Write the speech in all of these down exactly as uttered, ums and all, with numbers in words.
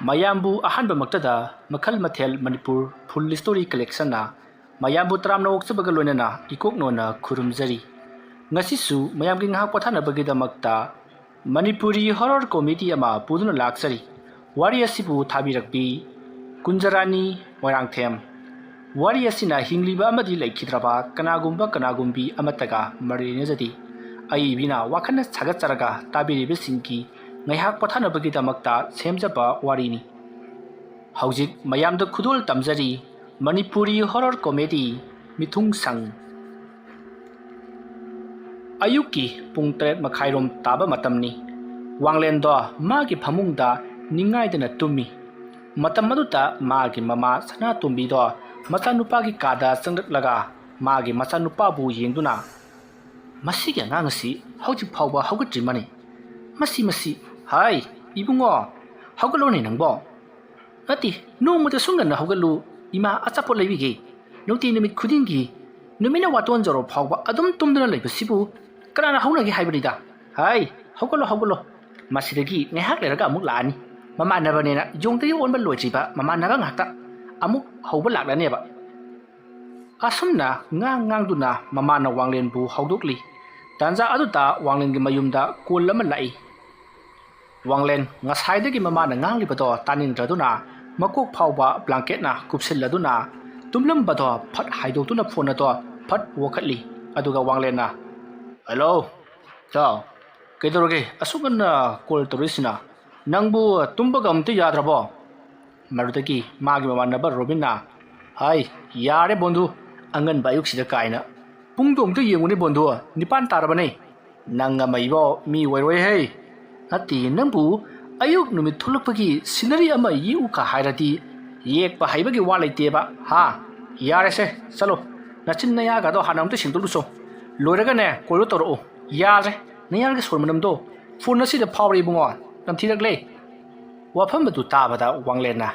ꯃꯌꯥꯝꯕꯨ ꯑꯍꯥꯟꯕꯃꯛꯇꯗ ꯃꯈꯜ ꯃꯊꯦꯜ ꯃꯅꯤꯄꯨꯔ ꯐꯨꯜ ꯁ꯭ꯇꯣꯔꯤ ꯀꯂꯦꯛꯁꯟꯅ ꯃꯌꯥꯝꯕꯨ ꯇꯔꯥꯝꯅ ꯑꯣꯛꯆꯕꯒ ꯂꯣꯏꯅꯅ ꯏꯀꯣꯛꯅꯣꯅ ꯈꯨꯔꯨꯝꯖꯔꯤ꯫ ꯉꯁꯤꯁꯨ ꯃꯌꯥꯝꯒꯤ ꯉꯥꯏꯍꯥꯛ ꯄꯣꯊꯥꯅꯕꯒꯤꯗꯃꯛꯇ ꯃꯅꯤꯄꯨꯔꯤ ꯍꯣꯔꯔ ꯀꯣꯃꯦꯗꯤ ꯑꯃ ꯄꯨꯗꯨꯅ ꯂꯥꯛꯆꯔꯤ꯫ ꯋꯥꯔꯤ ꯑꯁꯤꯕꯨ ꯊꯥꯕꯤꯔꯛꯄꯤ ꯀꯨꯟꯖꯔꯥꯅꯤ ꯃꯣꯏꯔꯥꯡꯊꯦꯝ꯫ ꯋꯥꯔꯤ ꯑꯁꯤꯅ ꯍꯤꯡꯂꯤꯕ ꯑꯃꯗꯤ ꯂꯩꯈꯤꯗ꯭ꯔꯕ ꯀꯅꯥꯒꯨꯝꯕ ꯀꯅꯥꯒꯨꯝꯕꯤ ꯑꯃꯠꯇꯒ ꯃꯔꯤ ꯂꯩꯅꯖꯗꯦ꯫ ꯑꯏꯕꯤꯅ ꯋꯥꯈꯜꯅ ꯁꯥꯒꯠꯆꯔꯒ ꯇꯥꯕꯤꯔꯤꯕꯁꯤꯡꯒꯤ ꯉꯥꯏꯍꯥꯛ ꯄꯣꯊꯥꯅꯕꯒꯤꯗꯃꯛꯇ ꯁꯦꯝꯖꯕ ꯋꯥꯔꯤꯅꯤ꯫ ꯍꯧꯖꯤꯛ ꯃꯌꯥꯝꯗ ꯈꯨꯗꯣꯜ ꯇꯝꯖꯔꯤ ꯃꯅꯤꯄꯨꯔꯤ ꯍꯣꯔꯔ ꯀꯣꯃꯦꯗꯤ ꯃꯤꯊꯨꯡꯁꯪ꯫ ꯑꯌꯨꯛꯀꯤ ꯄꯨꯡ ꯇꯔꯦꯠ ꯃꯈꯥꯏꯔꯣꯝ ꯇꯥꯕ ꯃꯇꯝꯅꯤ꯫ ꯋꯥꯡꯂꯦꯟꯗꯣ ꯃꯥꯒꯤ ꯐꯃꯨꯡꯗ ꯅꯤꯡꯉꯥꯏꯗꯅ ꯇꯨꯝꯃꯤ꯫ ꯃꯇꯝ ꯑꯗꯨꯗ ꯃꯥꯒꯤ ꯃꯃꯥ ꯁꯅꯥꯇꯣꯝꯕꯤꯗꯣ ꯃꯆꯥꯅꯨꯄꯥꯒꯤ ꯀꯥꯗ ꯆꯪꯂꯛꯂꯒ ꯃꯥꯒꯤ ꯃꯆꯥꯅꯨꯄꯥꯕꯨ ꯌꯦꯡꯗꯨꯅ, "ꯃꯁꯤꯒꯤ ꯑꯉꯥꯡ ꯑꯁꯤ ꯍꯧꯖꯤꯛ ꯐꯥꯎꯕ ꯍꯧꯒꯠꯇ꯭ꯔꯤꯃꯅꯤ꯫ ꯃꯁꯤ, ꯃꯁꯤ, ꯍꯥꯏ, ꯏꯕꯨꯡꯉꯣ, ꯍꯧꯒꯠꯂꯣꯅꯦ ꯅꯪꯕꯣ꯫ ꯅꯠꯇꯦ, ꯅꯣꯡꯃꯇꯁꯨ ꯉꯟꯅ ꯍꯧꯒꯠꯂꯨ, ꯏꯃꯥ ꯑꯆꯥꯄꯣꯠ ꯂꯩꯕꯤꯒꯦ꯫ ꯅꯨꯡꯇꯤ ꯅꯨꯃꯤꯠ ꯈꯨꯗꯤꯡꯒꯤ ꯅꯨꯃꯤꯠꯅ ꯋꯥꯇꯣꯟ ꯖꯔꯣ ꯐꯥꯎꯕ ꯑꯗꯨꯝ ꯇꯨꯝꯗꯨꯅ ꯂꯩꯕꯁꯤꯕꯨ ꯀꯅꯥꯅ ꯍꯧꯅꯒꯦ ꯍꯥꯏꯕꯅꯤꯗ? ꯍꯥꯏ, ꯍꯧꯒꯠꯂꯣ, ꯍꯧꯒꯠꯂꯣ꯫ ꯃꯁꯤꯗꯒꯤ ꯉꯥꯏꯍꯥꯛ ꯂꯩꯔꯒ ꯑꯃꯨꯛ ꯂꯥꯛꯑꯅꯤ꯫ ꯃꯃꯥꯟꯅꯕꯅꯦꯅ ꯌꯣꯡꯗꯒꯤ ꯑꯣꯟꯕ ꯂꯣꯏꯗ꯭ꯔꯤꯕ ꯃꯃꯥꯟꯅꯕ ꯉꯥꯛꯇ ꯑꯃꯨꯛ ꯍꯧꯕ ꯂꯥꯛꯂꯅꯦꯕ꯫" ꯑꯁꯨꯝꯅ ꯉꯥꯡ ꯉꯥꯡꯗꯨꯅ ꯃꯃꯥꯅ ꯋꯥꯡꯂꯦꯟꯕꯨ ꯍꯧꯗꯣꯛꯂꯤ꯫ ꯇꯥꯟꯖꯥ ꯑꯗꯨꯗ ꯋꯥꯡꯂꯦꯟꯒꯤ ꯃꯌꯨꯝꯗ ꯀꯣꯜ ꯑꯃ ꯂꯥꯛꯏ꯫ ꯋꯥꯡꯂꯦꯟ ꯉꯁꯥꯏꯗꯒꯤ ꯃꯃꯥꯅ ꯉꯥꯡꯂꯤꯕꯗꯣ ꯇꯥꯅꯤꯡꯗ꯭ꯔꯗꯨꯅ ꯃꯀꯣꯛ ꯐꯥꯎꯕ ꯕ꯭ꯂꯥꯡꯀꯦꯠꯅ ꯀꯨꯞꯁꯤꯜꯂꯗꯨꯅ ꯇꯨꯝꯂꯝꯕꯗꯣ ꯐꯠ ꯍꯥꯏꯗꯣꯛꯇꯨꯅ ꯐꯣꯟ ꯑꯗꯣ ꯐꯠ ꯑꯣꯛꯈꯠꯂꯤ꯫ ꯑꯗꯨꯒ ꯋꯥꯡꯂꯦꯟꯅ, "ꯍꯜꯂꯣ, ꯆꯥꯎ, ꯀꯩꯗꯧꯔꯒꯦ ꯑꯁꯨꯛ ꯉꯟꯅ ꯀꯣꯜ ꯇꯧꯔꯛꯏꯁꯤꯅ? ꯅꯪꯕꯨ ꯇꯨꯝꯕꯒ ꯑꯝꯇ ꯌꯥꯗ꯭ꯔꯕꯣ?" ꯃꯗꯨꯗꯒꯤ ꯃꯥꯒꯤ ꯃꯃꯥꯟꯅꯕ ꯔꯣꯕꯤꯟꯅ, "ꯍꯥꯏ, ꯌꯥꯔꯦ ꯕꯣꯟꯗꯨ, ꯑꯉꯟꯕ ꯑꯌꯨꯛꯁꯤꯗ ꯀꯥꯏꯅ꯫ ꯄꯨꯡꯗꯣ ꯑꯝꯇ ꯌꯦꯡꯉꯨꯅꯦ ꯕꯣꯟꯗꯨ, ꯅꯤꯄꯥꯟ ꯇꯥꯔꯕꯅꯦ꯫ ꯅꯪ ꯑꯃ ꯏꯕꯣ ꯃꯤ ꯑꯣꯏꯔꯣꯏꯍꯦ꯫ ꯅꯠꯇꯦ, ꯅꯪꯕꯨ ꯑꯌꯨꯛ ꯅꯨꯃꯤꯠ ꯊꯣꯛꯂꯛꯄꯒꯤ ꯁꯤꯅꯔꯤ ꯑꯃ ꯌꯦꯛꯎꯀ ꯍꯥꯏꯔꯗꯤ ꯌꯦꯛꯄ ꯍꯩꯕꯒꯤ ꯋꯥ ꯂꯩꯇꯦꯕ, ꯍꯥ? ꯌꯥꯔꯦꯁꯦ, ꯆꯠꯂꯣ꯫ ꯅꯆꯤꯟ ꯅꯌꯥꯒꯗꯣ ꯍꯥꯟꯅ ꯑꯝꯇ ꯁꯦꯡꯗꯣꯛꯂꯨꯆꯣ꯫ ꯂꯣꯏꯔꯒꯅꯦ ꯀꯣꯜꯗꯣ ꯇꯧꯔꯛꯎ꯫ ꯌꯥꯗ꯭ꯔꯦ, ꯅꯌꯥꯒꯤ ꯁꯣꯔ ꯃꯅꯝꯗꯣ ꯐꯣꯟ ꯑꯁꯤꯗ ꯐꯥꯎꯔꯦ ꯏꯕꯨꯡꯉꯣ, ꯅꯝꯊꯤꯔꯛꯂꯦ꯫" ꯋꯥꯐꯝ ꯑꯗꯨ ꯇꯥꯕꯗ ꯋꯥꯡꯂꯦꯟꯅ,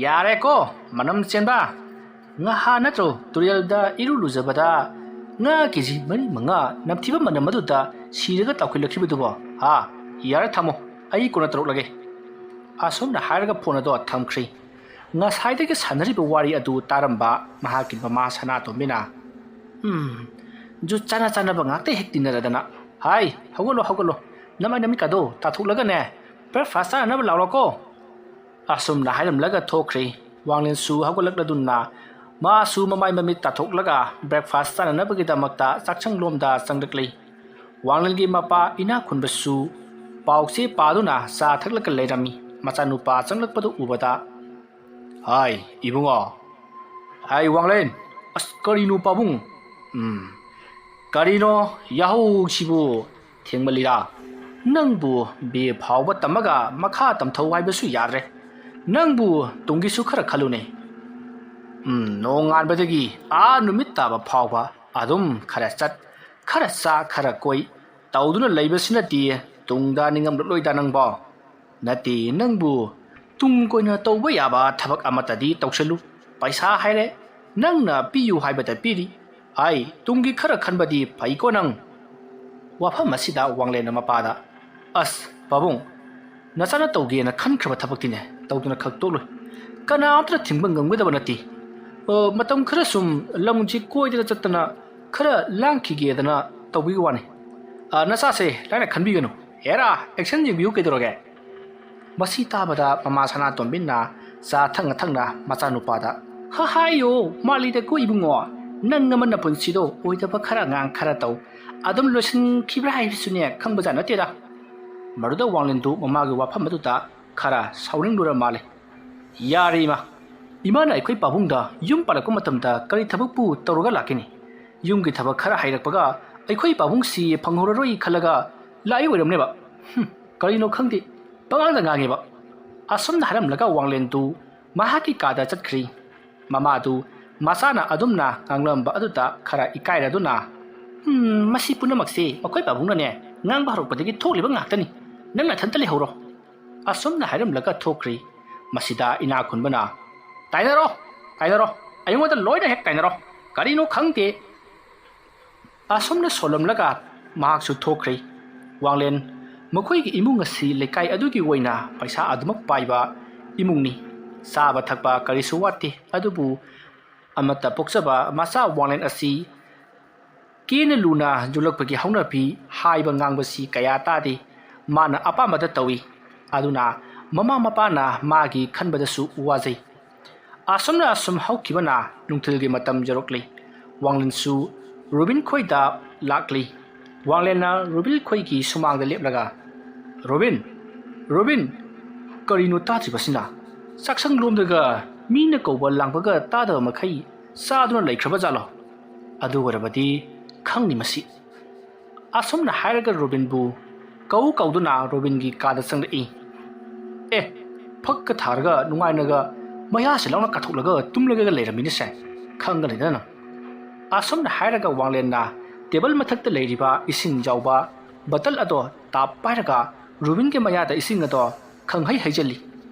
"ꯌꯥꯔꯦꯀꯣ, ꯃꯅꯝ ꯆꯦꯟꯕ! ꯉꯍꯥ ꯅꯠꯇ꯭ꯔꯣ ꯇꯨꯔꯦꯜꯗ ꯏꯔꯨ ꯂꯨꯖꯕꯗ ꯉꯥ ꯀꯦ ꯖꯤ ꯃꯔꯤ ꯃꯉꯥ ꯅꯝꯊꯤꯕ ꯃꯅꯝ ꯑꯗꯨꯗ ꯁꯤꯔꯒ ꯇꯥꯎꯈꯠꯂꯛꯈꯤꯕꯗꯨꯕꯣ? ꯍꯥ? ꯌꯥꯔꯦ, ꯊꯝꯃꯣ, ꯑꯩ ꯀꯣꯟꯅ ꯇꯧꯔꯛꯂꯒꯦ꯫" ꯑꯁꯨꯝꯅ ꯍꯥꯏꯔꯒ ꯐꯣꯟ ꯑꯗꯣ ꯊꯝꯈ꯭ꯔꯤ꯫ ꯉꯁꯥꯏꯗꯒꯤ ꯁꯥꯟꯅꯔꯤꯕ ꯋꯥꯔꯤ ꯑꯗꯨ ꯇꯥꯔꯝꯕ ꯃꯍꯥꯛꯀꯤ ꯃꯃꯥ ꯁꯅꯥꯇꯣꯝꯕꯤꯅ, "ꯎꯝ, ꯖꯨꯠ ꯆꯥꯅ ꯆꯥꯅꯕ ꯉꯥꯛꯇ ꯍꯦꯛ ꯇꯤꯟꯅꯔꯗꯅ꯫ ꯍꯥꯏ, ꯍꯧꯒꯠꯂꯣ, ꯍꯧꯒꯠꯂꯣ, ꯅꯃꯥꯏ ꯅꯃꯤꯠꯀꯗꯣ ꯇꯥꯊꯣꯛꯂꯒꯅꯦ, breakfast ꯆꯥꯅꯅꯕ ꯂꯥꯛꯂꯣꯀꯣ"꯫ ꯑꯁꯨꯝꯅ ꯍꯥꯏꯔꯝꯂꯒ ꯊꯣꯛꯈ꯭ꯔꯤ꯫ ꯋꯥꯡꯂꯦꯟꯁꯨ ꯍꯧꯒꯠꯂꯛꯂꯗꯨꯅ ꯃꯥꯁꯨ ꯃꯃꯥꯏ ꯃꯃꯤꯠ ꯇꯥꯊꯣꯛꯂꯒ breakfast ꯆꯥꯅꯅꯕꯒꯤꯗꯃꯛꯇ ꯆꯥꯛꯁꯪꯂꯣꯝꯗ ꯆꯪꯂꯛꯂꯤ꯫ ꯋꯥꯡꯂꯦꯟꯒꯤ ꯃꯄꯥ ꯏꯅꯥꯛ ꯈꯨꯟꯕꯁꯨ ꯄꯥꯎꯆꯦ ꯄꯥꯗꯨꯅ ꯆꯥ ꯊꯛꯂꯒ ꯂꯩꯔꯝꯃꯤ꯫ ꯃꯆꯥꯅꯨꯄꯥ ꯆꯪꯂꯛꯄꯗꯨ ꯎꯕꯗ, "ꯍꯥꯏ, ꯏꯕꯨꯡꯉꯣ꯫ ꯍꯥꯏ, ꯋꯥꯡꯂꯦꯟ꯫ ꯑꯁ, ꯀꯔꯤꯅꯣ ꯄꯥꯕꯨꯡ? ꯎꯝ, ꯀꯔꯤꯅꯣ ꯌꯥꯍꯧꯁꯤꯕꯨ ꯊꯦꯡꯃꯜꯂꯤꯔꯥ? ꯅꯪꯕꯨ ꯕꯤ ꯑꯦ ꯐꯥꯎꯕ ꯇꯝꯃꯒ ꯃꯈꯥ ꯇꯝꯊꯧ ꯍꯥꯏꯕꯁꯨ ꯌꯥꯗ꯭ꯔꯦ꯫ ꯅꯪꯕꯨ ꯇꯨꯡꯒꯤꯁꯨ ꯈꯔ ꯈꯜꯂꯨꯅꯦ꯫ ꯎꯝ, ꯅꯣꯡꯉꯥꯟꯕꯗꯒꯤ ꯑꯥ ꯅꯨꯃꯤꯠ ꯇꯥꯕ ꯐꯥꯎꯕ ꯑꯗꯨꯝ ꯈꯔ ꯆꯠ, ꯈꯔ ꯆꯥ, ꯈꯔ ꯀꯣꯏ ꯇꯧꯗꯨꯅ ꯂꯩꯕꯁꯤꯅꯗꯤ ꯇꯨꯡꯗ ꯅꯤꯡꯉꯝꯂꯛꯂꯣꯏꯗ ꯅꯪꯕꯣ? ꯅꯠꯇꯦ, ꯅꯪꯕꯨ ꯇꯨꯡ ꯀꯣꯏꯅ ꯇꯧꯕ ꯌꯥꯕ ꯊꯕꯛ ꯑꯃꯠꯇꯗꯤ ꯇꯧꯁꯜꯂꯨ꯫ ꯄꯩꯁꯥ ꯍꯥꯏꯔꯦ, ꯅꯪꯅ ꯄꯤꯌꯨ ꯍꯥꯏꯕꯗ ꯄꯤꯔꯤ꯫ ꯍꯥꯏ, ꯇꯨꯡꯒꯤ ꯈꯔ ꯈꯟꯕꯗꯤ ꯐꯩꯀꯣ ꯅꯪ"꯫ ꯋꯥꯐꯝ ꯑꯁꯤꯗ ꯋꯥꯡꯂꯦꯟꯅ ꯃꯄꯥꯗ, "ꯑꯁ, ꯄꯥꯕꯨꯡ, ꯅꯆꯥꯅ ꯇꯧꯒꯦꯅ ꯈꯟꯈ꯭ꯔꯕ ꯊꯕꯛꯇꯤꯅꯦ, ꯇꯧꯗꯅ ꯈꯛ ꯇꯣꯛꯂꯣꯏ꯫ ꯀꯅꯥꯝꯇꯅ ꯊꯤꯡꯕ ꯉꯝꯒꯗꯕ ꯅꯠꯇꯦ꯫ ꯑ, ꯃꯇꯝ ꯈꯔ ꯁꯨꯝ ꯂꯝꯁꯤ ꯀꯣꯏꯗꯅ ꯆꯠꯇꯅ ꯈꯔ ꯂꯥꯡꯈꯤꯒꯦꯗꯅ ꯇꯧꯕꯤꯕ ꯋꯥꯅꯤ꯫ ꯑ, ꯅꯆꯥꯁꯦ ꯂꯥꯏꯅ ꯈꯟꯕꯤꯒꯅꯨ꯫ ꯍꯦꯔꯥ, action ꯌꯦꯡꯕꯤꯌꯨ ꯀꯩꯗꯧꯔꯒꯦ?" ꯃꯁꯤ ꯇꯥꯕꯗ ꯃꯃꯥ ꯁꯅꯥꯇꯣꯝꯕꯤꯅ ꯆꯥ ꯊꯛꯅ ꯊꯛꯅ ꯃꯆꯥꯅꯨꯄꯥꯗ, "ꯍ, ꯍꯥꯏꯌꯣ, ꯃꯥꯜꯂꯤꯗꯀꯣ ꯏꯕꯨꯡꯉꯣ, ꯅꯪ ꯑꯃ ꯅꯄꯨꯟꯁꯤꯗꯣ ꯑꯣꯏꯗꯕ ꯈꯔ ꯉꯥꯡ ꯈꯔ ꯇꯧ, ꯑꯗꯨꯝ ꯂꯣꯏꯁꯤꯟꯈꯤꯕ꯭ꯔꯥ ꯍꯥꯏꯕꯁꯨꯅꯦ ꯈꯪꯕꯖꯥꯠ ꯅꯠꯇꯦꯗ"꯫ ꯃꯗꯨꯗ ꯋꯥꯡꯂꯦꯟꯗꯨ ꯃꯃꯥꯒꯤ ꯋꯥꯐꯝ ꯑꯗꯨꯗ ꯈꯔ ꯁꯥꯎꯅꯤꯡꯂꯨꯔ ꯃꯥꯜꯂꯦ꯫ "ꯌꯥꯔꯦ ꯏꯃꯥ, ꯏꯃꯥꯅ ꯑꯩꯈꯣꯏ ꯄꯥꯕꯨꯡꯗ ꯌꯨꯝ ꯄꯥꯜꯂꯛꯄ ꯃꯇꯝꯗ ꯀꯔꯤ ꯊꯕꯛꯄꯨ ꯇꯧꯔꯒ ꯂꯥꯛꯀꯅꯤ? ꯌꯨꯝꯒꯤ ꯊꯕꯛ ꯈꯔ ꯍꯩꯔꯛꯄꯒ ꯑꯩꯈꯣꯏ ꯄꯥꯕꯨꯡꯁꯤ ꯐꯪꯍꯧꯔꯔꯣꯏ ꯈꯜꯂꯒ ꯂꯥꯛꯏ ꯑꯣꯏꯔꯝꯅꯦꯕ꯫ ꯍꯨꯝ, ꯀꯔꯤꯅꯣ ꯈꯪꯗꯦ, ꯄꯉꯥꯡꯗ ꯉꯥꯡꯉꯦꯕ"꯫ ꯑꯁꯨꯝꯅ ꯍꯥꯏꯔꯝꯂꯒ ꯋꯥꯡꯂꯦꯟꯗꯨ ꯃꯍꯥꯛꯀꯤ ꯀꯥꯗ ꯆꯠꯈ꯭ꯔꯤ꯫ ꯃꯃꯥꯗꯨ ꯃꯆꯥꯅ ꯑꯗꯨꯝꯅ ꯉꯥꯡꯂꯝꯕ ꯑꯗꯨꯗ ꯈꯔ ꯏꯀꯥꯏꯔꯗꯨꯅ, "ꯎꯝ, ꯃꯁꯤ ꯄꯨꯝꯅꯃꯛꯁꯦ ꯃꯈꯣꯏ ꯄꯥꯕꯨꯡꯅꯅꯦ ꯉꯥꯡꯕ ꯍꯧꯔꯛꯄꯗꯒꯤ ꯊꯣꯛꯂꯤꯕ ꯉꯥꯛꯇꯅꯤ꯫ ꯅꯪ ꯅꯊꯟꯇ ꯂꯩꯍꯧꯔꯣ"꯫ ꯑꯁꯨꯝꯅ ꯍꯥꯏꯔꯝꯂꯒ ꯊꯣꯛꯈ꯭ꯔꯤ꯫ ꯃꯁꯤꯗ ꯏꯅꯥꯛ ꯈꯨꯟꯕꯅ, "ꯇꯥꯏꯅꯔꯣ, ꯇꯥꯏꯅꯔꯣ, ꯑꯩꯉꯣꯟꯗ ꯂꯣꯏꯅ ꯍꯦꯛ ꯇꯥꯏꯅꯔꯣ, ꯀꯔꯤꯅꯣ ꯈꯪꯗꯦ"꯫ ꯑꯁꯨꯝꯅ ꯁꯣꯜꯂꯝꯂꯒ ꯃꯍꯥꯛꯁꯨ ꯊꯣꯛꯈ꯭ꯔꯦ꯫ ꯋꯥꯡꯂꯦꯟ ꯃꯈꯣꯏꯒꯤ ꯏꯃꯨꯡ ꯑꯁꯤ ꯂꯩꯀꯥꯏ ꯑꯗꯨꯒꯤ ꯑꯣꯏꯅ ꯄꯩꯁꯥ ꯑꯗꯨꯃꯛ ꯄꯥꯏꯕ ꯏꯃꯨꯡꯅꯤ꯫ ꯆꯥꯕ ꯊꯛꯄ ꯀꯔꯤꯁꯨ ꯋꯥꯠꯇꯦ, ꯑꯗꯨꯕꯨ ꯑꯃꯠꯇ ꯄꯣꯛꯆꯕ ꯃꯆꯥ ꯋꯥꯡꯂꯦꯟ ꯑꯁꯤ ꯀꯦꯅ ꯂꯨꯅ ꯌꯣꯛꯂꯛꯄꯒꯤ ꯍꯧꯅꯕꯤ ꯍꯥꯏꯕ ꯉꯥꯡꯕꯁꯤ ꯀꯌꯥ ꯇꯥꯗꯦ꯫ ꯃꯥꯅ ꯑꯄꯥꯝꯕꯗ ꯇꯧꯏ꯫ ꯑꯗꯨꯅ ꯃꯃꯥ ꯃꯄꯥꯅ ꯃꯥꯒꯤ ꯈꯟꯕꯗꯁꯨ ꯋꯥꯖꯩ꯫ ꯑꯁꯨꯝꯅ ꯑꯁꯨꯝ ꯍꯧꯈꯤꯕꯅ ꯅꯨꯡꯊꯤꯜꯒꯤ ꯃꯇꯝ ꯌꯧꯔꯛꯂꯤ꯫ ꯋꯥꯡꯂꯦꯟꯁꯨ ꯔꯣꯕꯤꯟ ꯈꯣꯏꯗ ꯂꯥꯛꯂꯤ꯫ ꯋꯥꯡꯂꯦꯟꯅ ꯔꯣꯕꯤꯟ ꯈꯣꯏꯒꯤ ꯁꯨꯃꯥꯡꯗ ꯂꯦꯞꯂꯒ, "ꯔꯣꯕꯤꯟ, ꯔꯣꯕꯤꯟ, ꯀꯔꯤꯅꯣ ꯇꯥꯗ꯭ꯔꯤꯕꯁꯤꯅ? ꯆꯥꯛꯁꯪ ꯂꯣꯝꯗꯒ ꯃꯤꯅ ꯀꯧꯕ ꯂꯥꯡꯕꯒ ꯇꯥꯗꯕ ꯃꯈꯩ ꯆꯥꯗꯨꯅ ꯂꯩꯈ꯭ꯔꯕ ꯖꯥꯠꯂꯣ?" ꯑꯗꯨ ꯑꯣꯏꯔꯕꯗꯤ ꯈꯪꯅꯤ ꯃꯁꯤ꯫ ꯑꯁꯨꯝꯅ ꯍꯥꯏꯔꯒ ꯔꯣꯕꯤꯟꯕꯨ ꯀꯧ ꯀꯧꯗꯨꯅ ꯔꯣꯕꯤꯟꯒꯤ ꯀꯥꯗ ꯆꯪꯂꯛꯏ꯫ "ꯑꯦ, ꯐꯛꯀ ꯊꯥꯔꯒ ꯅꯨꯡꯉꯥꯏꯅꯒ ꯃꯌꯥꯁꯦ ꯂꯥꯎꯅ ꯀꯥꯊꯣꯛꯂꯒ ꯇꯨꯝꯂꯒ ꯂꯩꯔꯝꯃꯤꯅꯦꯁꯦ, ꯈꯪꯒꯅꯤꯗꯅ ꯅꯪ?" ꯑꯁꯨꯝꯅ ꯍꯥꯏꯔꯒ ꯋꯥꯡꯂꯦꯟꯅ ꯇꯦꯕꯜ ꯃꯊꯛꯇ ꯂꯩꯔꯤꯕ ꯏꯁꯤꯡ ꯌꯥꯎꯕ ꯕꯇꯜ ꯑꯗꯣ ꯇꯥꯞ ꯄꯥꯏꯔꯒ ꯔꯣꯕꯤꯟꯒꯤ ꯃꯌꯥꯗ ꯏꯁꯤꯡ ꯑꯗꯣ ꯈꯪꯍꯩ ꯍꯩꯖꯤꯜꯂꯤ꯫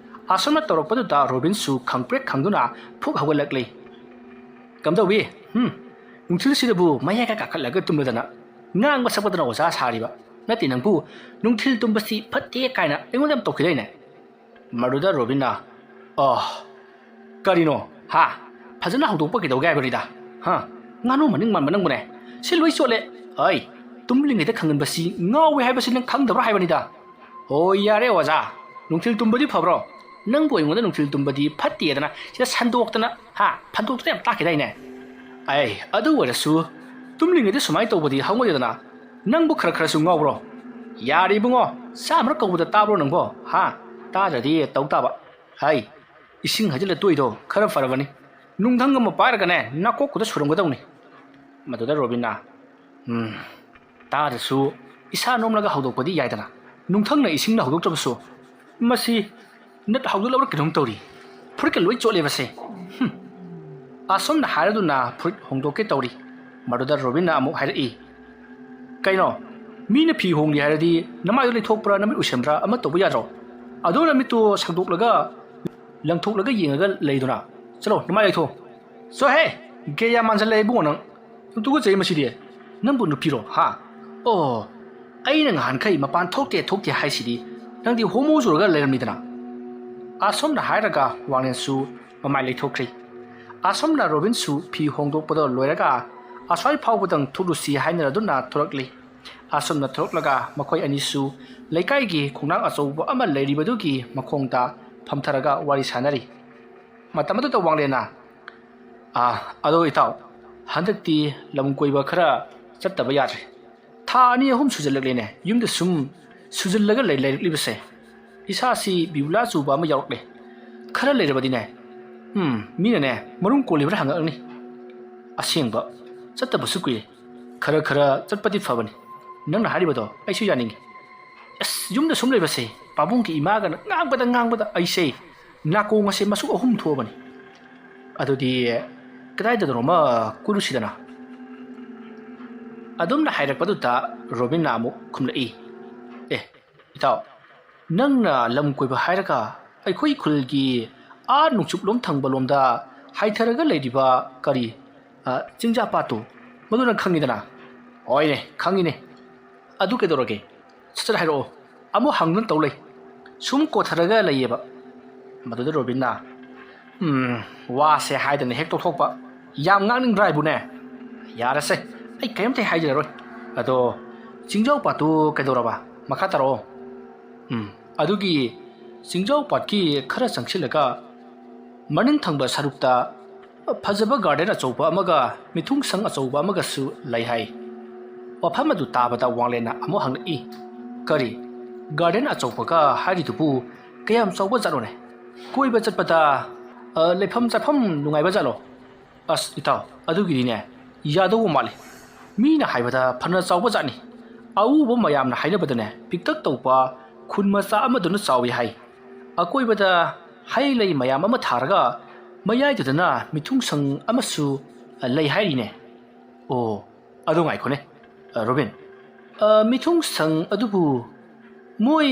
ꯑꯁꯨꯝꯅ ꯇꯧꯔꯛꯄꯗꯨꯗ ꯔꯣꯕꯤꯟꯁꯨ ꯈꯪꯄ꯭ꯔꯦꯛ ꯈꯪꯗꯨꯅ ꯐꯨꯛ ꯍꯧꯒꯠꯂꯛꯂꯤ꯫ "ꯀꯝꯗꯧꯏ? ꯍꯨꯝ, ꯅꯨꯡꯊꯤꯜꯁꯤꯗꯕꯨ ꯃꯌꯥꯏꯒ ꯀꯥꯈꯠꯂꯒ ꯇꯨꯝꯂꯗꯅ ꯉꯥꯡꯕ ꯁꯛꯄꯗꯅ ꯑꯣꯖꯥ ꯁꯥꯔꯤꯕ? ꯅꯠꯇꯦ, ꯅꯪꯕꯨ ꯅꯨꯡꯊꯤꯜ ꯇꯨꯝꯕꯁꯤ ꯐꯠꯇꯦ ꯀꯥꯏꯅ ꯑꯩꯉꯣꯟꯗ ꯌꯥꯝ ꯇꯧꯈꯤꯗꯥꯏꯅꯦ?" ꯃꯗꯨꯗ ꯔꯣꯕꯤꯟꯅ, "ꯑꯣ, ꯀꯔꯤꯅꯣ? ꯍꯥ? ꯐꯖꯅ ꯍꯧꯗꯣꯛꯄ ꯀꯩꯗꯧꯒꯦ ꯍꯥꯏꯕꯅꯤꯗ? ꯍꯥ? ꯉꯥꯅꯨ ꯃꯅꯤꯡ ꯃꯥꯟꯕ ꯅꯪꯕꯨꯅꯦ꯫ ꯁꯤ ꯂꯣꯏ ꯆꯣꯠꯂꯦ꯫ ꯑꯩ, ꯇꯨꯝꯂꯤꯉꯩꯗ ꯈꯪꯍꯟꯕꯁꯤ ꯉꯥꯎꯋꯦ ꯍꯥꯏꯕꯁꯤ ꯅꯪ ꯈꯪꯗꯕ꯭ꯔꯥ ꯍꯥꯏꯕꯅꯤꯗ?" "ꯍꯣꯏ, ꯌꯥꯔꯦ ꯑꯣꯖꯥ, ꯅꯨꯡꯊꯤꯜ ꯇꯨꯝꯕꯗꯤ ꯐꯕ꯭ꯔꯣ? ꯅꯪꯕꯨ ꯑꯩꯉꯣꯟꯗ ꯅꯨꯡꯊꯤꯜ ꯇꯨꯝꯕꯗꯤ ꯐꯠꯇꯦꯗꯅ ꯁꯤꯗ ꯁꯟꯗꯣꯛꯇꯅ, ꯍꯥ, ꯐꯟꯗꯣꯛꯇꯅ ꯌꯥꯝ ꯇꯥꯛꯈꯤꯗꯥꯏꯅꯦ?" "ꯑꯩ, ꯑꯗꯨ ꯑꯣꯏꯔꯁꯨ ꯇꯨꯝꯂꯤꯉꯩꯗ ꯁꯨꯃꯥꯏꯅ ꯇꯧꯕꯗꯤ ꯍꯧꯅꯗꯦꯗꯅ꯫ ꯅꯪꯕꯨ ꯈꯔ ꯈꯔꯁꯨ ꯉꯥꯎꯕ꯭ꯔꯣ? ꯌꯥꯔꯦ ꯏꯕꯨꯡꯉꯣ, ꯆꯥꯝꯃꯔꯛ ꯀꯧꯕꯗ ꯇꯥꯕ꯭ꯔꯣ ꯅꯪꯕꯣ? ꯍꯥ? ꯇꯥꯗ꯭ꯔꯗꯤ ꯇꯧ ꯇꯥꯕ꯫ ꯍꯩ, ꯏꯁꯤꯡ ꯍꯩꯖꯤꯜꯂ ꯇꯣꯛꯏꯗꯣ ꯈꯔ ꯐꯔꯕꯅꯤ꯫ ꯅꯨꯡꯊꯪ ꯑꯃ ꯄꯥꯏꯔꯒꯅꯦ ꯅꯥꯀꯣꯛꯇꯨꯗ ꯁꯨꯔꯝꯒꯗꯧꯅꯤ꯫" ꯃꯗꯨꯗ ꯔꯣꯕꯤꯟꯅ, "ꯎꯝ, ꯇꯥꯗ꯭ꯔꯁꯨ ꯏꯁꯥ ꯅꯣꯝꯂꯒ ꯍꯧꯗꯣꯛꯄꯗꯤ ꯌꯥꯏꯗꯅ, ꯅꯨꯡꯊꯪꯅ ꯏꯁꯤꯡꯅ ꯍꯧꯗꯣꯛꯇ꯭ꯔꯕꯁꯨ꯫ ꯃꯁꯤ ꯅꯠ ꯍꯧꯗꯣꯛꯂꯕ꯭ꯔꯥ ꯀꯩꯅꯣꯝ ꯇꯧꯔꯤ꯫ ꯐꯨꯔꯤꯠꯀ ꯂꯣꯏ ꯆꯣꯠꯂꯦꯕꯁꯦ꯫ ꯍꯨꯝ꯫" ꯑꯁꯨꯝꯅ ꯍꯥꯏꯔꯗꯨꯅ ꯐꯨꯔꯤꯠ ꯍꯣꯡꯗꯣꯛꯀꯦ ꯇꯧꯔꯤ꯫ ꯃꯗꯨꯗ ꯔꯣꯕꯤꯟꯅ ꯑꯃꯨꯛ ꯍꯥꯏꯔꯛꯏ, "ꯀꯩꯅꯣ? ꯃꯤꯅ ꯐꯤ ꯍꯣꯡꯒꯦ ꯍꯥꯏꯔꯗꯤ ꯅꯃꯥꯏꯗꯣ ꯂꯩꯊꯣꯛꯄ꯭ꯔꯥ, ꯅꯃꯤꯠ ꯎꯏꯁꯟꯕ꯭ꯔꯥ ꯑꯃ ꯇꯧꯕ ꯌꯥꯗ꯭ꯔꯣ? ꯑꯗꯣ ꯅꯃꯤꯠꯇꯣ ꯁꯪꯗꯣꯛꯂꯒ, ꯂꯪꯊꯣꯛꯂꯒ ꯌꯦꯡꯉꯒ ꯂꯩꯗꯨꯅ꯫ ꯆꯠꯂꯣ, ꯅꯃꯥꯏ ꯂꯩꯊꯣꯛ꯫ ꯆꯣꯍꯦ! ꯒꯦꯌꯥ ꯃꯥꯟꯁꯤꯜꯂꯛꯑꯦ ꯏꯕꯨꯡꯉꯣ ꯅꯪ꯫ ꯌꯥꯝ ꯇꯨꯀꯠꯆꯩ ꯃꯁꯤꯗꯤ꯫ ꯅꯪꯕꯨ ꯅꯨꯄꯤꯔꯣ? ꯍꯥ? ꯑꯣ, ꯑꯩꯅ ꯉꯍꯥꯟꯈꯩ ꯃꯄꯥꯟ ꯊꯣꯛꯇꯦ ꯊꯣꯛꯇꯦ ꯍꯥꯏꯁꯤꯗꯤ ꯅꯪꯗꯤ ꯍꯣꯃꯣ ꯆꯨꯔꯒ ꯂꯩꯔꯝꯃꯤꯗꯅ꯫ ꯑꯁꯨꯝꯅ ꯍꯥꯏꯔꯒ ꯋꯥꯡꯂꯦꯟꯁꯨ ꯃꯃꯥꯏ ꯂꯩꯊꯣꯛꯈ꯭ꯔꯦ꯫ ꯑꯁꯨꯝꯅ ꯔꯣꯕꯤꯟꯁꯨ ꯐꯤ ꯍꯣꯡꯗꯣꯛꯄꯗꯣ ꯂꯣꯏꯔꯒ ꯑꯁ꯭ꯋꯥꯏ ꯐꯥꯎꯕꯗꯪ ꯊꯣꯛꯂꯨꯁꯤ ꯍꯥꯏꯅꯔꯗꯨꯅ ꯊꯣꯔꯛꯂꯤ꯫ ꯑꯁꯨꯝꯅ ꯊꯣꯔꯛꯂꯒ ꯃꯈꯣꯏ ꯑꯅꯤꯁꯨ ꯂꯩꯀꯥꯏꯒꯤ ꯈꯣꯡꯅꯥꯡ ꯑꯆꯧꯕ ꯑꯃ ꯂꯩꯔꯤꯕꯗꯨꯒꯤ ꯃꯈꯣꯡꯗ ꯐꯝꯊꯔꯒ ꯋꯥꯔꯤ ꯁꯥꯟꯅꯔꯤ꯫ ꯃꯇꯝ ꯑꯗꯨꯗ ꯋꯥꯡꯂꯦꯟꯅ, "ꯑꯥ, ꯑꯗꯣ ꯏꯇꯥꯎ, ꯍꯟꯗꯛꯇꯤ ꯂꯝ ꯀꯣꯏꯕ ꯈꯔ ꯆꯠꯇꯕ ꯌꯥꯗ꯭ꯔꯦ꯫ ꯊꯥ ꯑꯅꯤ ꯑꯍꯨꯝ ꯁꯨꯖꯜꯂꯛꯂꯦꯅꯦ ꯌꯨꯝꯗ ꯁꯨꯝ ꯁꯨꯖꯜꯂꯒ ꯂꯩ-, ꯂꯩꯔꯛꯂꯤꯕꯁꯦ꯫ ꯏꯁꯥꯁꯤ ꯕꯤꯕꯨꯂꯥ ꯆꯨꯕ ꯑꯃ ꯌꯥꯎꯔꯛꯂꯦ꯫ ꯈꯔ ꯂꯩꯔꯕꯗꯤꯅꯦ, ꯎꯝ, ꯃꯤꯅꯅꯦ ꯃꯔꯨꯝ ꯀꯣꯜꯂꯤꯕ꯭ꯔꯥ ꯍꯪꯉꯛꯑꯅꯤ꯫ ꯑꯁꯦꯡꯕ, ꯆꯠꯇꯕꯁꯨ ꯀꯨꯏꯔꯦ꯫ ꯈꯔ ꯈꯔ ꯆꯠꯄꯗꯤ ꯐꯕꯅꯤ꯫ ꯅꯪꯅ ꯍꯥꯏꯔꯤꯕꯗꯣ ꯑꯩꯁꯨ ꯌꯥꯅꯤꯡꯉꯤ꯫ ꯑꯁ, ꯌꯨꯝꯗ ꯁꯨꯝ ꯂꯩꯕꯁꯦ ꯄꯥꯕꯨꯡꯒꯤ ꯏꯃꯥꯒꯅ ꯉꯥꯡꯕꯗ ꯉꯥꯡꯕꯗ ꯑꯩꯁꯦ ꯅꯥꯀꯣꯡ ꯑꯁꯦ ꯃꯁꯨ ꯑꯍꯨꯝ ꯊꯣꯛꯑꯕꯅꯤ꯫ ꯑꯗꯨꯗꯤ ꯀꯗꯥꯏꯗꯅꯣꯃ ꯀꯣꯏꯔꯨꯁꯤꯗꯅ?" ꯑꯗꯨꯝꯅ ꯍꯥꯏꯔꯛꯄꯗꯨꯗ ꯔꯣꯕꯤꯟꯅ ꯑꯃꯨꯛ ꯈꯨꯝꯂꯛꯏ, "ꯑꯦ, ꯏꯇꯥꯎ, ꯅꯪꯅ ꯂꯝ ꯀꯣꯏꯕ ꯍꯥꯏꯔꯒ ꯑꯩꯈꯣꯏ ꯈꯨꯜꯒꯤ ꯑꯥ ꯅꯣꯡꯆꯨꯞꯂꯣꯝ ꯊꯪꯕ ꯂꯣꯝꯗ ꯍꯥꯏꯊꯔꯒ ꯂꯩꯔꯤꯕ ꯀꯔꯤ, ꯑ, ꯆꯤꯡꯖꯥ ꯄꯥꯠꯇꯨ, ꯃꯗꯨ ꯅꯪ ꯈꯪꯉꯤꯗꯅ?" "ꯍꯣꯏꯅꯦ, ꯈꯪꯉꯤꯅꯦ꯫ ꯑꯗꯨ ꯀꯩꯗꯧꯔꯒꯦ? ꯁꯠ ꯁꯠ ꯍꯥꯏꯔꯛꯑꯣ꯫ ꯑꯃꯨꯛ ꯍꯪꯗꯨꯅ ꯇꯧ ꯂꯩ꯫ ꯁꯨꯝ ꯀꯣꯊꯔꯒ ꯂꯩꯌꯦꯕ꯫" ꯃꯗꯨꯗ ꯔꯣꯕꯤꯟꯅ, "ꯎꯝ, ꯋꯥꯁꯦ ꯍꯥꯏꯗꯅ ꯍꯦꯛ ꯇꯣꯛꯊꯣꯛꯄ꯫ ꯌꯥꯝ ꯉꯥꯡꯅꯤꯡꯕ꯭ꯔꯥ ꯍꯥꯏꯕꯨꯅꯦ? ꯌꯥꯔꯁꯦ, ꯑꯩ ꯀꯔꯤꯝꯇ ꯍꯥꯏꯖꯔꯔꯣꯏ꯫ ꯑꯗꯣ ꯆꯤꯡꯖꯥꯎ ꯄꯥꯠꯇꯨ ꯀꯩꯗꯧꯔꯕ? ꯃꯈꯥ ꯇꯥꯔꯛꯑꯣ꯫" ꯎꯝ, ꯑꯗꯨꯒꯤ ꯆꯤꯡꯖꯥꯎ ꯄꯥꯠꯀꯤ ꯈꯔ ꯆꯪꯁꯤꯜꯂꯒ ꯃꯅꯤꯡ ꯊꯪꯕ ꯁꯔꯨꯛꯇ ꯐꯖꯕ ꯒꯥꯔꯗꯦꯟ ꯑꯆꯧꯕ ꯑꯃꯒ ꯃꯤꯊꯨꯡ ꯁꯪ ꯑꯆꯧꯕ ꯑꯃꯒꯁꯨ ꯂꯩ ꯍꯥꯏ꯫ ꯋꯥꯐꯝ ꯑꯗꯨ ꯇꯥꯕꯗ ꯋꯥꯡꯂꯦꯟꯅ ꯑꯃꯨꯛ ꯍꯪꯂꯛꯏ, "ꯀꯔꯤ? ꯒꯥꯔꯗꯦꯟ ꯑꯆꯧꯕꯒ ꯍꯥꯏꯔꯤꯗꯨꯕꯨ ꯀꯌꯥꯝ ꯆꯥꯎꯕ ꯖꯥꯠꯅꯣꯅꯦ? ꯀꯣꯏꯕ ꯆꯠꯄꯗ, ꯑ, ꯂꯩꯐꯝ ꯆꯥꯐꯝ ꯅꯨꯡꯉꯥꯏꯕ ꯖꯥꯠꯂꯣ?" "ꯑꯁ ꯏꯇꯥꯎ, ꯑꯗꯨꯒꯤꯗꯤꯅꯦ ꯌꯥꯗꯧꯕ ꯃꯥꯜꯂꯤ꯫ ꯃꯤꯅ ꯍꯥꯏꯕꯗ ꯐꯅ ꯆꯥꯎꯕ ꯖꯥꯠꯅꯤ꯫ ꯑꯎꯕ ꯃꯌꯥꯝꯅ ꯍꯥꯏꯅꯕꯗꯅꯦ ꯄꯤꯛꯇꯛ ꯇꯧꯕ ꯈꯨꯟ ꯃꯆꯥ ꯑꯃꯗꯨꯅ ꯆꯥꯎꯏ ꯍꯥꯏ꯫ ꯑꯀꯣꯏꯕꯗ ꯍꯩ ꯂꯩ ꯃꯌꯥꯝ ꯑꯃ ꯊꯥꯔꯒ ꯃꯌꯥꯏꯗꯨꯗꯅ ꯃꯤꯊꯨꯡ ꯁꯪ ꯑꯃꯁꯨ ꯂꯩ ꯍꯥꯏꯔꯤꯅꯦ꯫" "ꯑꯣ, ꯑꯗꯨ ꯉꯥꯏꯈꯣꯅꯦ, ꯑ, ꯔꯣꯕꯤꯟ꯫ ꯑ, ꯃꯤꯊꯨꯡ ꯁꯪ ꯑꯗꯨꯕꯨ ꯃꯣꯏ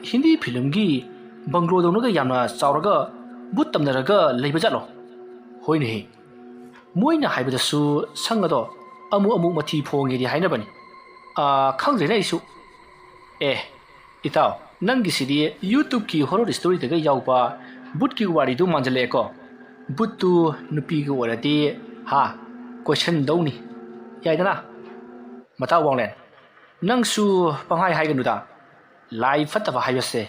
ꯍꯤꯟꯗꯤ ꯐꯤꯂꯝꯒꯤ ꯕꯪꯒ꯭ꯂꯣꯗꯧꯅꯒ ꯌꯥꯝꯅ ꯆꯥꯎꯔꯒ ꯚꯨꯠ ꯇꯝꯅꯔꯒ ꯂꯩꯕ ꯖꯥꯠꯂꯣ?" "ꯍꯣꯏꯅꯦꯍꯦ꯫ ꯃꯣꯏꯅ ꯍꯥꯏꯕꯗꯁꯨ ꯁꯪ ꯑꯗꯣ ꯑꯃꯨꯛ ꯑꯃꯨꯛ ꯃꯊꯤ ꯐꯣꯡꯉꯦꯗꯤ ꯍꯥꯏꯅꯕꯅꯤ꯫ ꯑ, ꯈꯪꯗ꯭ꯔꯦꯅꯦ ꯑꯩꯁꯨ꯫ ꯑꯦ, ꯏꯇꯥꯎ, ꯅꯪꯒꯤꯁꯤꯗꯤ YouTube-ꯀꯤ horror story-ꯗꯒ ꯌꯥꯎꯕ ꯚꯨꯠꯀꯤ ꯋꯥꯔꯤꯗꯨ ꯃꯥꯟꯖꯜꯂꯛꯑꯦꯀꯣ꯫ ꯚꯨꯠꯇꯨ ꯅꯨꯄꯤꯒ ꯑꯣꯏꯔꯗꯤ, ꯍꯥ, ꯀꯣꯏꯁꯟꯗꯧꯅꯤ꯫ ꯌꯥꯏꯗꯅ? ꯃꯇꯥꯎ ꯋꯥꯡꯂꯦꯟ, ꯅꯪꯁꯨ ꯄꯪꯍꯥꯏ ꯍꯥꯏꯒꯅꯨꯗ꯫ ꯂꯥꯏ ꯐꯠꯇꯕ ꯍꯥꯏꯕꯁꯦ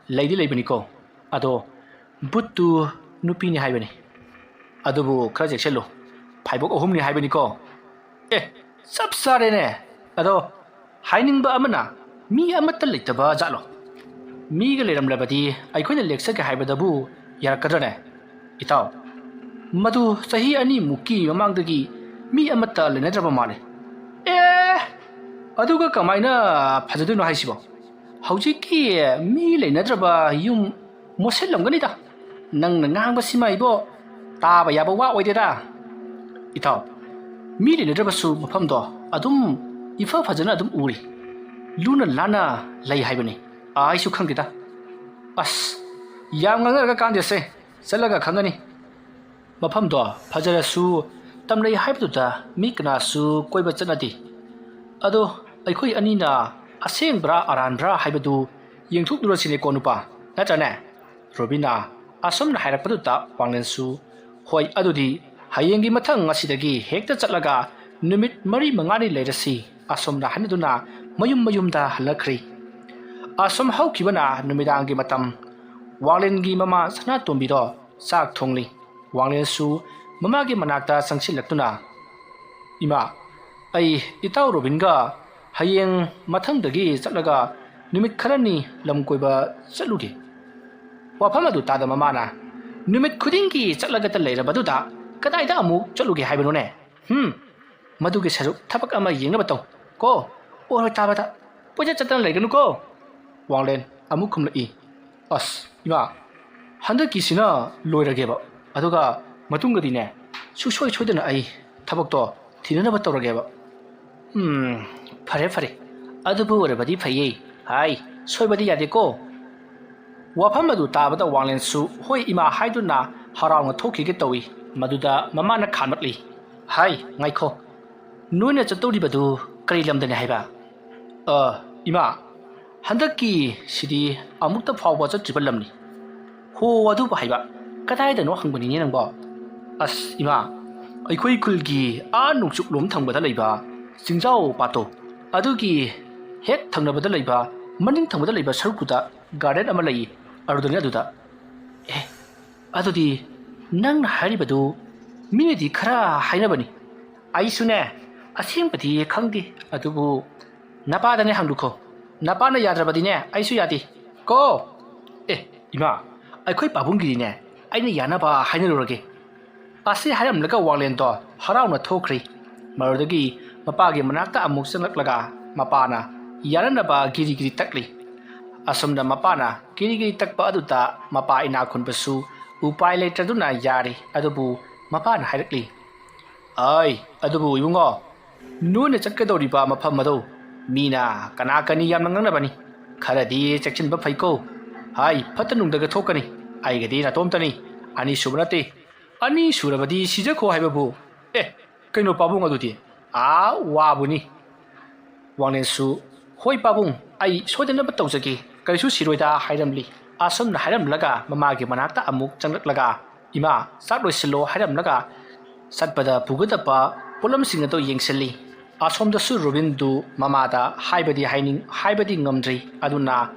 ꯂꯩꯗꯤ ꯂꯩꯕꯅꯤꯀꯣ꯫ ꯑꯗꯣ ꯚꯨꯠꯇꯨ ꯅꯨꯄꯤꯅꯤ ꯍꯥꯏꯕꯅꯤ꯫ ꯑꯗꯨꯕꯨ ꯈꯔ ꯆꯦꯛꯁꯤꯜꯂꯨ, ꯐꯥꯏꯕꯣꯛ ꯑꯍꯨꯝꯅꯤ ꯍꯥꯏꯕꯅꯤꯀꯣ꯫ ꯑꯦ, ꯆꯞ ꯆꯥꯔꯦꯅꯦ꯫ ꯑꯗꯣ ꯍꯥꯏꯅꯤꯡꯕ ꯑꯃꯅ, ꯃꯤ ꯑꯃꯠꯇ ꯂꯩꯇꯕ ꯖꯥꯠꯂꯣ? ꯃꯤꯒ ꯂꯩꯔꯝꯂꯕꯗꯤ ꯑꯩꯈꯣꯏꯅ ꯂꯦꯛꯆꯒꯦ ꯍꯥꯏꯕꯗꯕꯨ ꯌꯥꯔꯛꯀꯗ꯭ꯔꯅꯦ? ꯏꯇꯥꯎ, ꯃꯗꯨ ꯆꯍꯤ ꯑꯅꯤꯃꯨꯛꯀꯤ ꯃꯃꯥꯡꯗꯒꯤ ꯃꯤ ꯑꯃꯠꯇ ꯂꯩꯅꯗ꯭ꯔꯕ ꯃꯥꯜꯂꯤ꯫ ꯑꯦ, ꯑꯗꯨꯒ ꯀꯃꯥꯏꯅ ꯐꯖꯗꯣꯏꯅꯣ ꯍꯥꯏꯁꯤꯕꯣ? ꯍꯧꯖꯤꯛꯀꯤ ꯃꯤ ꯂꯩꯅꯗ꯭ꯔꯕ ꯌꯨꯝ ꯃꯣꯠꯁꯤꯜꯂꯝꯒꯅꯤꯗ꯫ ꯅꯪꯅ ꯉꯥꯡꯕꯁꯤꯃ ꯏꯕꯣ, ꯇꯥꯕ ꯌꯥꯕ ꯋꯥ ꯑꯣꯏꯗꯦꯗ꯫ ꯏꯇꯥꯎ, ꯃꯤ ꯂꯩꯅꯗ꯭ꯔꯕꯁꯨ ꯃꯐꯝꯗꯣ ꯑꯗꯨꯝ ꯏꯐ ꯐꯖꯅ ꯑꯗꯨꯝ ꯎꯔꯤ꯫ ꯂꯨꯅ ꯅꯥꯟꯅ ꯂꯩ ꯍꯥꯏꯕꯅꯤ꯫ ꯑꯩꯁꯨ ꯈꯪꯗꯦꯗ꯫ ꯑꯁ, ꯌꯥꯝ ꯉꯥꯡꯅꯔꯒ ꯀꯥꯟꯗꯦꯁꯦ, ꯆꯠꯂꯒ ꯈꯪꯒꯅꯤ꯫ ꯃꯐꯝꯗꯣ ꯐꯖꯔꯁꯨ ꯇꯝꯂꯩ ꯍꯥꯏꯕꯗꯨꯗ ꯃꯤ ꯀꯅꯥꯁꯨ ꯀꯣꯏꯕ ꯆꯠꯅꯗꯦ꯫ ꯑꯗꯣ ꯑꯩꯈꯣꯏ ꯑꯅꯤꯅ ꯑꯁꯦꯡꯕ꯭ꯔꯥ ꯑꯔꯥꯟꯕ꯭ꯔꯥ ꯍꯥꯏꯕꯗꯨ ꯌꯦꯡꯊꯣꯛꯂꯨꯔꯁꯤꯅꯦꯀꯣ ꯅꯨꯄꯥ, ꯅꯠꯇ꯭ꯔꯅꯦ? ꯔꯣꯕꯤꯅꯥ ꯑꯁꯨꯝꯅ ꯍꯥꯏꯔꯛꯄꯗꯨꯗ ꯋꯥꯡꯂꯦꯟꯁꯨ, "ꯍꯣꯏ, ꯑꯗꯨꯗꯤ ꯍꯌꯦꯡꯒꯤ ꯃꯊꯪ ꯉꯁꯤꯗꯒꯤ ꯍꯦꯛꯇ ꯆꯠꯂꯒ ꯅꯨꯃꯤꯠ ꯃꯔꯤ ꯃꯉꯥꯅꯤ ꯂꯩꯔꯁꯤ," ꯑꯁꯨꯝꯅ ꯍꯥꯏꯅꯗꯨꯅ ꯃꯌꯨꯝ ꯃꯌꯨꯝꯗ ꯍꯜꯂꯛꯈ꯭ꯔꯤ꯫ ꯑꯁꯨꯝ ꯍꯧꯈꯤꯕꯅ ꯅꯨꯃꯤꯗꯥꯡꯒꯤ ꯃꯇꯝ꯫ ꯋꯥꯡꯂꯦꯟꯒꯤ ꯃꯃꯥ ꯁꯅꯥꯇꯣꯝꯕꯤꯗꯣ ꯆꯥꯛ ꯊꯣꯡꯂꯤ꯫ ꯋꯥꯡꯂꯦꯟꯁꯨ ꯃꯃꯥꯒꯤ ꯃꯅꯥꯛꯇ ꯆꯪꯁꯤꯜꯂꯛꯇꯨꯅ, "ꯏꯃꯥ, ꯑꯩ ꯏꯇꯥꯎ ꯔꯣꯕꯤꯟꯒ ꯍꯌꯦꯡ ꯃꯊꯪꯗꯒꯤ ꯆꯠꯂꯒ ꯅꯨꯃꯤꯠ ꯈꯔꯅꯤ ꯂꯝ ꯀꯣꯏꯕ ꯆꯠꯂꯨꯒꯦ꯫" ꯋꯥꯐꯝ ꯑꯗꯨ ꯇꯥꯗ ꯃꯃꯥꯅ, "ꯅꯨꯃꯤꯠ ꯈꯨꯗꯤꯡꯒꯤ ꯆꯠꯂꯒꯇ ꯂꯩꯔꯕꯗꯨꯗ ꯀꯗꯥꯏꯗ ꯑꯃꯨꯛ ꯆꯠꯂꯨꯒꯦ ꯍꯥꯏꯕꯅꯣꯅꯦ? ꯍꯨꯝ, ꯃꯗꯨꯒꯤ ꯁꯔꯨꯛ ꯊꯕꯛ ꯑꯃ ꯌꯦꯡꯅꯕ ꯇꯧ ꯀꯣ꯫ ꯑꯣꯏꯔꯣꯏ ꯇꯥꯕꯗ ꯄꯣꯏꯆꯠ ꯆꯠꯇꯅ ꯂꯩꯒꯅꯨꯀꯣ꯫" ꯋꯥꯡꯂꯦꯟ ꯑꯃꯨꯛ ꯈꯨꯝꯂꯛꯏ, "ꯑꯁ, ꯏꯃꯥ, ꯍꯟꯗꯛꯀꯤꯁꯤꯅ ꯂꯣꯏꯔꯒꯦꯕ, ꯑꯗꯨꯒ ꯃꯇꯨꯡꯗꯗꯤꯅꯦ, ꯁꯨꯡꯁꯣꯏ ꯁꯣꯏꯗꯅ ꯑꯩ ꯊꯕꯛꯇꯣ ꯊꯤꯅꯅꯕ ꯇꯧꯔꯒꯦꯕ꯫" "ꯎꯝ, ꯐꯔꯦ, ꯐꯔꯦ, ꯑꯗꯨꯕꯨ ꯑꯣꯏꯔꯕꯗꯤ ꯐꯩꯌꯦ꯫ ꯍꯥꯏ, ꯁꯣꯏꯕꯗꯤ ꯌꯥꯗꯦꯀꯣ꯫" ꯋꯥꯐꯝ ꯑꯗꯨ ꯇꯥꯕꯗ ꯋꯥꯡꯂꯦꯟꯁꯨ "ꯍꯣꯏ, ꯏꯃꯥ" ꯍꯥꯏꯗꯨꯅ ꯍꯔꯥꯎꯅ ꯊꯣꯛꯈꯤꯒꯦ ꯇꯧꯏ꯫ ꯃꯗꯨꯗ ꯃꯃꯥꯅ ꯈꯥꯝꯂꯛꯂꯤ, "ꯍꯥꯏ, ꯉꯥꯏꯈꯣ, ꯅꯣꯏꯅ ꯆꯠꯇꯧꯔꯤꯕꯗꯨ ꯀꯔꯤ ꯂꯝꯗꯅꯤ ꯍꯥꯏꯕ?" "ꯑ, ꯏꯃꯥ, ꯍꯟꯗꯛꯀꯤ ꯁꯤꯗꯤ ꯑꯃꯨꯛꯇ ꯐꯥꯎꯕ ꯆꯠꯇ꯭ꯔꯤꯕ ꯂꯝꯅꯤ꯫ ꯍꯣ, ꯑꯗꯨꯕꯨ ꯍꯥꯏꯕ, ꯀꯗꯥꯏꯗꯅꯣ ꯍꯪꯕꯅꯤꯅꯦ ꯅꯪꯕꯣ? ꯑꯁ ꯏꯃꯥ, ꯑꯩꯈꯣꯏ ꯈꯨꯜꯒꯤ ꯑꯥ ꯅꯣꯡꯆꯨꯞꯂꯣꯝ ꯊꯪꯕꯗ ꯂꯩꯕ ꯆꯤꯡꯖꯥꯎ ꯄꯥꯠꯇꯣ, ꯑꯗꯨꯒꯤ ꯍꯦꯛ ꯊꯪꯅꯕꯗ ꯂꯩꯕ, ꯃꯅꯤꯡ ꯊꯪꯕꯗ ꯂꯩꯕ ꯁꯔꯨꯛꯇꯨꯗ ꯒꯥꯔꯗꯦꯟ ꯑꯃ ꯂꯩ, ꯑꯗꯨꯗꯅꯤ꯫ ꯑꯗꯨꯗ꯫ ꯑꯦ, ꯑꯗꯨꯗꯤ ꯅꯪꯅ ꯍꯥꯏꯔꯤꯕꯗꯨ ꯃꯤꯅꯗꯤ ꯈꯔ ꯍꯥꯏꯅꯕꯅꯤ꯫ ꯑꯩꯁꯨꯅꯦ, ꯑꯁꯦꯡꯕꯗꯤ ꯈꯪꯗꯦ, ꯑꯗꯨꯕꯨ ꯅꯄꯥꯗꯅꯦ ꯍꯪꯂꯨꯈꯣ꯫ ꯅꯄꯥꯅ ꯌꯥꯗ꯭ꯔꯕꯗꯤꯅꯦ, ꯑꯩꯁꯨ ꯌꯥꯗꯦ ꯀꯣ꯫ ꯑꯦ, ꯏꯃꯥ, ꯑꯩꯈꯣꯏ ꯄꯥꯕꯨꯡꯒꯤꯗꯤꯅꯦ, ꯑꯩꯅ ꯌꯥꯅꯕ ꯍꯥꯏꯅꯔꯨꯔꯒꯦ꯫ ꯑꯁꯤ ꯍꯥꯏꯔꯝꯂꯒ ꯋꯥꯡꯂꯦꯟꯗꯣ ꯍꯔꯥꯎꯅ ꯊꯣꯛꯈ꯭ꯔꯦ꯫ ꯃꯗꯨꯗꯒꯤ ꯃꯄꯥꯒꯤ ꯃꯅꯥꯛꯇ ꯑꯃꯨꯛ ꯆꯪꯂꯛꯂꯒ ꯃꯄꯥꯅ ꯌꯥꯅꯅꯕ ꯒꯤꯔꯤ ꯒꯤꯔꯤ ꯇꯛꯂꯤ꯫ ꯑꯁꯨꯝꯅ ꯃꯄꯥꯅ ꯒꯤꯔꯤ ꯒꯤꯔꯤ ꯇꯛꯄ ꯑꯗꯨꯗ ꯃꯄꯥ ꯏꯅꯥꯛ ꯈꯨꯟꯕꯁꯨ ꯎꯄꯥꯏ ꯂꯩꯇ꯭ꯔꯗꯨꯅ ꯌꯥꯔꯦ꯫ ꯑꯗꯨꯕꯨ ꯃꯄꯥꯅ ꯍꯥꯏꯔꯛꯂꯤ, "ꯑꯩ, ꯑꯗꯨꯕꯨ ꯏꯕꯨꯡꯉꯣ, ꯅꯣꯏꯅ ꯆꯠꯀꯗꯧꯔꯤꯕ ꯃꯐꯝ ꯑꯗꯨ ꯃꯤꯅ ꯀꯅꯥ ꯀꯅꯤ ꯌꯥꯝꯅ ꯉꯥꯡꯅꯕꯅꯤ꯫ ꯈꯔꯗꯤ ꯆꯦꯛꯁꯤꯟꯕ ꯐꯩꯀꯣ꯫ ꯍꯥꯏ, ꯐꯠꯇ ꯅꯨꯡꯗꯒ ꯊꯣꯛꯀꯅꯤ꯫ ꯑꯩꯒꯗꯤ ꯅꯥꯇꯣꯝꯇꯅꯤ, ꯑꯅꯤꯁꯨꯕ ꯅꯠꯇꯦ꯫ ꯑꯅꯤ ꯁꯨꯔꯕꯗꯤ ꯁꯤꯖꯈꯣ ꯍꯥꯏꯕꯕꯨ꯫ ꯑꯦ, ꯀꯩꯅꯣ ꯄꯥꯕꯨꯡ ꯑꯗꯨꯗꯤ? ꯑꯥ, ꯋꯥꯕꯨꯅꯤ꯫" ꯋꯥꯡꯂꯦꯟꯁꯨ, "ꯍꯣꯏ ꯄꯥꯕꯨꯡ, ꯑꯩ ꯁꯣꯏꯗꯅꯕ ꯇꯧꯖꯒꯦ, ꯀꯔꯤꯁꯨ ꯁꯤꯔꯣꯏꯗ" ꯍꯥꯏꯔꯝꯂꯤ꯫ ꯑꯁꯨꯝꯅ ꯍꯥꯏꯔꯝꯂꯒ ꯃꯃꯥꯒꯤ ꯃꯅꯥꯛꯇ ꯑꯃꯨꯛ ꯆꯪꯂꯛꯂꯒ, "ꯏꯃꯥ, ꯆꯥꯛ ꯂꯣꯏꯁꯤꯜꯂꯣ" ꯍꯥꯏꯔꯝꯂꯒ ꯆꯠꯄꯗ ꯄꯨꯒꯗꯕ ꯄꯣꯠꯂꯝꯁꯤꯡ ꯑꯗꯨ ꯌꯦꯡꯁꯤꯜꯂꯤ꯫ ꯑꯁꯣꯝꯗꯁꯨ ꯔꯣꯕꯤꯟꯗꯨ ꯃꯃꯥꯗ ꯍꯥꯏꯕꯗꯤ ꯍꯥꯏꯅꯤꯡ-, ꯍꯥꯏꯕꯗꯤ ꯉꯝꯗ꯭ꯔꯤ, ꯑꯗꯨꯅ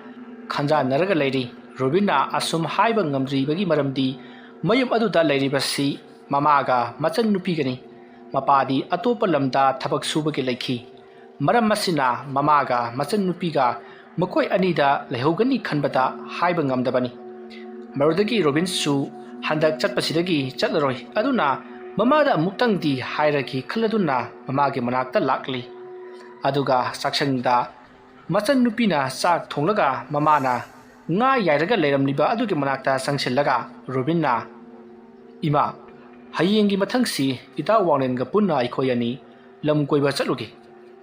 ꯈꯟꯖꯥꯟꯅꯔꯒ ꯂꯩꯔꯤ꯫ ꯔꯣꯕꯤꯟꯅ ꯑꯁꯨꯝ ꯍꯥꯏꯕ ꯉꯝꯗ꯭ꯔꯤꯕꯒꯤ ꯃꯔꯝꯗꯤ ꯃꯌꯨꯝ ꯑꯗꯨꯗ ꯂꯩꯔꯤꯕꯁꯤ ꯃꯃꯥꯒ ꯃꯆꯟꯅꯨꯄꯤꯒꯅꯤ꯫ ꯃꯄꯥꯗꯤ ꯑꯇꯣꯞꯄ ꯂꯝꯗ ꯊꯕꯛ ꯁꯨꯕꯒꯤ ꯂꯩꯈꯤ꯫ ꯃꯔꯝ ꯑꯁꯤꯅ ꯃꯃꯥꯒ ꯃꯆꯟꯅꯨꯄꯤꯒ ꯃꯈꯣꯏ ꯑꯅꯤꯗ ꯂꯩꯍꯧꯒꯅꯤ ꯈꯟꯕꯗ ꯍꯥꯏꯕ ꯉꯝꯗꯕꯅꯤ꯫ ꯃꯗꯨꯗꯒꯤ ꯔꯣꯕꯤꯟꯁꯨ ꯍꯟꯗꯛ ꯆꯠꯄꯁꯤꯗꯒꯤ ꯆꯠꯂꯔꯣꯏ꯫ ꯑꯗꯨꯅ ꯃꯃꯥꯗ ꯑꯃꯨꯛꯇꯪꯗꯤ ꯍꯥꯏꯔꯒꯦ ꯈꯜꯂꯗꯨꯅ ꯃꯃꯥꯒꯤ ꯃꯅꯥꯛꯇ ꯂꯥꯛꯂꯤ꯫ ꯑꯗꯨꯒ ꯆꯥꯛꯁꯪꯗ ꯃꯆꯟꯅꯨꯄꯤꯅ ꯆꯥꯛ ꯊꯣꯡꯂꯒ ꯃꯃꯥꯅ ꯉꯥ ꯌꯥꯏꯔꯒ ꯂꯩꯔꯝꯂꯤꯕ ꯑꯗꯨꯒꯤ ꯃꯅꯥꯛꯇ ꯆꯪꯁꯤꯜꯂꯒ ꯔꯣꯕꯤꯟꯅ, "ꯏꯃꯥ, ꯍꯌꯦꯡꯒꯤ ꯃꯊꯪꯁꯤ ꯏꯇꯥꯎ ꯋꯥꯡꯂꯦꯟꯒ ꯄꯨꯟꯅ ꯑꯩꯈꯣꯏ ꯑꯅꯤ ꯂꯝ ꯀꯣꯏꯕ ꯆꯠꯂꯨꯒꯦ꯫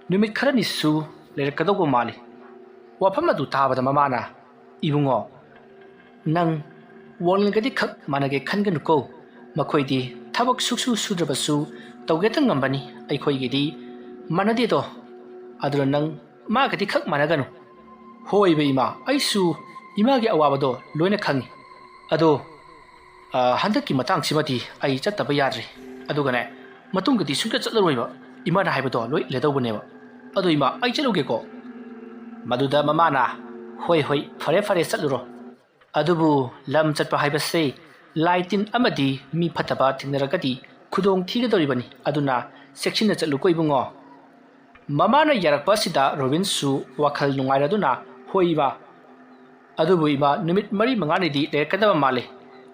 ꯅꯨꯃꯤꯠ ꯈꯔꯅꯤꯁꯨ ꯂꯩꯔꯛꯀꯗꯧꯕ ꯃꯥꯜꯂꯤ꯫" ꯋꯥꯐꯝ ꯑꯗꯨ ꯇꯥꯕꯗ ꯃꯃꯥꯅ, "ꯏꯕꯨꯡꯉꯣ, ꯅꯪ ꯋꯥꯡꯂꯦꯟꯒꯗꯤ ꯈꯛ ꯃꯥꯟꯅꯒꯦ ꯈꯟꯒꯅꯨꯀꯣ꯫ ꯃꯈꯣꯏꯗꯤ ꯊꯕꯛ ꯁꯨꯛꯁꯨ ꯁꯨꯗ꯭ꯔꯕꯁꯨ ꯇꯧꯒꯦꯇ ꯉꯝꯕꯅꯤ꯫ ꯑꯩꯈꯣꯏꯒꯤꯗꯤ ꯃꯥꯟꯅꯗꯦꯗꯣ꯫ ꯑꯗꯨꯅ ꯅꯪ ꯃꯥꯒꯗꯤ ꯈꯛ ꯃꯥꯟꯅꯒꯅꯨ꯫" ꯍꯣꯏꯕ ꯏꯃꯥ, ꯑꯩꯁꯨ ꯏꯃꯥꯒꯤ ꯑꯋꯥꯕꯗꯣ ꯂꯣꯏꯅ ꯈꯪꯉꯤ꯫ ꯑꯗꯣ, ꯑ, ꯍꯟꯗꯛꯀꯤ ꯃꯇꯥꯡꯁꯤꯃꯗꯤ ꯑꯩ ꯆꯠꯇꯕ ꯌꯥꯗ꯭ꯔꯦ꯫ ꯑꯗꯨꯒꯅꯦ, ꯃꯇꯨꯡꯗꯗꯤ ꯁꯨꯡꯆꯠ ꯆꯠꯂꯔꯣꯏꯕ꯫ ꯏꯃꯥꯅ ꯍꯥꯏꯕꯗꯣ ꯂꯣꯏ ꯏꯜꯂꯗꯧꯕꯅꯦꯕ꯫ ꯑꯗꯣ ꯏꯃꯥ, ꯑꯩ ꯆꯠꯂꯨꯒꯦꯀꯣ꯫ ꯃꯗꯨꯗ ꯃꯃꯥꯅ, "ꯍꯣꯏ, ꯍꯣꯏ, ꯐꯔꯦ, ꯐꯔꯦ, ꯆꯠꯂꯨꯔꯣ꯫ ꯑꯗꯨꯕꯨ ꯂꯝ ꯆꯠꯄ ꯍꯥꯏꯕꯁꯦ ꯂꯥꯏ ꯇꯤꯟ ꯑꯃꯗꯤ ꯃꯤ ꯐꯠꯇꯕ ꯊꯦꯡꯅꯔꯒꯗꯤ ꯈꯨꯗꯣꯡ ꯊꯤꯒꯗꯧꯔꯤꯕꯅꯤ꯫ ꯑꯗꯨꯅ ꯆꯦꯛꯁꯤꯟꯅ ꯆꯠꯂꯨꯀꯣ ꯏꯕꯨꯡꯉꯣ꯫" ꯃꯃꯥꯅ ꯌꯥꯔꯛꯄ ꯑꯁꯤꯗ ꯔꯣꯕꯤꯟꯁꯨ ꯋꯥꯈꯜ ꯅꯨꯡꯉꯥꯏꯔꯗꯨꯅ, "ꯍꯣꯏ ꯏꯃꯥ꯫ ꯑꯗꯨꯕꯨ ꯏꯃꯥ, ꯅꯨꯃꯤꯠ ꯃꯔꯤ ꯃꯉꯥꯅꯤꯗꯤ ꯂꯩꯔꯛꯀꯗꯕ ꯃꯥꯜꯂꯤ꯫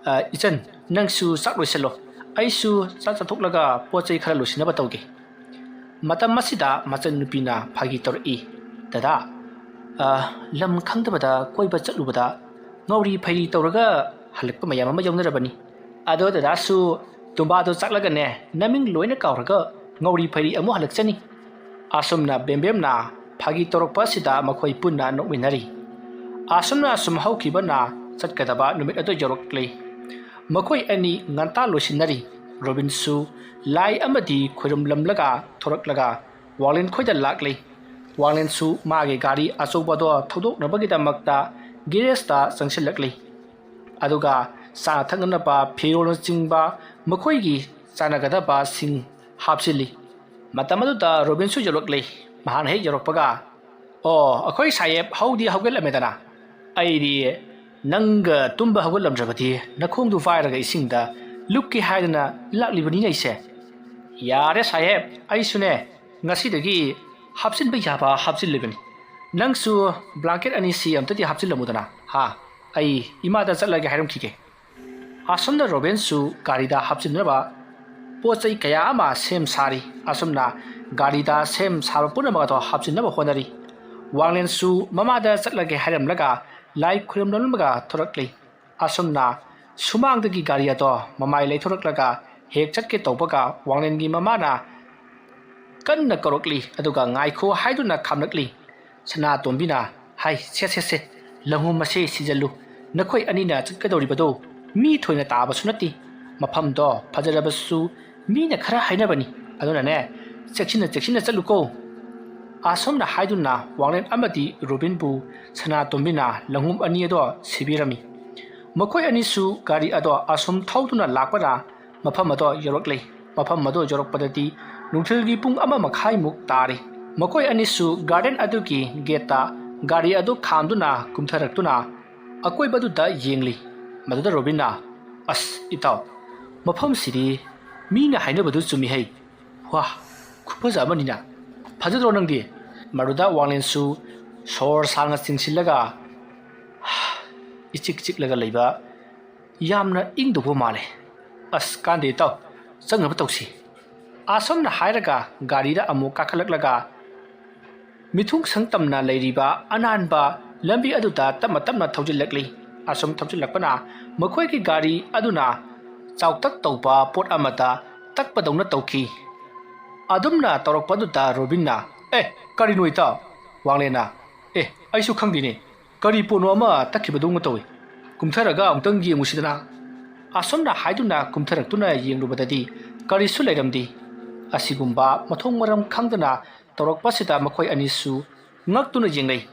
ꯑ, ꯏꯆꯟ, ꯅꯪꯁꯨ ꯆꯥꯛ ꯂꯣꯏꯁꯤꯜꯂꯣ꯫ ꯑꯩꯁꯨ ꯆꯥꯛ ꯆꯥꯊꯣꯛꯂꯒ ꯄꯣꯠ ꯆꯩ ꯈꯔ ꯂꯣꯏꯁꯤꯟꯅꯕ ꯇꯧꯒꯦ꯫" ꯃꯇꯝ ꯑꯁꯤꯗ ꯃꯆꯟꯅꯨꯄꯤꯅ ꯐꯥꯒꯤ ꯇꯧꯔꯛꯏ, "ꯗꯗꯥ, ꯑ, ꯂꯝ ꯈꯪꯗꯕꯗ ꯀꯣꯏꯕ ꯆꯠꯂꯨꯕꯗ ꯉꯥꯎꯔꯤ ꯐꯩꯔꯤ ꯇꯧꯔꯒ ꯍꯜꯂꯛꯄ ꯃꯌꯥꯝ ꯑꯃ ꯌꯥꯎꯅꯔꯕꯅꯤ꯫ ꯑꯗꯣ ꯗꯗꯥꯁꯨ ꯇꯨꯝꯕꯥꯗꯣ ꯆꯥꯛꯂꯒꯅꯦ, ꯅꯃꯤꯡ ꯂꯣꯏꯅ ꯀꯥꯎꯔꯒ ꯉꯥꯎꯔꯤ ꯐꯩꯔꯤ ꯑꯃꯨꯛ ꯍꯜꯂꯛꯆꯅꯤ꯫" ꯑꯁꯨꯝꯅ ꯕꯦꯝꯕꯦꯝꯅ ꯐꯥꯒꯤ ꯇꯧꯔꯛꯄ ꯑꯁꯤꯗ ꯃꯈꯣꯏ ꯄꯨꯟꯅ ꯅꯣꯛꯃꯤꯟꯅꯔꯤ꯫ ꯑꯁꯨꯝꯅ ꯑꯁꯨꯝ ꯍꯧꯈꯤꯕꯅ ꯆꯠꯀꯗꯕ ꯅꯨꯃꯤꯠ ꯑꯗꯨ ꯌꯧꯔꯛꯂꯦ꯫ ꯃꯈꯣꯏ ꯑꯅꯤ ꯉꯟꯇꯥ ꯂꯣꯏꯁꯤꯟꯅꯔꯤ꯫ ꯔꯣꯕꯤꯟꯁꯨ ꯂꯥꯏ ꯑꯃꯗꯤ ꯈꯣꯏꯔꯨꯝꯂꯝꯂꯒ ꯊꯣꯔꯛꯂꯒ ꯋꯥꯡꯂꯦꯟ ꯈꯣꯏꯗ ꯂꯥꯛꯂꯤ꯫ ꯋꯥꯡꯂꯦꯟꯁꯨ ꯃꯥꯒꯤ ꯒꯥꯔꯤ ꯑꯆꯧꯕꯗꯣ ꯊꯧꯗꯣꯛꯅꯕꯒꯤꯗꯃꯛꯇ ꯒꯦꯔꯦꯖꯇ ꯆꯪꯁꯤꯜꯂꯛꯂꯤ꯫ ꯑꯗꯨꯒ ꯆꯥꯅ ꯊꯛꯅꯅꯕ ꯐꯤꯔꯣꯜꯅꯆꯤꯡꯕ ꯃꯈꯣꯏꯒꯤ ꯆꯥꯟꯅꯒꯗꯕꯁꯤꯡ ꯍꯥꯞꯆꯤꯜꯂꯤ꯫ ꯃꯇꯝ ꯑꯗꯨꯗ ꯔꯣꯕꯤꯟꯁꯨ ꯌꯧꯔꯛꯂꯤ꯫ ꯃꯍꯥꯛꯅ ꯍꯦꯛ ꯌꯧꯔꯛꯄꯒ, "ꯑꯣ, ꯑꯩꯈꯣꯏ ꯁꯥꯍꯦꯕ, ꯍꯧꯗꯤ ꯍꯧꯒꯠꯂꯝꯃꯦꯗꯅ꯫ ꯑꯩꯗꯤ ꯅꯪꯒ ꯇꯨꯝꯕ ꯍꯧꯒꯠꯂꯝꯗ꯭ꯔꯕꯗꯤ ꯅꯈꯣꯡꯗꯨ ꯄꯥꯏꯔꯒ ꯏꯁꯤꯡꯗ ꯂꯨꯞꯀꯦ ꯍꯥꯏꯗꯅ ꯂꯥꯛꯂꯤꯕꯅꯤꯅꯦ ꯑꯩꯁꯦ꯫" "ꯌꯥꯔꯦ ꯁꯥꯍꯦꯕ, ꯑꯩꯁꯨꯅꯦ ꯉꯁꯤꯗꯒꯤ ꯍꯥꯞꯆꯤꯟꯕ ꯌꯥꯕ ꯍꯥꯞꯆꯤꯜꯂꯤꯕꯅꯤ꯫ ꯅꯪꯁꯨ ꯕ꯭ꯂꯥꯡꯀꯦꯠ ꯑꯅꯤꯁꯤ ꯑꯝꯇꯗꯤ ꯍꯥꯞꯆꯤꯜꯂꯝꯃꯨꯗꯅ꯫ ꯍꯥ, ꯑꯩ ꯏꯃꯥꯗ ꯆꯠꯂꯒ ꯍꯥꯏꯔꯝꯈꯤꯒꯦ꯫" ꯑꯁꯨꯝꯅ ꯔꯣꯕꯤꯟꯁꯨ ꯒꯥꯔꯤꯗ ꯍꯥꯞꯆꯤꯟꯅꯕ ꯄꯣꯠ ꯆꯩ ꯀꯌꯥ ꯑꯃ ꯁꯦꯝ ꯁꯥꯔꯤ꯫ ꯑꯁꯨꯝꯅ ꯒꯥꯔꯤꯗ ꯁꯦꯝ ꯁꯥꯕ ꯄꯨꯝꯅꯃꯛ ꯑꯗꯣ ꯍꯥꯞꯆꯤꯟꯅꯕ ꯍꯣꯠꯅꯔꯤ꯫ ꯋꯥꯡꯂꯦꯟꯁꯨ ꯃꯃꯥꯗ ꯆꯠꯂꯒꯦ ꯍꯥꯏꯔꯝꯂꯒ ꯂꯥꯏ ꯈꯨꯔꯨꯝꯂꯝꯂꯒ ꯊꯣꯔꯛꯂꯤ꯫ ꯑꯁꯨꯝꯅ ꯁꯨꯃꯥꯡꯗꯒꯤ ꯒꯥꯔꯤ ꯑꯗꯣ ꯃꯃꯥꯏ ꯂꯩꯊꯣꯔꯛꯂꯒ ꯍꯦꯛ ꯆꯠꯀꯦ ꯇꯧꯕꯒ ꯋꯥꯡꯂꯦꯟꯒꯤ ꯃꯃꯥꯅ ꯀꯟꯅ ꯀꯧꯔꯛꯂꯤ, ꯑꯗꯨꯒ ꯉꯥꯏꯈꯣ ꯍꯥꯏꯗꯨꯅ ꯈꯥꯝꯂꯛꯂꯤ꯫ ꯁꯅꯥꯇꯣꯝꯕꯤꯅ ꯍꯥꯏ, "ꯁꯦ, ꯁꯦ, ꯁꯦ, ꯂꯪꯍꯨꯝ ꯑꯁꯦ ꯁꯤꯖꯜꯂꯨ꯫ ꯅꯈꯣꯏ ꯑꯅꯤꯅ ꯆꯠꯀꯗꯧꯔꯤꯕꯗꯣ ꯃꯤ ꯊꯣꯏꯅ ꯇꯥꯕꯁꯨ ꯅꯠꯇꯦ꯫ ꯃꯐꯝꯗꯣ ꯐꯖꯔꯕꯁꯨ ꯃꯤꯅ ꯈꯔ ꯍꯥꯏꯅꯕꯅꯤ꯫ ꯑꯗꯨꯅꯅꯦ, ꯆꯦꯛꯁꯤꯟꯅ, ꯆꯦꯛꯁꯤꯟꯅ ꯆꯠꯂꯨꯀꯣ꯫" ꯑꯁꯨꯝꯅ ꯍꯥꯏꯗꯨꯅ ꯋꯥꯡꯂꯦꯟ ꯑꯃꯗꯤ ꯔꯣꯕꯤꯟꯕꯨ ꯁꯅꯥꯇꯣꯝꯕꯤꯅ ꯂꯪꯍꯨꯝ ꯑꯅꯤ ꯑꯗꯣ ꯁꯤꯕꯤꯔꯝꯃꯤ꯫ ꯃꯈꯣꯏ ꯑꯅꯤꯁꯨ ꯒꯥꯔꯤ ꯑꯗꯣ ꯑꯁꯨꯝ ꯊꯧꯗꯨꯅ ꯂꯥꯛꯄꯅ ꯃꯐꯝ ꯑꯗꯣ ꯌꯧꯔꯛꯂꯦ꯫ ꯃꯐꯝ ꯑꯗꯣ ꯌꯧꯔꯛꯄꯗꯗꯤ ꯅꯨꯡꯊꯤꯜꯒꯤ ꯄꯨꯡ ꯑꯃ ꯃꯈꯥꯏꯃꯨꯛ ꯇꯥꯔꯦ꯫ ꯃꯈꯣꯏ ꯑꯅꯤꯁꯨ ꯒꯥꯔꯗꯦꯟ ꯑꯗꯨꯒꯤ ꯒꯦꯠꯇ ꯒꯥꯔꯤ ꯑꯗꯨ ꯈꯥꯝꯗꯨꯅ ꯀꯨꯝꯊꯔꯛꯇꯨꯅ ꯑꯀꯣꯏꯕꯗꯨꯗ ꯌꯦꯡꯂꯤ꯫ ꯃꯗꯨꯗ ꯔꯣꯕꯤꯟꯅ, "ꯑꯁ ꯏꯇꯥꯎ, ꯃꯐꯝꯁꯤꯗꯤ ꯃꯤꯅ ꯍꯥꯏꯅꯕꯗꯨ ꯆꯨꯝꯃꯤ ꯍꯩ꯫ ꯋꯥ, ꯈꯨꯐꯖ ꯑꯃꯅꯤꯅ꯫ ꯐꯖꯗ꯭ꯔꯣ ꯅꯪꯗꯤ?" ꯃꯗꯨꯗ ꯋꯥꯡꯂꯦꯟꯁꯨ ꯁꯣꯔ ꯁꯥꯡꯅ ꯆꯤꯡꯁꯤꯜꯂꯒ ꯏꯆꯤꯛ ꯆꯤꯛꯂꯒ ꯂꯩꯕ ꯌꯥꯝꯅ ꯏꯪꯗꯧꯕ ꯃꯥꯜꯂꯦ꯫ "ꯑꯁ ꯀꯥꯟꯗꯦ ꯏꯇꯥꯎ, ꯆꯪꯅꯕ ꯇꯧꯁꯤ꯫" ꯑꯁꯨꯝꯅ ꯍꯥꯏꯔꯒ ꯒꯥꯔꯤꯗ ꯑꯃꯨꯛ ꯀꯥꯈꯠꯂꯛꯂꯒ ꯃꯤꯊꯨꯡ ꯁꯪ ꯇꯝꯅ ꯂꯩꯔꯤꯕ ꯑꯅꯥꯟꯕ ꯂꯝꯕꯤ ꯑꯗꯨꯗ ꯇꯞꯅ ꯇꯞꯅ ꯊꯧꯖꯤꯜꯂꯛꯂꯤ꯫ ꯑꯁꯨꯝ ꯊꯧꯖꯤꯜꯂꯛꯄꯅ ꯃꯈꯣꯏꯒꯤ ꯒꯥꯔꯤ ꯑꯗꯨꯅ ꯆꯥꯎꯇꯛ ꯇꯧꯕ ꯄꯣꯠ ꯑꯃꯗ ꯇꯛꯄꯗꯧꯅ ꯇꯧꯈꯤ꯫ ꯑꯗꯨꯝꯅ ꯇꯧꯔꯛꯄ ꯑꯗꯨꯗ ꯔꯣꯕꯤꯟꯅ, "ꯑꯦ, ꯀꯔꯤꯅꯣ ꯏꯇꯥꯎ?" ꯋꯥꯡꯂꯦꯟꯅ, "ꯑꯦ, ꯑꯩꯁꯨ ꯈꯪꯗꯦꯅꯦ, ꯀꯔꯤ ꯄꯣꯠꯅꯣ ꯑꯃ ꯇꯛꯈꯤꯕꯗꯧꯅ ꯇꯧꯏ꯫ ꯀꯨꯝꯊꯔꯒ ꯑꯃꯨꯛꯇꯪ ꯌꯦꯡꯉꯨꯁꯤꯗꯅ꯫" ꯑꯁꯨꯝꯅ ꯍꯥꯏꯗꯨꯅ ꯀꯨꯝꯊꯔꯛꯇꯨꯅ ꯌꯦꯡꯂꯨꯕꯗꯗꯤ ꯀꯔꯤꯁꯨ ꯂꯩꯔꯝꯗꯦ꯫ ꯑꯁꯤꯒꯨꯝꯕ ꯃꯊꯣꯡ ꯃꯔꯝ ꯈꯪꯗꯅ ꯇꯧꯔꯛꯄꯁꯤꯗ ꯃꯈꯣꯏ ꯑꯅꯤꯁꯨ ꯉꯛꯇꯨꯅ ꯌꯦꯡꯅꯩ꯫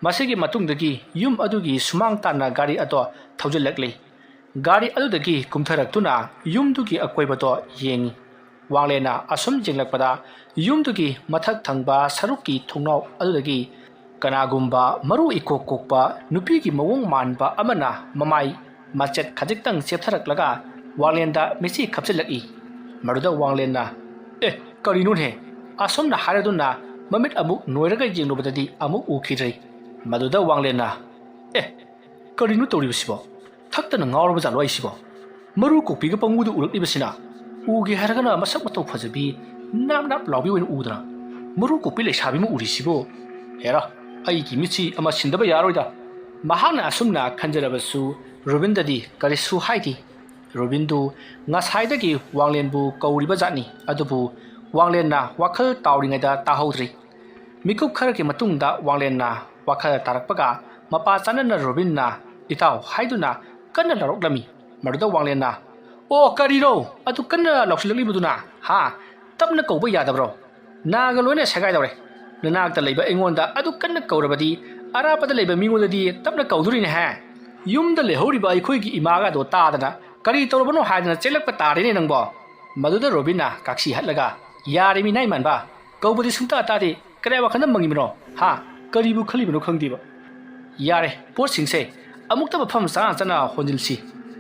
ꯃꯁꯤꯒꯤ ꯃꯇꯨꯡꯗꯒꯤ ꯌꯨꯝ ꯑꯗꯨꯒꯤ ꯁꯨꯃꯥꯡ ꯇꯥꯟꯅ ꯒꯥꯔꯤ ꯑꯗꯣ ꯊꯧꯖꯤꯜꯂꯛꯂꯤ꯫ ꯒꯥꯔꯤ ꯑꯗꯨꯗꯒꯤ ꯀꯨꯝꯊꯔꯛꯇꯨꯅ ꯌꯨꯝꯗꯨꯒꯤ ꯑꯀꯣꯏꯕꯗꯣ ꯌꯦꯡꯉꯤ꯫ ꯋꯥꯡꯂꯦꯟꯅ ꯑꯁꯨꯝ ꯌꯦꯡꯂꯛꯄꯗ ꯌꯨꯝꯗꯨꯒꯤ ꯃꯊꯛ ꯊꯪꯕ ꯁꯔꯨꯛꯀꯤ ꯊꯣꯡꯅꯥꯎ ꯑꯗꯨꯗꯒꯤ ꯀꯅꯥꯒꯨꯝꯕ ꯃꯔꯨ ꯏꯀꯣꯛ ꯀꯣꯛꯄ ꯅꯨꯄꯤꯒꯤ ꯃꯑꯣꯡ ꯃꯥꯟꯕ ꯑꯃꯅ ꯃꯃꯥꯏ ꯃꯆꯦꯠ ꯈꯖꯤꯛꯇꯪ ꯆꯦꯞꯊꯔꯛꯂꯒ ꯋꯥꯡꯂꯦꯟꯗ ꯃꯤꯠꯆꯤ ꯈꯞꯆꯤꯜꯂꯛꯏ꯫ ꯃꯗꯨꯗ ꯋꯥꯡꯂꯦꯟꯅ, "ꯑꯦ, ꯀꯔꯤꯅꯣꯅꯦ?" ꯑꯁꯨꯝꯅ ꯍꯥꯏꯔꯗꯨꯅ ꯃꯃꯤꯠ ꯑꯃꯨꯛ ꯅꯣꯏꯔꯒ ꯌꯦꯡꯂꯨꯕꯗꯗꯤ ꯑꯃꯨꯛ ꯎꯈꯤꯗ꯭ꯔꯦ꯫ ꯃꯗꯨꯗ ꯋꯥꯡꯂꯦꯟꯅ, "ꯑꯦ, ꯀꯔꯤꯅꯣ ꯇꯧꯔꯤꯕꯁꯤꯕꯣ? ꯊꯛꯇꯅ ꯉꯥꯎꯔꯕ ꯖꯥꯠꯂꯣ ꯑꯩꯁꯤꯕꯣ? ꯃꯔꯨ ꯀꯣꯛꯄꯤꯒ ꯄꯪꯎꯗ ꯎꯔꯛꯂꯤꯕꯁꯤꯅ? ꯎꯒꯦ ꯍꯥꯏꯔꯒꯅ ꯃꯁꯛ ꯃꯇꯧ ꯐꯖꯕꯤ, ꯅꯥꯞ ꯅꯥꯞ ꯂꯥꯎꯕꯤ ꯑꯣꯏꯅ ꯎꯗꯅ, ꯃꯔꯨ ꯀꯣꯛꯄꯤ ꯂꯩꯁꯥꯕꯤ ꯑꯃ ꯎꯔꯤꯁꯤꯕꯨ? ꯍꯦꯔꯥ, ꯑꯩꯒꯤ ꯃꯤꯠꯁꯤ ꯑꯃ ꯁꯤꯟꯗꯕ ꯌꯥꯔꯣꯏꯗ꯫" ꯃꯍꯥꯛꯅ ꯑꯁꯨꯝꯅ ꯈꯟꯖꯔꯕꯁꯨ ꯔꯣꯕꯤꯟꯗꯗꯤ ꯀꯔꯤꯁꯨ ꯍꯥꯏꯗꯦ꯫ ꯔꯣꯕꯤꯟꯗꯨ ꯉꯁꯥꯏꯗꯒꯤ ꯋꯥꯡꯂꯦꯟꯕꯨ ꯀꯧꯔꯤꯕ ꯖꯥꯠꯅꯤ, ꯑꯗꯨꯕꯨ ꯋꯥꯡꯂꯦꯟꯅ ꯋꯥꯈꯜ ꯇꯥꯎꯔꯤꯉꯩꯗ ꯇꯥꯍꯧꯗ꯭ꯔꯤ꯫ ꯃꯤꯀꯨꯞ ꯈꯔꯒꯤ ꯃꯇꯨꯡꯗ ꯋꯥꯡꯂꯦꯟꯅ ꯋꯥꯈꯜ ꯇꯥꯔꯛꯄꯒ ꯃꯄꯥ ꯆꯥꯅꯅ ꯔꯣꯕꯤꯟꯅ, "ꯏꯇꯥꯎ" ꯍꯥꯏꯗꯨꯅ ꯀꯟꯅ ꯂꯥꯎꯔꯛꯂꯝꯃꯤ꯫ ꯃꯗꯨꯗ ꯋꯥꯡꯂꯦꯟꯅ, "ꯑꯣ, ꯀꯔꯤꯅꯣ ꯑꯗꯨ ꯀꯟꯅ ꯂꯥꯎꯁꯤꯜꯂꯛꯂꯤꯕꯗꯨꯅ? ꯍꯥ? ꯇꯞꯅ ꯀꯧꯕ ꯌꯥꯗꯕ꯭ꯔꯣ? ꯅꯥꯒ ꯂꯣꯏꯅ ꯁꯦꯒꯥꯏꯗꯧꯔꯦ꯫ ꯅꯅꯥꯛꯇ ꯂꯩꯕ ꯑꯩꯉꯣꯟꯗ ꯑꯗꯨꯛ ꯀꯟꯅ ꯀꯧꯔꯕꯗꯤ ꯑꯔꯥꯞꯄꯗ ꯂꯩꯕ ꯃꯤꯉꯣꯟꯗꯗꯤ ꯇꯞꯅ ꯀꯧꯗꯣꯔꯤꯅꯦꯍꯦ꯫ ꯌꯨꯝꯗ ꯂꯩꯍꯧꯔꯤꯕ ꯑꯩꯈꯣꯏꯒꯤ ꯏꯃꯥꯒꯗꯣ ꯇꯥꯗꯅ ꯀꯔꯤ ꯇꯧꯔꯕꯅꯣ ꯍꯥꯏꯗꯅ ꯆꯦꯜꯂꯛꯄ ꯇꯥꯔꯦꯅꯦ ꯅꯪꯕꯣ꯫ ꯃꯗꯨꯗ ꯔꯣꯕꯤꯟꯅ ꯀꯥꯛꯁꯤ ꯍꯠꯂꯒ, "ꯌꯥꯔꯦ ꯃꯤ ꯅꯥꯏꯃꯥꯟꯕ, ꯀꯧꯕꯗꯤ ꯁꯨꯡꯇꯥ ꯇꯥꯗꯦ꯫ ꯀꯗꯥꯏ ꯋꯥꯈꯜꯗ ꯃꯪꯉꯤꯕꯅꯣ? ꯍꯥ? ꯀꯔꯤꯕꯨ ꯈꯜꯂꯤꯕꯅꯣ ꯈꯪꯗꯦꯕ꯫ ꯌꯥꯔꯦ, ꯄꯣꯠꯁꯤꯡꯁꯦ ꯑꯃꯨꯛꯇ ꯃꯐꯝ ꯆꯥꯅ ꯆꯥꯅ ꯍꯣꯟꯖꯤꯜꯁꯤ꯫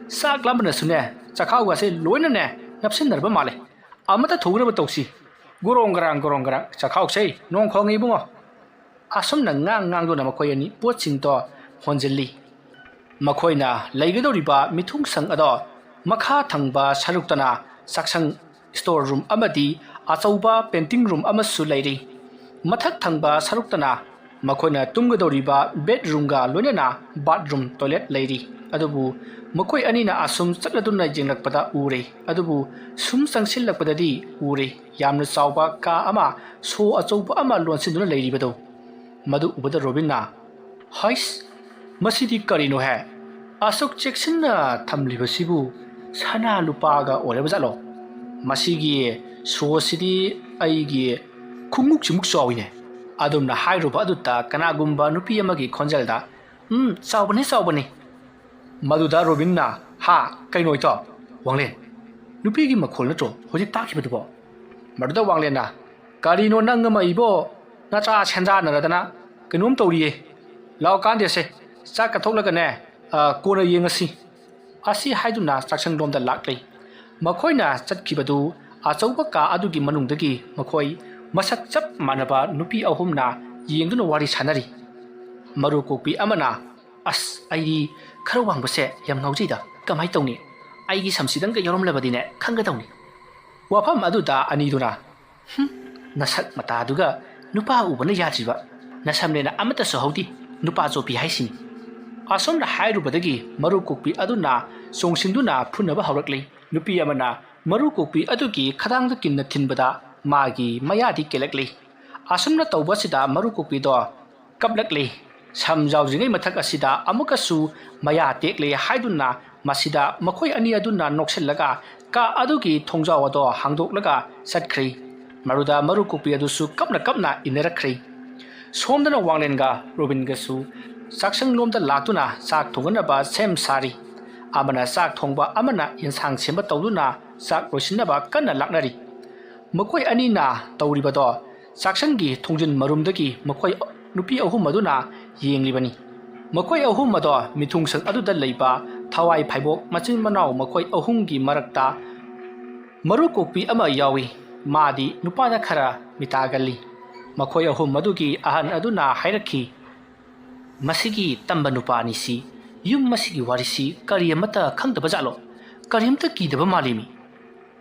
ꯆꯥꯛ ꯂꯥꯝꯕꯅꯁꯨꯅꯦ, ꯆꯈꯥꯎꯒꯁꯦ ꯂꯣꯏꯅꯅꯦ ꯅꯞꯁꯤꯟꯅꯔꯕ ꯃꯥꯜꯂꯦ꯫ ꯑꯃꯇ ꯊꯨꯒꯗꯕ ꯇꯧꯁꯤ꯫ ꯒꯣꯔꯣꯡ ꯒꯔꯥꯡ, ꯒꯣꯔꯣꯡ ꯒꯔꯥꯡ, ꯆꯈꯥꯎꯁꯦ ꯅꯣꯡ ꯈꯣꯡꯉꯤ ꯏꯕꯨꯡꯉꯣ"꯫ ꯑꯁꯨꯝꯅ ꯉꯥꯡ ꯉꯥꯡꯗꯨꯅ ꯃꯈꯣꯏ ꯑꯅꯤ ꯄꯣꯠꯁꯤꯡꯗꯣ ꯍꯣꯟꯖꯤꯜꯂꯤ꯫ ꯃꯈꯣꯏꯅ ꯂꯩꯒꯗꯧꯔꯤꯕ ꯃꯤꯊꯨꯡꯁꯪ ꯑꯗꯣ ꯃꯈꯥ ꯊꯪꯕ ꯁꯔꯨꯛꯇꯅ ꯆꯥꯛꯁꯪ, store room ꯑꯃꯗꯤ ꯑꯆꯧꯕ painting room ꯑꯃꯁꯨ ꯂꯩꯔꯤ꯫ ꯃꯊꯛ ꯊꯪꯕ ꯁꯔꯨꯛꯇꯅ ꯃꯈꯣꯏꯅ ꯇꯨꯝꯒꯗꯧꯔꯤꯕ bedroomꯒ ꯂꯣꯏꯅꯅ bathroom, toilet ꯂꯩꯔꯤ꯫ ꯑꯗꯨꯕꯨ ꯃꯈꯣꯏ ꯑꯅꯤꯅ ꯑꯁꯨꯝ ꯆꯠꯂꯗꯨꯅ ꯌꯦꯡꯂꯛꯄꯗ ꯎꯔꯦ꯫ ꯑꯗꯨꯕꯨ ꯁꯨꯝ ꯆꯪꯁꯤꯜꯂꯛꯄꯗꯗꯤ ꯎꯔꯦ꯫ ꯌꯥꯝꯅ ꯆꯥꯎꯕ ꯀꯥ ꯑꯃ, ꯁꯣ ꯑꯆꯧꯕ ꯑꯃ ꯂꯣꯟꯁꯤꯟꯗꯨꯅ ꯂꯩꯔꯤꯕꯗꯣ꯫ ꯃꯗꯨ ꯎꯕꯗ ꯔꯣꯕꯤꯟꯅ, "ꯍꯩꯁ, ꯃꯁꯤꯗꯤ ꯀꯔꯤꯅꯣꯍꯦ? ꯑꯁꯨꯛ ꯆꯦꯛꯁꯤꯟꯅ ꯊꯝꯂꯤꯕꯁꯤꯕꯨ ꯁꯅꯥ ꯂꯨꯄꯥꯒ ꯑꯣꯏꯔꯕ ꯖꯥꯠꯂꯣ? ꯃꯁꯤꯒꯤ ꯁꯣꯁꯤꯗꯤ ꯑꯩꯒꯤ ꯈꯣꯡꯎꯞꯁꯤꯃꯨꯛ ꯆꯥꯎꯏꯅꯦ"꯫ ꯑꯗꯨꯝꯅ ꯍꯥꯏꯔꯨꯕ ꯑꯗꯨꯗ ꯀꯅꯥꯒꯨꯝꯕ ꯅꯨꯄꯤ ꯑꯃꯒꯤ ꯈꯣꯟꯖꯦꯜꯗ, "ꯎꯝ, ꯆꯥꯎꯕꯅꯤ, ꯆꯥꯎꯕꯅꯤ"꯫ ꯃꯗꯨꯗ ꯔꯣꯕꯤꯟꯅ, "ꯍꯥ? ꯀꯩꯅꯣ ꯏꯇꯥꯎ? ꯋꯥꯡꯂꯦꯟ, ꯅꯨꯄꯤꯒꯤ ꯃꯈꯣꯜ ꯅꯠꯇ꯭ꯔꯣ ꯍꯧꯖꯤꯛ ꯇꯥꯈꯤꯕꯗꯨꯕꯣ?" ꯃꯗꯨꯗ ꯋꯥꯡꯂꯦꯟꯅ, "ꯀꯔꯤꯅꯣ ꯅꯪ ꯑꯃ ꯏꯕꯣ? ꯅꯆꯥ ꯁꯦꯟꯖꯥꯟꯅꯔꯗꯅ ꯀꯩꯅꯣꯝ ꯇꯧꯔꯤꯌꯦ꯫ ꯂꯥꯛꯑꯣ ꯀꯥꯟꯗꯦꯁꯦ, ꯆꯥꯛ ꯀꯠꯊꯣꯛꯂꯒꯅꯦ, ꯑ, ꯀꯣꯟꯅ ꯌꯦꯡꯉꯁꯤ"꯫ ꯑꯁꯤ ꯍꯥꯏꯗꯨꯅ ꯆꯥꯛꯁꯪꯂꯣꯝꯗ ꯂꯥꯛꯂꯦ꯫ ꯃꯈꯣꯏꯅ ꯆꯠꯈꯤꯕꯗꯨ ꯑꯆꯧꯕ ꯀꯥ ꯑꯗꯨꯒꯤ ꯃꯅꯨꯡꯗꯒꯤ ꯃꯈꯣꯏ ꯃꯁꯛ ꯆꯞ ꯃꯥꯟꯅꯕ ꯅꯨꯄꯤ ꯑꯍꯨꯝꯅ ꯌꯦꯡꯗꯨꯅ ꯋꯥꯔꯤ ꯁꯥꯟꯅꯔꯤ꯫ ꯃꯔꯨ ꯀꯣꯛꯄꯤ ꯑꯃꯅ, "ꯑꯁ, ꯑꯩꯗꯤ ꯈꯔ ꯋꯥꯡꯕꯁꯦ ꯌꯥꯝ ꯉꯥꯎꯖꯩꯗ, ꯀꯃꯥꯏ ꯇꯧꯅꯤ? ꯑꯩꯒꯤ ꯁꯝꯁꯤꯗꯪꯒ ꯌꯥꯎꯔꯝꯂꯕꯗꯤꯅꯦ ꯈꯪꯒꯗꯧꯅꯤ"꯫ ꯋꯥꯐꯝ ꯑꯗꯨꯗ ꯑꯅꯤꯗꯨꯅ, "ꯍꯨꯝ, ꯅꯁꯛ ꯃꯇꯥꯗꯨꯒ ꯅꯨꯄꯥ ꯎꯕꯅ ꯌꯥꯗ꯭ꯔꯤꯕ, ꯅꯁꯝꯅꯦꯅ ꯑꯃꯠꯇꯁꯨ ꯍꯧꯗꯦ, ꯅꯨꯄꯥ ꯆꯣꯞꯄꯤ ꯍꯥꯏꯁꯤꯅꯤ"꯫ ꯑꯁꯨꯝꯅ ꯍꯥꯏꯔꯨꯕꯗꯒꯤ ꯃꯔꯨ ꯀꯣꯛꯄꯤ ꯑꯗꯨꯅ ꯆꯣꯡꯁꯤꯟꯗꯨꯅ ꯐꯨꯅꯕ ꯍꯧꯔꯛꯂꯤ꯫ ꯅꯨꯄꯤ ꯑꯃꯅ ꯃꯔꯨ ꯀꯣꯛꯄꯤ ꯑꯗꯨꯒꯤ ꯈꯗꯥꯡꯗ ꯀꯤꯟꯅ ꯊꯤꯟꯕꯗ ꯃꯥꯒꯤ ꯃꯌꯥꯗꯤ ꯀꯦꯜꯂꯛꯂꯤ꯫ ꯑꯁꯨꯝꯅ ꯇꯧꯕꯁꯤꯗ ꯃꯔꯨ ꯀꯣꯛꯄꯤꯗꯣ ꯀꯞꯂꯛꯂꯤ꯫ ꯁꯝ ꯌꯥꯎꯗ꯭ꯔꯤꯉꯩ ꯃꯊꯛ ꯑꯁꯤꯗ ꯑꯃꯨꯛꯀꯁꯨ ꯃꯌꯥ ꯇꯦꯛꯂꯦ ꯍꯥꯏꯗꯨꯅ ꯃꯁꯤꯗ ꯃꯈꯣꯏ ꯑꯅꯤ ꯑꯗꯨꯅ ꯅꯣꯛꯁꯤꯜꯂꯒ ꯀꯥ ꯑꯗꯨꯒꯤ ꯊꯣꯡꯖꯥꯎ ꯑꯗꯣ ꯍꯥꯡꯗꯣꯛꯂꯒ ꯆꯠꯈ꯭ꯔꯦ꯫ ꯃꯗꯨꯗ ꯃꯔꯨ ꯀꯣꯛꯄꯤ ꯑꯗꯨꯁꯨ ꯀꯞꯅ ꯀꯞꯅ ꯏꯟꯅꯔꯛꯈ꯭ꯔꯦ꯫ ꯁꯣꯝꯗꯅ ꯋꯥꯡꯂꯦꯟꯒ ꯔꯣꯕꯤꯟꯒꯁꯨ ꯆꯥꯛꯁꯪꯂꯣꯝꯗ ꯂꯥꯛꯇꯨꯅ ꯆꯥꯛ ꯊꯣꯡꯒꯠꯅꯕ ꯁꯦꯝ ꯁꯥꯔꯤ꯫ ꯑꯃꯅ ꯆꯥꯛ ꯊꯣꯡꯕ, ꯑꯃꯅ ꯌꯦꯟꯁꯥꯡ ꯁꯦꯝꯕ ꯇꯧꯗꯨꯅ ꯆꯥꯛ ꯂꯣꯏꯁꯤꯟꯅꯕ ꯀꯟꯅ ꯂꯥꯛꯅꯔꯤ꯫ ꯃꯈꯣꯏ ꯑꯅꯤꯅ ꯇꯧꯔꯤꯕꯗꯣ ꯆꯥꯛꯁꯪꯒꯤ ꯊꯣꯡꯖꯤꯟ ꯃꯔꯨꯝꯗꯒꯤ ꯃꯈꯣꯏ ꯅꯨꯄꯤ ꯑꯍꯨꯝ ꯑꯗꯨꯅ ꯌꯦꯡꯂꯤꯕꯅꯤ꯫ ꯃꯈꯣꯏ ꯑꯍꯨꯝ ꯑꯗꯣ ꯃꯤꯊꯨꯡꯁꯪ ꯑꯗꯨꯗ ꯂꯩꯕ ꯊꯋꯥꯏ ꯐꯥꯏꯕꯣꯛ ꯃꯆꯤꯟ ꯃꯅꯥꯎ ꯃꯈꯣꯏ ꯑꯍꯨꯝꯒꯤ ꯃꯔꯛꯇ ꯃꯔꯨ ꯀꯣꯛꯄꯤ ꯑꯃ ꯌꯥꯎꯏ꯫ ꯃꯥꯗꯤ ꯅꯨꯄꯥꯗ ꯈꯔ ꯃꯤꯇꯥꯒꯜꯂꯤ꯫ ꯃꯈꯣꯏ ꯑꯍꯨꯝ ꯑꯗꯨꯒꯤ ꯑꯍꯟ ꯑꯗꯨꯅ ꯍꯥꯏꯔꯛꯈꯤ, "ꯃꯁꯤꯒꯤ ꯇꯝꯕ ꯅꯨꯄꯥ ꯑꯅꯤꯁꯤ ꯌꯨꯝ ꯑꯁꯤꯒꯤ ꯋꯥꯔꯤꯁꯤ ꯀꯔꯤ ꯑꯃꯠꯇ ꯈꯪꯗꯕ ꯖꯥꯠꯂꯣ? ꯀꯔꯤꯝꯇ ꯀꯤꯗꯕ ꯃꯥꯜꯂꯤꯃꯤ"꯫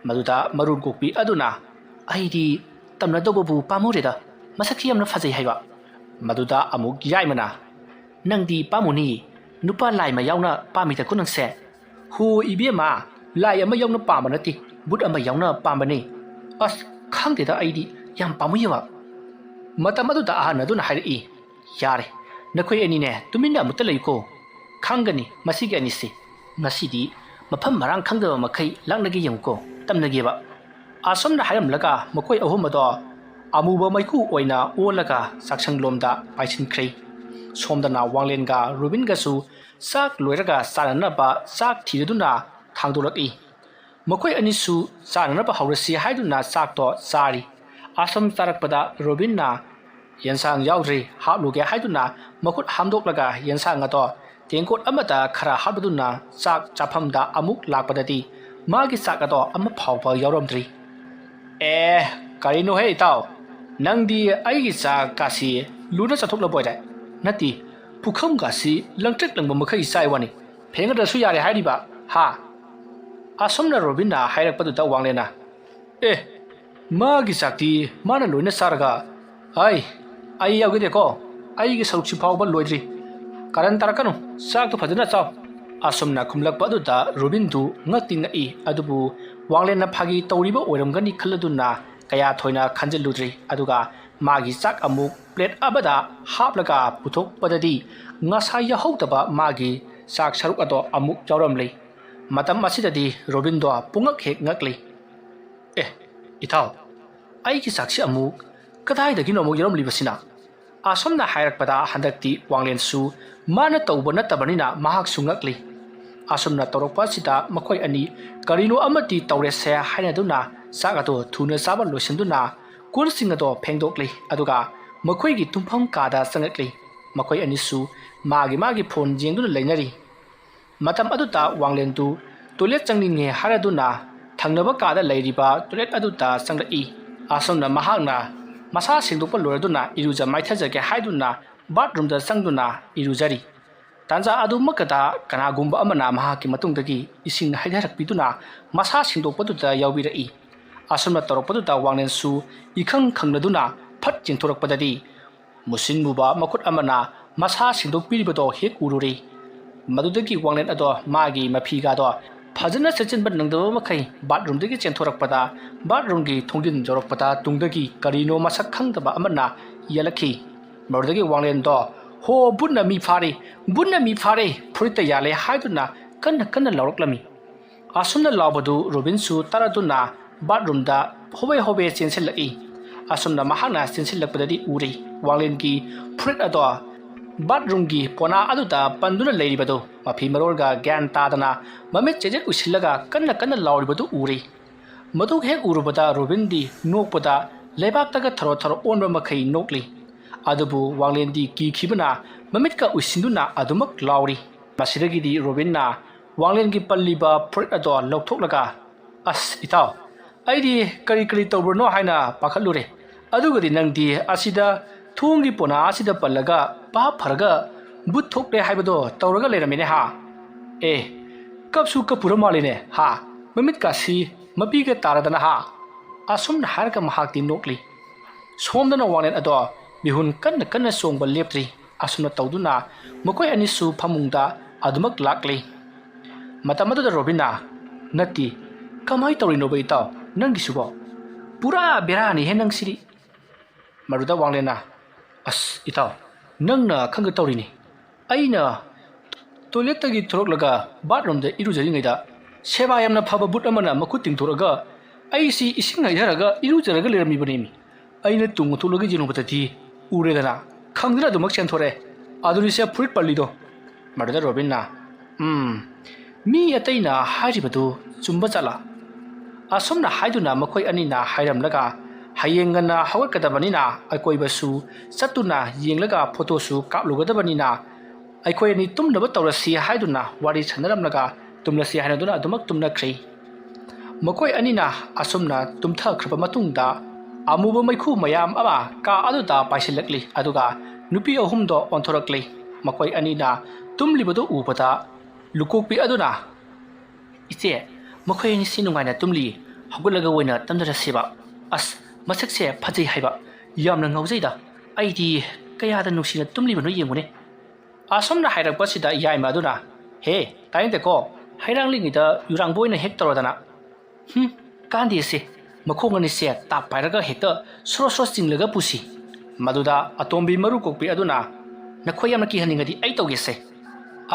ꯃꯗꯨꯗ ꯃꯔꯨ ꯀꯣꯛꯄꯤ ꯑꯗꯨꯅ, "ꯑꯩꯗꯤ ꯇꯝꯅꯗꯧꯕꯕꯨ ꯄꯥꯝꯃꯨꯔꯦꯗ, ꯃꯁꯛꯁꯤ ꯌꯥꯝꯅ ꯐꯖꯩ" ꯍꯥꯏꯕ꯫ ꯃꯗꯨꯗ ꯑꯃꯨꯛ ꯌꯥꯏꯃꯅ, "ꯅꯪꯗꯤ ꯄꯥꯝꯃꯨꯅꯤ, ꯅꯨꯄꯥ ꯂꯥꯏ ꯑꯃ ꯌꯥꯎꯅ ꯄꯥꯝꯃꯤꯗꯀꯣ ꯅꯪꯁꯦ"꯫ "ꯍꯣ ꯏꯕꯦꯝꯃ, ꯂꯥꯏ ꯑꯃ ꯌꯥꯎꯅ ꯄꯥꯝꯕ ꯅꯠꯇꯦ, ꯕꯨꯠ ꯑꯃ ꯌꯥꯎꯅ ꯄꯥꯝꯕꯅꯤ꯫ ꯑꯁ, ꯈꯪꯗꯦꯗ, ꯑꯩꯗꯤ ꯌꯥꯝ ꯄꯥꯝꯃꯨꯏꯌꯦꯕ"꯫ ꯃꯇꯝ ꯑꯗꯨꯗ ꯑꯍꯟ ꯑꯗꯨꯅ ꯍꯥꯏꯔꯛꯏ, "ꯌꯥꯔꯦ, ꯅꯈꯣꯏ ꯑꯅꯤꯅꯦ ꯇꯨꯃꯤꯟꯅ ꯑꯃꯨꯛꯇ ꯂꯩꯌꯨꯀꯣ꯫ ꯈꯪꯒꯅꯤ ꯃꯁꯤꯒꯤ ꯑꯅꯤꯁꯤ꯫ ꯉꯁꯤꯗꯤ ꯃꯐꯝ ꯃꯔꯥꯡ ꯈꯪꯗꯕ ꯃꯈꯩ ꯂꯥꯛꯅꯒꯦ ꯌꯦꯡꯉꯨꯀꯣ, ꯇꯝꯅꯒꯦꯕ"꯫ ꯑꯁꯨꯝꯅ ꯍꯥꯏꯔꯝꯂꯒ ꯃꯈꯣꯏ ꯑꯍꯨꯝ ꯑꯗꯣ ꯑꯃꯨꯕ ꯃꯩꯈꯨ ꯑꯣꯏꯅ ꯑꯣꯜꯂꯒ ꯆꯥꯛꯁꯪꯂꯣꯝꯗ ꯄꯥꯏꯁꯤꯟꯈ꯭ꯔꯦ꯫ ꯁꯣꯝꯗꯅ ꯋꯥꯡꯂꯦꯟꯒ ꯔꯣꯕꯤꯟꯒꯁꯨ ꯆꯥꯛ ꯂꯣꯏꯔꯒ ꯆꯥꯅꯅꯕ ꯆꯥꯛ ꯊꯤꯗꯨꯅ ꯊꯥꯡꯗꯣꯔꯛꯏ꯫ ꯃꯈꯣꯏ ꯑꯅꯤꯁꯨ ꯆꯥꯅꯅꯕ ꯍꯧꯔꯁꯤ ꯍꯥꯏꯗꯨꯅ ꯆꯥꯛꯇꯣ ꯆꯥꯔꯤ꯫ ꯑꯁꯨꯝ ꯆꯥꯔꯛꯄꯗ ꯔꯣꯕꯤꯟꯅ ꯌꯦꯟꯁꯥꯡ ꯌꯥꯎꯗ꯭ꯔꯤ, ꯍꯥꯞꯂꯨꯒꯦ ꯍꯥꯏꯗꯨꯅ ꯃꯈꯨꯠ ꯍꯥꯝꯗꯣꯛꯂꯒ ꯌꯦꯟꯁꯥꯡ ꯑꯗꯣ ꯇꯦꯡꯀꯣꯠ ꯑꯃꯗ ꯈꯔ ꯍꯥꯞꯂꯗꯨꯅ ꯆꯥꯛ ꯆꯥꯐꯝꯗ ꯑꯃꯨꯛ ꯂꯥꯛꯄꯗꯗꯤ ꯃꯥꯒꯤ ꯆꯥꯛ ꯑꯗꯣ ꯑꯃ ꯐꯥꯎꯕ ꯌꯥꯎꯔꯝꯗ꯭ꯔꯤ꯫ "ꯑꯦ, ꯀꯔꯤꯅꯣꯍꯦ ꯏꯇꯥꯎ, ꯅꯪꯗꯤ ꯑꯩꯒꯤ ꯆꯥꯛ ꯀꯥꯁꯤ ꯂꯣꯏꯅ ꯆꯥꯊꯣꯛꯂꯕꯣꯏꯔꯦ? ꯅꯠꯇꯦ, ꯄꯨꯈꯝ ꯀꯥꯁꯤ ꯂꯪꯇ꯭ꯔꯤꯛ ꯂꯪꯕ ꯃꯈꯩ ꯆꯥꯏ ꯋꯥꯅꯤ, ꯐꯦꯡꯒꯗ꯭ꯔꯁꯨ ꯌꯥꯔꯦ ꯍꯥꯏꯔꯤꯕ, ꯍꯥ?" ꯑꯁꯨꯝꯅ ꯔꯣꯕꯤꯟꯅ ꯍꯥꯏꯔꯛꯄꯗꯨꯗ ꯋꯥꯡꯂꯦꯟꯅ, "ꯑꯦ, ꯃꯥꯒꯤ ꯆꯥꯛꯇꯤ ꯃꯥꯅ ꯂꯣꯏꯅ ꯆꯥꯔꯒ, ꯑꯩ, ꯑꯩ ꯌꯥꯎꯈꯤꯗꯦꯀꯣ, ꯑꯩꯒꯤ ꯁꯔꯨꯛꯁꯤ ꯐꯥꯎꯕ ꯂꯣꯏꯗ꯭ꯔꯤ꯫ ꯀꯔꯟ ꯇꯥꯔꯛꯀꯅꯨ, ꯆꯥꯛꯇꯨ ꯐꯖꯅ ꯆꯥꯎ"꯫ ꯑꯁꯨꯝꯅ ꯈꯨꯝꯂꯛꯄ ꯑꯗꯨꯗ ꯔꯣꯕꯤꯟꯗꯨ ꯉꯛꯇꯤ ꯉꯛꯏ, ꯑꯗꯨꯕꯨ ꯋꯥꯡꯂꯦꯟꯅ ꯐꯥꯒꯤ ꯇꯧꯔꯤꯕ ꯑꯣꯏꯔꯝꯒꯅꯤ ꯈꯜꯂꯗꯨꯅ ꯀꯌꯥ ꯊꯣꯏꯅ ꯈꯟꯖꯤꯜꯂꯨꯗ꯭ꯔꯤ꯫ ꯑꯗꯨꯒ ꯃꯥꯒꯤ ꯆꯥꯛ ꯑꯃꯨꯛ ꯄ꯭ꯂꯦꯠ ꯑꯃꯗ ꯍꯥꯞꯂꯒ ꯄꯨꯊꯣꯛꯄꯗꯗꯤ ꯉꯁꯥꯏ ꯌꯥꯎꯍꯧꯗꯕ ꯃꯥꯒꯤ ꯆꯥꯛ ꯁꯔꯨꯛ ꯑꯗꯣ ꯑꯃꯨꯛ ꯌꯥꯎꯔꯝꯂꯦ꯫ ꯃꯇꯝ ꯑꯁꯤꯗꯗꯤ ꯔꯣꯕꯤꯟꯗꯣ ꯄꯨꯡꯉꯛ ꯍꯦꯛ ꯉꯛꯂꯤ꯫ "ꯑꯦ, ꯏꯇꯥꯎ, ꯑꯩꯒꯤ ꯆꯥꯛꯁꯤ ꯑꯃꯨꯛ ꯀꯗꯥꯏꯗꯒꯤꯅꯣ ꯑꯃꯨꯛ ꯌꯥꯎꯔꯝꯂꯤꯕꯁꯤꯅ? ꯑꯁꯨꯝꯅ ꯍꯥꯏꯔꯛꯄꯗ ꯍꯟꯗꯛꯇꯤ ꯋꯥꯡꯂꯦꯟꯁꯨ ꯃꯥꯅ ꯇꯧꯕ ꯅꯠꯇꯕꯅꯤꯅ ꯃꯍꯥꯛꯁꯨ ꯉꯛꯂꯤ꯫ ꯑꯁꯨꯝꯅ ꯇꯧꯔꯛꯄ ꯑꯁꯤꯗ ꯃꯈꯣꯏ ꯑꯅꯤ ꯀꯔꯤꯅꯣ ꯑꯃꯗꯤ ꯇꯧꯔꯦꯁꯦ ꯍꯥꯏꯅꯗꯨꯅ ꯆꯥꯛ ꯑꯗꯣ ꯊꯨꯅ ꯆꯥꯕ ꯂꯣꯏꯁꯤꯟꯗꯨꯅ ꯀꯣꯜꯁꯤꯡ ꯑꯗꯣ ꯐꯦꯡꯗꯣꯛꯂꯤ꯫ ꯑꯗꯨꯒ ꯃꯈꯣꯏꯒꯤ ꯇꯨꯝꯐꯝ ꯀꯥꯗ ꯆꯪꯂꯛꯂꯤ꯫ ꯃꯈꯣꯏ ꯑꯅꯤꯁꯨ ꯃꯥꯒꯤ ꯃꯥꯒꯤ ꯐꯣꯟ ꯌꯦꯡꯗꯨꯅ ꯂꯩꯅꯔꯤ꯫ ꯃꯇꯝ ꯑꯗꯨꯗ ꯋꯥꯡꯂꯦꯟꯗꯨ ꯇꯣꯏꯂꯦꯠ ꯆꯪꯅꯤꯡꯉꯦ ꯍꯥꯏꯔꯗꯨꯅ ꯊꯪꯅꯕ ꯀꯥꯗ ꯂꯩꯔꯤꯕ ꯇꯣꯏꯂꯦꯠ ꯑꯗꯨꯗ ꯆꯪꯂꯛꯏ꯫ ꯑꯁꯨꯝꯅ ꯃꯍꯥꯛꯅ ꯃꯁꯥ ꯁꯦꯡꯗꯣꯛꯄ ꯂꯣꯏꯔꯗꯨꯅ ꯏꯔꯨꯖ ꯃꯥꯏꯊꯖꯒꯦ ꯍꯥꯏꯗꯨꯅ ꯕꯥꯠꯔꯨꯝꯗ ꯆꯪꯗꯨꯅ ꯏꯔꯨꯖꯔꯤ꯫ ꯇꯥꯟꯖꯥ ꯑꯗꯨꯃꯛꯇꯗ ꯀꯅꯥꯒꯨꯝꯕ ꯑꯃꯅ ꯃꯍꯥꯛꯀꯤ ꯃꯇꯨꯡꯗꯒꯤ ꯏꯁꯤꯡ ꯍꯩꯊꯔꯛꯄꯤꯗꯨꯅ ꯃꯁꯥ ꯁꯦꯡꯗꯣꯛꯄꯗꯨꯗ ꯌꯥꯎꯕꯤꯔꯛꯏ꯫ ꯑꯁꯨꯝꯅ ꯇꯧꯔꯛꯄꯗꯨꯗ ꯋꯥꯡꯂꯦꯟꯁꯨ ꯏꯈꯪ ꯈꯪꯅꯗꯨꯅ ꯐꯠ ꯆꯦꯟꯊꯣꯔꯛꯄꯗꯗꯤ ꯃꯨꯁꯤꯟ ꯃꯨꯕ ꯃꯈꯨꯠ ꯑꯃꯅ ꯃꯁꯥ ꯁꯦꯡꯗꯣꯛꯄꯤꯔꯤꯕꯗꯣ ꯍꯦꯛ ꯎꯔꯨꯔꯦ꯫ ꯃꯗꯨꯗꯒꯤ ꯋꯥꯡꯂꯦꯟ ꯑꯗꯣ ꯃꯥꯒꯤ ꯃꯐꯤꯒꯥꯗꯣ ꯐꯖꯅ ꯁꯦꯠꯆꯤꯟꯕ ꯅꯪꯗꯕ ꯃꯈꯩ ꯕꯥꯠꯔꯨꯝꯗꯒꯤ ꯆꯦꯟꯊꯣꯔꯛꯄꯗ, ꯕꯥꯠꯔꯨꯝꯒꯤ ꯊꯣꯡꯖꯤꯟ ꯌꯧꯔꯛꯄꯗ ꯇꯨꯡꯗꯒꯤ ꯀꯔꯤꯅꯣ ꯃꯁꯛ ꯈꯪꯗꯕ ꯑꯃꯅ ꯌꯦꯜꯂꯛꯈꯤ꯫ ꯃꯗꯨꯗꯒꯤ ꯋꯥꯡꯂꯦꯟꯗꯣ, "ꯍꯣ, ꯕꯨꯠꯅ ꯃꯤ ꯐꯥꯔꯦ! ꯕꯨꯠꯅ ꯃꯤ ꯐꯥꯔꯦ! ꯐꯨꯔꯤꯠꯇ ꯌꯥꯜꯂꯦ!" ꯍꯥꯏꯗꯨꯅ ꯀꯟꯅ ꯀꯟꯅ ꯂꯥꯎꯔꯛꯂꯝꯃꯤ꯫ ꯑꯁꯨꯝꯅ ꯂꯥꯎꯕꯗꯨ ꯔꯣꯕꯤꯟꯁꯨ ꯇꯥꯔꯗꯨꯅ ꯕꯥꯠꯔꯨꯝꯗ ꯍꯣꯕꯦ ꯍꯣꯕꯦ ꯆꯦꯟꯁꯤꯜꯂꯛꯏ꯫ ꯑꯁꯨꯝꯅ ꯃꯍꯥꯛꯅ ꯆꯦꯟꯁꯤꯜꯂꯛꯄꯗꯗꯤ ꯎꯔꯦ, ꯋꯥꯡꯂꯦꯟꯒꯤ ꯐꯨꯔꯤꯠ ꯑꯗꯣ ꯕꯥꯠꯔꯨꯝꯒꯤ ꯄꯣꯅꯥ ꯑꯗꯨꯗ ꯄꯟꯗꯨꯅ ꯂꯩꯔꯤꯕꯗꯨ ꯃꯐꯤ ꯃꯔꯣꯜꯒ ꯒ꯭ꯌꯥꯟ ꯇꯥꯗꯅ ꯃꯃꯤꯠ ꯆꯦꯖꯦꯠ ꯎꯏꯁꯤꯜꯂꯒ ꯀꯟꯅ ꯀꯟꯅ ꯂꯥꯎꯔꯤꯕꯗꯨ ꯎꯔꯦ꯫ ꯃꯗꯨ ꯍꯦꯛ ꯎꯔꯨꯕꯗ ꯔꯣꯕꯤꯟꯗꯤ ꯅꯣꯛꯄꯗ ꯂꯩꯕꯥꯛꯇꯒ ꯊꯔꯣ ꯊꯔꯣ ꯑꯣꯟꯕ ꯃꯈꯩ ꯅꯣꯛꯂꯤ꯫ ꯑꯗꯨꯕꯨ ꯋꯥꯡꯂꯦꯟꯗꯤ ꯀꯤꯈꯤꯕꯅ ꯃꯃꯤꯠꯀ ꯎꯏꯁꯤꯟꯗꯨꯅ ꯑꯗꯨꯃꯛ ꯂꯥꯎꯔꯤ꯫ ꯃꯁꯤꯗꯒꯤꯗꯤ ꯔꯣꯕꯤꯟꯅ ꯋꯥꯡꯂꯦꯟꯒꯤ ꯄꯜꯂꯤꯕ ꯐꯨꯔꯤꯠ ꯑꯗꯣ ꯂꯧꯊꯣꯛꯂꯒ, "ꯑꯁ ꯏꯇꯥꯎ, ꯑꯩꯗꯤ ꯀꯔꯤ ꯀꯔꯤ ꯇꯧꯕ꯭ꯔꯅꯣ ꯍꯥꯏꯅ ꯄꯥꯈꯠꯂꯨꯔꯦ꯫ ꯑꯗꯨꯒꯗꯤ ꯅꯪꯗꯤ ꯑꯁꯤꯗ ꯊꯣꯡꯒꯤ ꯄꯣꯅꯥ ꯑꯁꯤꯗ ꯄꯜꯂꯒ ꯚꯥꯞ ꯐꯔꯒ ꯕꯨꯠ ꯊꯣꯛꯂꯦ ꯍꯥꯏꯕꯗꯣ ꯇꯧꯔꯒ ꯂꯩꯔꯝꯃꯤꯅꯦ ꯍꯥ? ꯑꯦ, ꯀꯞꯁꯨ ꯀꯞꯄꯨꯔ ꯃꯥꯜꯂꯤꯅꯦ ꯍꯥ? ꯃꯃꯤꯠꯀꯥꯁꯤ ꯃꯄꯤꯒ ꯇꯥꯔꯗꯅ ꯍꯥ?" ꯑꯁꯨꯝꯅ ꯍꯥꯏꯔꯒ ꯃꯍꯥꯛꯇꯤ ꯅꯣꯛꯂꯤ꯫ ꯁꯣꯝꯗꯅ ꯋꯥꯡꯂꯦꯟ ꯑꯗꯣ ꯃꯤꯍꯨꯟ ꯀꯟꯅ ꯀꯟꯅ ꯆꯣꯡꯕ ꯂꯦꯞꯇ꯭ꯔꯤ꯫ ꯑꯁꯨꯝꯅ ꯇꯧꯗꯨꯅ ꯃꯈꯣꯏ ꯑꯅꯤꯁꯨ ꯐꯃꯨꯡꯗ ꯑꯗꯨꯃꯛ ꯂꯥꯛꯂꯤ꯫ ꯃꯇꯝ ꯑꯗꯨꯗ ꯔꯣꯕꯤꯟꯅ, "ꯅꯠꯇꯦ, ꯀꯃꯥꯏ ꯇꯧꯔꯤꯅꯣꯕ ꯏꯇꯥꯎ ꯅꯪꯒꯤꯁꯤꯕꯣ? ꯄꯨꯔꯥ ꯕꯦꯔꯥꯅꯤꯍꯦ ꯅꯪꯁꯤꯗꯤ!" ꯃꯗꯨꯗ ꯋꯥꯡꯂꯦꯟꯅ, "ꯑꯁ ꯏꯇꯥꯎ, ꯅꯪꯅ ꯈꯪꯒ ꯇꯧꯔꯤꯅꯤ꯫ ꯑꯩꯅ ꯇꯣꯏꯂꯦꯠꯇꯒꯤ ꯊꯣꯔꯛꯂꯒ ꯕꯥꯠꯔꯨꯝꯗ ꯏꯔꯨꯖꯔꯤꯉꯩꯗ ꯁꯦꯕꯥ ꯌꯥꯝꯅ ꯐꯕ ꯕꯨꯠ ꯑꯃꯅ ꯃꯈꯨꯠ ꯇꯤꯡꯊꯣꯔꯛꯑꯒ ꯑꯩꯁꯤ ꯏꯁꯤꯡ ꯍꯩꯊꯔꯒ ꯏꯔꯨꯖꯔꯒ ꯂꯩꯔꯝꯃꯤꯕꯅꯦꯃꯤ꯫ ꯑꯩꯅ ꯇꯨꯡ ꯑꯣꯟꯊꯣꯛꯂꯒ ꯌꯦꯡꯂꯨꯕꯗꯗꯤ ꯎꯔꯦꯗꯅ, ꯈꯪꯗꯅ ꯑꯗꯨꯃꯛ ꯆꯦꯟꯊꯣꯔꯛꯑꯦ꯫ ꯑꯗꯨꯅꯤꯁꯦ ꯐꯨꯔꯤꯠ ꯄꯜꯂꯤꯗꯣ꯫" ꯃꯗꯨꯗ ꯔꯣꯕꯤꯟꯅ, "ꯎꯝ, ꯃꯤ ꯑꯇꯩꯅ ꯍꯥꯏꯔꯤꯕꯗꯨ ꯆꯨꯝꯕ ꯖꯥꯠꯂꯥ?" ꯑꯁꯨꯝꯅ ꯍꯥꯏꯗꯨꯅ ꯃꯈꯣꯏ ꯑꯅꯤꯅ ꯍꯥꯏꯔꯝꯂꯒ, "ꯍꯌꯦꯡ ꯉꯟꯅ ꯍꯧꯒꯠꯀꯗꯕꯅꯤꯅ ꯑꯀꯣꯏꯕꯁꯨ ꯆꯠꯇꯨꯅ ꯌꯦꯡꯂꯒ ꯐꯣꯇꯣꯁꯨ ꯀꯥꯞꯂꯨꯒꯗꯕꯅꯤꯅ ꯑꯩꯈꯣꯏ ꯑꯅꯤ ꯇꯨꯝꯅꯕ ꯇꯧꯔꯁꯤ" ꯍꯥꯏꯗꯨꯅ ꯋꯥꯔꯤ ꯁꯥꯟꯅꯔꯝꯂꯒ ꯇꯨꯝꯂꯁꯤ ꯍꯥꯏꯅꯗꯨꯅ ꯑꯗꯨꯃꯛ ꯇꯨꯝꯅꯈ꯭ꯔꯦ꯫ ꯃꯈꯣꯏ ꯑꯅꯤꯅ ꯑꯁꯨꯝꯅ ꯇꯨꯝꯊꯈ꯭ꯔꯕ ꯃꯇꯨꯡꯗ, ꯑꯃꯨꯕ ꯃꯩꯈꯨ ꯃꯌꯥꯝ ꯑꯃ ꯀꯥ ꯑꯗꯨꯗ ꯄꯥꯏꯁꯤꯜꯂꯛꯂꯤ, ꯑꯗꯨꯒ ꯅꯨꯄꯤ ꯑꯍꯨꯝꯗꯣ ꯑꯣꯟꯊꯣꯔꯛꯂꯤ꯫ ꯃꯈꯣꯏ ꯑꯅꯤꯅ ꯇꯨꯝꯂꯤꯕꯗꯨ ꯎꯕꯗ, ꯂꯨꯀꯣꯛꯄꯤ ꯑꯗꯨꯅ, "ꯏꯆꯦ, ꯃꯈꯣꯏ ꯑꯅꯤꯁꯤ ꯅꯨꯡꯉꯥꯏꯅ ꯇꯨꯝꯂꯤ, ꯍꯧꯒꯠꯂꯒ ꯑꯣꯏꯅ ꯇꯨꯝꯊꯔꯁꯦꯕ꯫ ꯑꯁ, ꯃꯁꯛꯁꯦ ꯐꯖꯩ ꯍꯥꯏꯕ, ꯌꯥꯝꯅ ꯉꯥꯎꯖꯩꯗ꯫ ꯑꯩꯗꯤ ꯀꯌꯥꯗ ꯅꯨꯡꯁꯤꯅ ꯇꯨꯝꯂꯤꯕꯅꯣ ꯌꯦꯡꯉꯨꯅꯦ꯫" ꯑꯁꯨꯝꯅ ꯍꯥꯏꯔꯛꯄꯁꯤꯗ ꯌꯥꯏꯃ ꯑꯗꯨꯅ, "ꯍꯦ, ꯇꯥꯅꯤꯡꯗꯦꯀꯣ, ꯍꯩꯔꯥꯡꯂꯤꯉꯩꯗ ꯌꯨꯔꯥꯡꯕ ꯑꯣꯏꯅ ꯍꯦꯛ ꯇꯧꯔꯗꯅ꯫ ꯍꯨꯝ, ꯀꯥꯟꯗꯦꯁꯦ, ꯃꯈꯣꯡ ꯑꯅꯤꯁꯦ ꯇꯥꯞ ꯄꯥꯏꯔꯒ ꯍꯦꯛꯇ ꯁꯣꯔꯣ ꯁꯣꯔꯣ ꯆꯤꯡꯂꯒ ꯄꯨꯁꯤ꯫" ꯃꯗꯨꯗ ꯑꯇꯣꯝꯕꯤ ꯃꯔꯨ ꯀꯣꯛꯄꯤ ꯑꯗꯨꯅ, "ꯅꯈꯣꯏ ꯌꯥꯝꯅ ꯀꯤꯍꯟꯅꯤꯡꯉꯗꯤ ꯑꯩ ꯇꯧꯒꯦꯁꯦ꯫"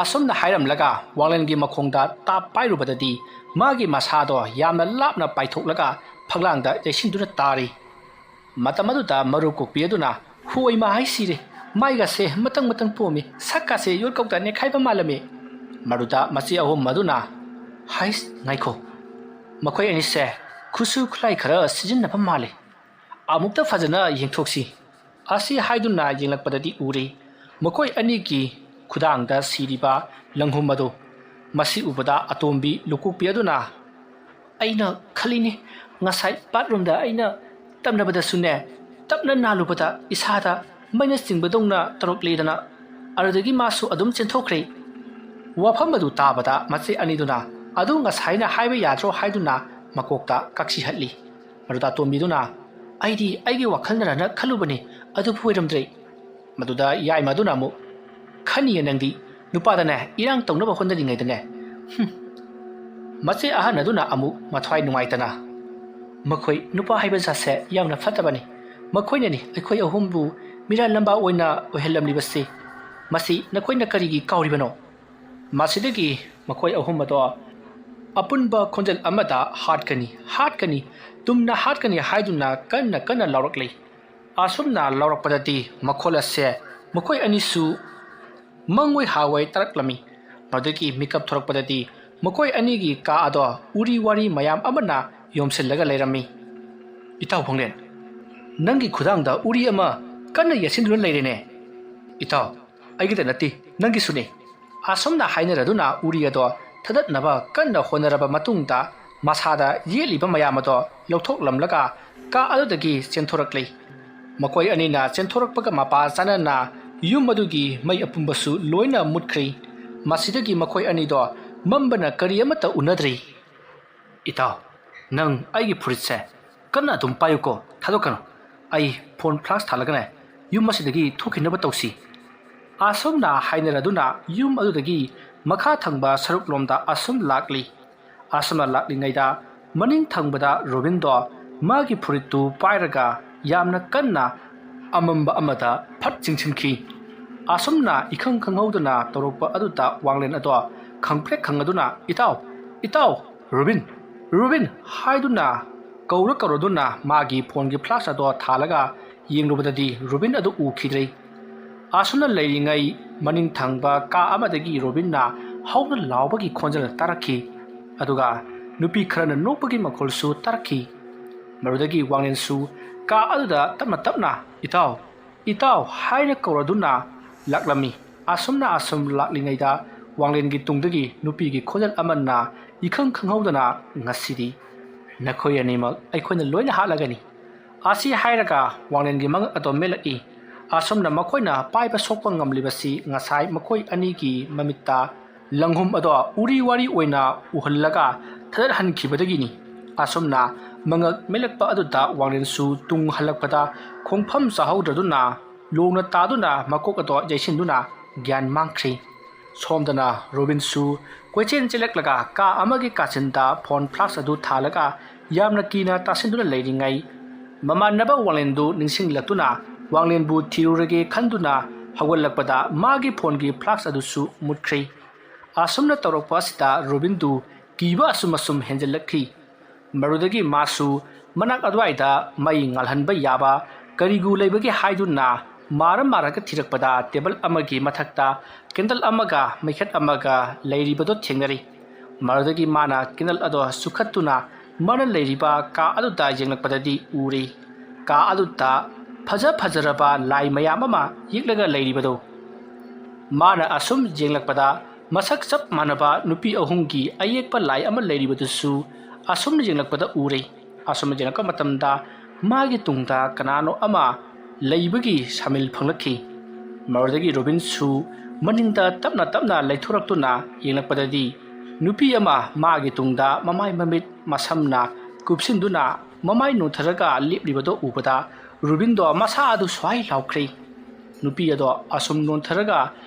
ꯑꯁꯨꯝꯅ ꯍꯥꯏꯔꯝꯂꯒ ꯋꯥꯡꯂꯦꯟꯒꯤ ꯃꯈꯣꯡꯗ ꯇꯥꯞ ꯄꯥꯏꯔꯨꯕꯗꯗꯤ ꯃꯥꯒꯤ ꯃꯁꯥꯗꯣ ꯌꯥꯝꯅ ꯂꯥꯞꯅ ꯄꯥꯏꯊꯣꯛꯂꯒ ꯐꯛꯂꯥꯡꯗ ꯌꯩꯁꯤꯟꯗꯨꯅ ꯇꯥꯔꯤ꯫ ꯃꯇꯝ ꯑꯗꯨꯗ ꯃꯔꯨ ꯀꯣꯛꯄꯤ ꯑꯗꯨꯅ, "ꯍꯣ, ꯏꯃꯥ, ꯑꯩ ꯁꯤꯔꯦ꯫ ꯃꯥꯏꯒꯁꯦ ꯃꯇꯪ ꯃꯇꯪ ꯄꯣꯝꯃꯤ, ꯁꯛꯀꯥꯁꯦ ꯌꯣꯠꯀꯧꯇ ꯅꯦꯠꯈꯥꯏꯕ ꯃꯥꯜꯂꯝꯃꯤ꯫" ꯃꯗꯨꯗ ꯃꯆꯦ ꯑꯍꯨꯝ ꯑꯗꯨꯅ, "ꯍꯩꯁ, ꯉꯥꯏꯈꯣ, ꯃꯈꯣꯏ ꯑꯅꯤꯁꯦ ꯈꯨꯠꯁꯨ ꯈꯨꯠꯂꯥꯏ ꯈꯔ ꯁꯤꯖꯤꯟꯅꯕ ꯃꯥꯜꯂꯤ꯫ ꯑꯃꯨꯛꯇ ꯐꯖꯅ ꯌꯦꯡꯊꯣꯛꯁꯤ꯫" ꯑꯁꯤ ꯍꯥꯏꯗꯨꯅ ꯌꯦꯡꯂꯛꯄꯗꯗꯤ ꯎꯔꯦ ꯃꯈꯣꯏ ꯑꯅꯤꯒꯤ ꯈꯨꯗꯥꯡꯗ ꯁꯤꯔꯤꯕ ꯂꯪꯍꯨꯝ ꯑꯗꯨ꯫ ꯃꯁꯤ ꯎꯕꯗ ꯑꯇꯣꯝꯕꯤ ꯂꯨꯀꯣꯛꯄꯤ ꯑꯗꯨꯅ, "ꯑꯩꯅ ꯈꯜꯂꯤꯅꯤ, ꯉꯁꯥꯏ ꯕꯥꯠꯔꯨꯝꯗ ꯑꯩꯅ ꯇꯞꯅꯕꯗꯁꯨꯅꯦ, ꯇꯞꯅ ꯅꯥꯜꯂꯨꯕꯗ ꯏꯁꯥꯗ ꯃꯩꯅ ꯆꯤꯡꯕꯗꯧꯅ ꯇꯧꯔꯛꯂꯦꯗꯅ, ꯑꯗꯨꯗꯒꯤ ꯃꯥꯁꯨ ꯑꯗꯨꯝ ꯆꯦꯟꯊꯣꯛꯈ꯭ꯔꯦ꯫" ꯋꯥꯐꯝ ꯑꯗꯨ ꯇꯥꯕꯗ ꯃꯆꯦ ꯑꯅꯤꯗꯨꯅ, "ꯑꯗꯨ ꯉꯁꯥꯏꯅ ꯍꯥꯏꯕ ꯌꯥꯗ꯭ꯔꯣ?" ꯍꯥꯏꯗꯨꯅ ꯃꯀꯣꯛꯇ ꯀꯛꯁꯤꯍꯠꯂꯤ꯫ ꯃꯗꯨꯗ ꯑꯇꯣꯝꯕꯤꯗꯨꯅ, "ꯑꯩꯗꯤ ꯑꯩꯒꯤ ꯋꯥꯈꯜꯅꯔꯅ ꯈꯜꯂꯨꯕꯅꯤ, ꯑꯗꯨꯕꯨ ꯑꯣꯏꯔꯝꯗ꯭ꯔꯦ꯫" ꯃꯗꯨꯗ ꯌꯥꯏꯃꯗꯨꯅ ꯑꯃꯨꯛ, "ꯈꯟꯅꯤꯌꯦ ꯅꯪꯗꯤ, ꯅꯨꯄꯥꯗꯅꯦ ꯏꯔꯥꯡ ꯇꯧꯅꯕ ꯍꯣꯠꯅꯔꯤꯉꯩꯗꯅꯦ꯫" ꯍꯨꯝ꯫ ꯃꯆꯦ ꯑꯍꯟ ꯑꯗꯨꯅ ꯑꯃꯨꯛ ꯃꯊ꯭ꯋꯥꯏ ꯅꯨꯡꯉꯥꯏꯇꯅ, "ꯃꯈꯣꯏ ꯅꯨꯄꯥ ꯍꯥꯏꯕ ꯖꯥꯠꯁꯦ ꯌꯥꯝꯅ ꯐꯠꯇꯕꯅꯤ꯫ ꯃꯈꯣꯏꯅꯅꯤ ꯑꯩꯈꯣꯏ ꯑꯍꯨꯝꯕꯨ ꯃꯤꯔꯥꯜ ꯂꯝꯕꯥ ꯑꯣꯏꯅ ꯑꯣꯏꯍꯜꯂꯝꯂꯤꯕꯁꯤ꯫ ꯃꯁꯤ ꯅꯈꯣꯏꯅ ꯀꯔꯤꯒꯤ ꯀꯥꯎꯔꯤꯕꯅꯣ?" ꯃꯁꯤꯗꯒꯤ ꯃꯈꯣꯏ ꯑꯍꯨꯝ ꯑꯗꯣ ꯑꯄꯨꯟꯕ ꯈꯣꯟꯖꯦꯜ ꯑꯃꯗ, "ꯍꯥꯠꯀꯅꯤ, ꯍꯥꯠꯀꯅꯤ, ꯇꯨꯝꯅ ꯍꯥꯠꯀꯅꯤ" ꯍꯥꯏꯗꯨꯅ ꯀꯟꯅ ꯀꯟꯅ ꯂꯥꯎꯔꯛꯂꯤ꯫ ꯑꯁꯨꯝꯅ ꯂꯥꯎꯔꯛꯄꯗꯗꯤ ꯃꯈꯣꯜ ꯑꯁꯦ ꯃꯈꯣꯏ ꯑꯅꯤꯁꯨ ꯃꯪꯑꯣꯏ ꯍꯥꯋꯣꯏ ꯇꯥꯔꯛꯂꯝꯃꯤ꯫ ꯃꯗꯨꯒꯤ ꯃꯤꯀꯞ ꯊꯣꯔꯛꯄꯗꯗꯤ ꯃꯈꯣꯏ ꯑꯅꯤꯒꯤ ꯀꯥ ꯑꯗꯣ ꯎꯔꯤ ꯋꯥꯔꯤ ꯃꯌꯥꯝ ꯑꯃꯅ ꯌꯣꯝꯁꯤꯜꯂꯒ ꯂꯩꯔꯝꯃꯤ꯫ "ꯏꯇꯥꯎ ꯋꯥꯡꯂꯦꯟ, ꯅꯪꯒꯤ ꯈꯨꯗꯥꯡꯗ ꯎꯔꯤ ꯑꯃ ꯀꯟꯅ ꯌꯦꯠꯁꯤꯟꯗꯨꯅ ꯂꯩꯔꯦꯅꯦ꯫" "ꯏꯇꯥꯎ, ꯑꯩꯒꯤꯗ ꯅꯠꯇꯦ, ꯅꯪꯒꯤꯁꯨꯅꯤ꯫" ꯑꯁꯨꯝꯅ ꯍꯥꯏꯅꯔꯗꯨꯅ ꯎꯔꯤ ꯑꯗꯣ ꯊꯥꯗꯠꯅꯕ ꯀꯟꯅ ꯍꯣꯠꯅꯔꯕ ꯃꯇꯨꯡꯗ ꯃꯁꯥꯗ ꯌꯦꯠꯂꯤꯕ ꯃꯌꯥꯝ ꯑꯗꯣ ꯂꯧꯊꯣꯛꯂꯝꯂꯒ ꯀꯥ ꯑꯗꯨꯗꯒꯤ ꯆꯦꯟꯊꯣꯔꯛꯂꯤ꯫ ꯃꯈꯣꯏ ꯑꯅꯤꯅ ꯆꯦꯟꯊꯣꯔꯛꯄꯒ ꯃꯄꯥ ꯆꯥꯅꯅ ꯌꯨꯝ ꯑꯗꯨꯒꯤ ꯃꯩ ꯑꯄꯨꯝꯕꯁꯨ ꯂꯣꯏꯅ ꯃꯨꯠꯈ꯭ꯔꯤ꯫ ꯃꯁꯤꯗꯒꯤ ꯃꯈꯣꯏ ꯑꯅꯤꯗꯣ ꯃꯝꯕꯅ ꯀꯔꯤ ꯑꯃꯠꯇ ꯎꯅꯗ꯭ꯔꯤ꯫ "ꯏꯇꯥꯎ, ꯅꯪ ꯑꯩꯒꯤ ꯐꯨꯔꯤꯠꯁꯦ ꯀꯟꯅ ꯑꯗꯨꯝ ꯄꯥꯏꯌꯨꯀꯣ, ꯊꯥꯗꯣꯛꯀꯅꯨ꯫ ꯑꯩ ꯐꯣꯟ ꯐ꯭ꯂꯥꯁ ꯊꯥꯜꯂꯒꯅꯦ ꯌꯨꯝ ꯑꯁꯤꯗꯒꯤ ꯊꯣꯛꯈꯤꯅꯕ ꯇꯧꯁꯤ꯫" ꯑꯁꯨꯝꯅ ꯍꯥꯏꯅꯔꯗꯨꯅ ꯌꯨꯝ ꯑꯗꯨꯗꯒꯤ ꯃꯈꯥ ꯊꯪꯕ ꯁꯔꯨꯛꯂꯣꯝꯗ ꯑꯁꯨꯝ ꯂꯥꯛꯂꯤ꯫ ꯑꯁꯨꯝꯅ ꯂꯥꯛꯂꯤꯉꯩꯗ ꯃꯅꯤꯡ ꯊꯪꯕꯗ ꯔꯣꯕꯤꯟꯗꯣ ꯃꯥꯒꯤ ꯐꯨꯔꯤꯠꯇꯨ ꯄꯥꯏꯔꯒ ꯌꯥꯝꯅ ꯀꯟꯅ ꯑꯃꯝꯕ ꯑꯃꯗ ꯐꯠ ꯆꯤꯡꯁꯤꯟꯈꯤ꯫ ꯑꯁꯨꯝꯅ ꯏꯈꯪ ꯈꯪꯍꯧꯗꯅ ꯇꯧꯔꯛꯄ ꯑꯗꯨꯗ ꯋꯥꯡꯂꯦꯟ ꯑꯗꯣ ꯈꯪꯄ꯭ꯔꯦꯛ ꯈꯪꯉꯗꯨꯅ, "ꯏꯇꯥꯎ, ꯏꯇꯥꯎ, ꯔꯣꯕꯤꯟ, ꯔꯣꯕꯤꯟ" ꯍꯥꯏꯗꯨꯅ ꯀꯧꯔ ꯀꯧꯔꯗꯨꯅ ꯃꯥꯒꯤ ꯐꯣꯟꯒꯤ ꯐ꯭ꯂꯥꯁ ꯑꯗꯣ ꯊꯥꯜꯂꯒ ꯌꯦꯡꯂꯨꯕꯗꯗꯤ ꯔꯣꯕꯤꯟ ꯑꯗꯨ ꯎꯈꯤꯗ꯭ꯔꯦ꯫ ꯑꯁꯨꯝꯅ ꯂꯩꯔꯤꯉꯩ ꯃꯅꯤꯡ ꯊꯪꯕ ꯀꯥ ꯑꯃꯗꯒꯤ ꯔꯣꯕꯤꯟꯅ ꯍꯧꯅ ꯂꯥꯎꯕꯒꯤ ꯈꯣꯟꯖꯦꯜ ꯇꯥꯔꯛꯈꯤ꯫ ꯑꯗꯨꯒ ꯅꯨꯄꯤ ꯈꯔꯅ ꯅꯣꯛꯄꯒꯤ ꯃꯈꯣꯜꯁꯨ ꯇꯥꯔꯛꯈꯤ꯫ ꯃꯗꯨꯗꯒꯤ ꯋꯥꯡꯂꯦꯟꯁꯨ ꯀꯥ ꯑꯗꯨꯗ ꯇꯞꯅ ꯇꯞꯅ, "ꯏꯇꯥꯎ, ꯏꯇꯥꯎ" ꯍꯥꯏꯅ ꯀꯧꯔꯗꯨꯅ ꯂꯥꯛꯂꯝꯃꯤ꯫ ꯑꯁꯨꯝꯅ ꯑꯁꯨꯝ ꯂꯥꯛꯂꯤꯉꯩꯗ ꯋꯥꯡꯂꯦꯟꯒꯤ ꯇꯨꯡꯗꯒꯤ ꯅꯨꯄꯤꯒꯤ ꯈꯣꯟꯖꯦꯜ ꯑꯃꯅ ꯏꯈꯪ ꯈꯪꯍꯧꯗꯅ, "ꯉꯁꯤꯗꯤ ꯅꯈꯣꯏ ꯑꯅꯤꯃꯛ ꯑꯩꯈꯣꯏꯅ ꯂꯣꯏꯅ ꯍꯥꯠꯂꯒꯅꯤ꯫" ꯑꯁꯤ ꯍꯥꯏꯔꯒ ꯋꯥꯡꯂꯦꯟꯒꯤ ꯃꯉꯛ ꯑꯗꯣ ꯃꯦꯠꯂꯛꯏ꯫ ꯑꯁꯨꯝꯅ ꯃꯈꯣꯏꯅ ꯄꯥꯏꯕ ꯁꯣꯛꯄ ꯉꯝꯂꯤꯕꯁꯤ ꯉꯁꯥꯏ ꯃꯈꯣꯏ ꯑꯅꯤꯒꯤ ꯃꯃꯤꯠꯇ ꯂꯪꯍꯨꯝ ꯑꯗꯣ ꯎꯔꯤ ꯋꯥꯔꯤ ꯑꯣꯏꯅ ꯎꯍꯜꯂꯒ ꯊꯥꯗꯠꯍꯟꯈꯤꯕꯗꯒꯤꯅꯤ꯫ ꯑꯁꯨꯝꯅ ꯃꯉꯛ ꯃꯦꯠꯂꯛꯄ ꯑꯗꯨꯗ ꯋꯥꯡꯂꯦꯟꯁꯨ ꯇꯨꯡ ꯍꯜꯂꯛꯄꯗ ꯈꯣꯡꯐꯝ ꯆꯥꯍꯧꯗ꯭ꯔꯗꯨꯅ ꯂꯣꯡꯅ ꯇꯥꯗꯨꯅ ꯃꯀꯣꯛ ꯑꯗꯣ ꯌꯩꯁꯤꯟꯗꯨꯅ ꯒ꯭ꯌꯥꯟ ꯃꯥꯡꯈ꯭ꯔꯤ꯫ ꯁꯣꯝꯗꯅ ꯔꯣꯕꯤꯟꯁꯨ ꯀꯣꯏꯆꯦꯟ ꯆꯦꯜꯂꯛꯂꯒ ꯀꯥ ꯑꯃꯒꯤ ꯀꯥꯆꯤꯟꯗ ꯐꯣꯟ ꯐ꯭ꯂꯥꯁ ꯑꯗꯨ ꯊꯥꯜꯂꯒ ꯌꯥꯝꯅ ꯀꯤꯅ ꯇꯥꯁꯤꯟꯗꯨꯅ ꯂꯩꯔꯤꯉꯩ, ꯃꯃꯥꯟꯅꯕ ꯋꯥꯡꯂꯦꯟꯗꯨ ꯅꯤꯡꯁꯤꯡꯂꯛꯇꯨꯅ ꯋꯥꯡꯂꯦꯟꯕꯨ ꯊꯤꯔꯨꯔꯒꯦ ꯈꯟꯗꯨꯅ ꯍꯧꯒꯠꯂꯛꯄꯗ ꯃꯥꯒꯤ ꯐꯣꯟꯒꯤ ꯐ꯭ꯂꯥꯁ ꯑꯗꯨꯁꯨ ꯃꯨꯠꯈ꯭ꯔꯤ꯫ ꯑꯁꯨꯝꯅ ꯇꯧꯔꯛꯄ ꯑꯁꯤꯗ ꯔꯣꯕꯤꯟꯗꯨ ꯀꯤꯕ ꯑꯁꯨꯝ ꯑꯁꯨꯝ ꯍꯦꯟꯖꯜꯂꯛꯈꯤ꯫ ꯃꯗꯨꯗꯒꯤ ꯃꯥꯁꯨ ꯃꯅꯥꯛ ꯑꯗꯨꯋꯥꯏꯗ ꯃꯩ ꯉꯥꯜꯍꯟꯕ ꯌꯥꯕ ꯀꯔꯤꯒꯨ ꯂꯩꯕꯒꯦ ꯍꯥꯏꯗꯨꯅ ꯃꯥꯔ ꯃꯥꯔꯒ ꯊꯤꯔꯛꯄꯗ ꯇꯦꯕꯜ ꯑꯃꯒꯤ ꯃꯊꯛꯇ ꯀꯦꯟꯗꯜ ꯑꯃꯒ ꯃꯩꯈꯦꯠ ꯑꯃꯒ ꯂꯩꯔꯤꯕꯗꯣ ꯊꯦꯡꯅꯔꯤ꯫ ꯃꯗꯨꯗꯒꯤ ꯃꯥꯅ ꯀꯦꯟꯗꯜ ꯑꯗꯣ ꯆꯨꯈꯠꯇꯨꯅ ꯃꯥꯅ ꯂꯩꯔꯤꯕ ꯀꯥ ꯑꯗꯨꯗ ꯌꯦꯡꯂꯛꯄꯗꯗꯤ ꯎꯔꯤ꯫ ꯀꯥ ꯑꯗꯨꯗ ꯐꯖ ꯐꯖꯔꯕ ꯂꯥꯏ ꯃꯌꯥꯝ ꯑꯃ ꯌꯦꯛꯂꯒ ꯂꯩꯔꯤꯕꯗꯨ꯫ ꯃꯥꯅ ꯑꯁꯨꯝ ꯌꯦꯡꯂꯛꯄꯗ ꯃꯁꯛ ꯆꯞ ꯃꯥꯟꯅꯕ ꯅꯨꯄꯤ ꯑꯍꯨꯝꯒꯤ ꯑꯌꯦꯛꯄ ꯂꯥꯏ ꯑꯃ ꯂꯩꯔꯤꯕꯗꯨꯁꯨ ꯑꯁꯨꯝ ꯌꯦꯡꯂꯛꯄꯗ ꯎꯔꯦ꯫ ꯑꯁꯨꯝ ꯌꯦꯡꯂꯛꯄ ꯃꯇꯝꯗ ꯃꯥꯒꯤ ꯇꯨꯡꯗ ꯀꯅꯥꯅꯣ ꯑꯃ ꯂꯩꯕꯒꯤ ꯁꯥꯃꯤꯜ ꯐꯪꯂꯛꯈꯤ꯫ ꯃꯗꯨꯗꯒꯤ ꯔꯣꯕꯤꯟꯁꯨ ꯃꯅꯤꯡꯗ ꯇꯞꯅ ꯇꯞꯅ ꯂꯩꯊꯣꯔꯛꯇꯨꯅ ꯌꯦꯡꯂꯛꯄꯗꯗꯤ ꯅꯨꯄꯤ ꯑꯃ ꯃꯥꯒꯤ ꯇꯨꯡꯗ ꯃꯃꯥꯏ ꯃꯃꯤꯠ ꯃꯁꯝꯅ ꯀꯨꯞꯁꯤꯟꯗꯨꯅ ꯃꯃꯥꯏ ꯅꯣꯟꯊꯔꯒ ꯂꯦꯞꯂꯤꯕꯗꯣ ꯎꯕꯗ ꯔꯣꯕꯤꯟꯗꯣ ꯃꯁꯥ ꯑꯗꯨ ꯁ꯭ꯋꯥꯏ ꯂꯥꯎꯈ꯭ꯔꯦ꯫ ꯅꯨꯄꯤ ꯑꯗꯣ ꯑꯁꯨꯝ ꯅꯣꯟꯊꯔꯒ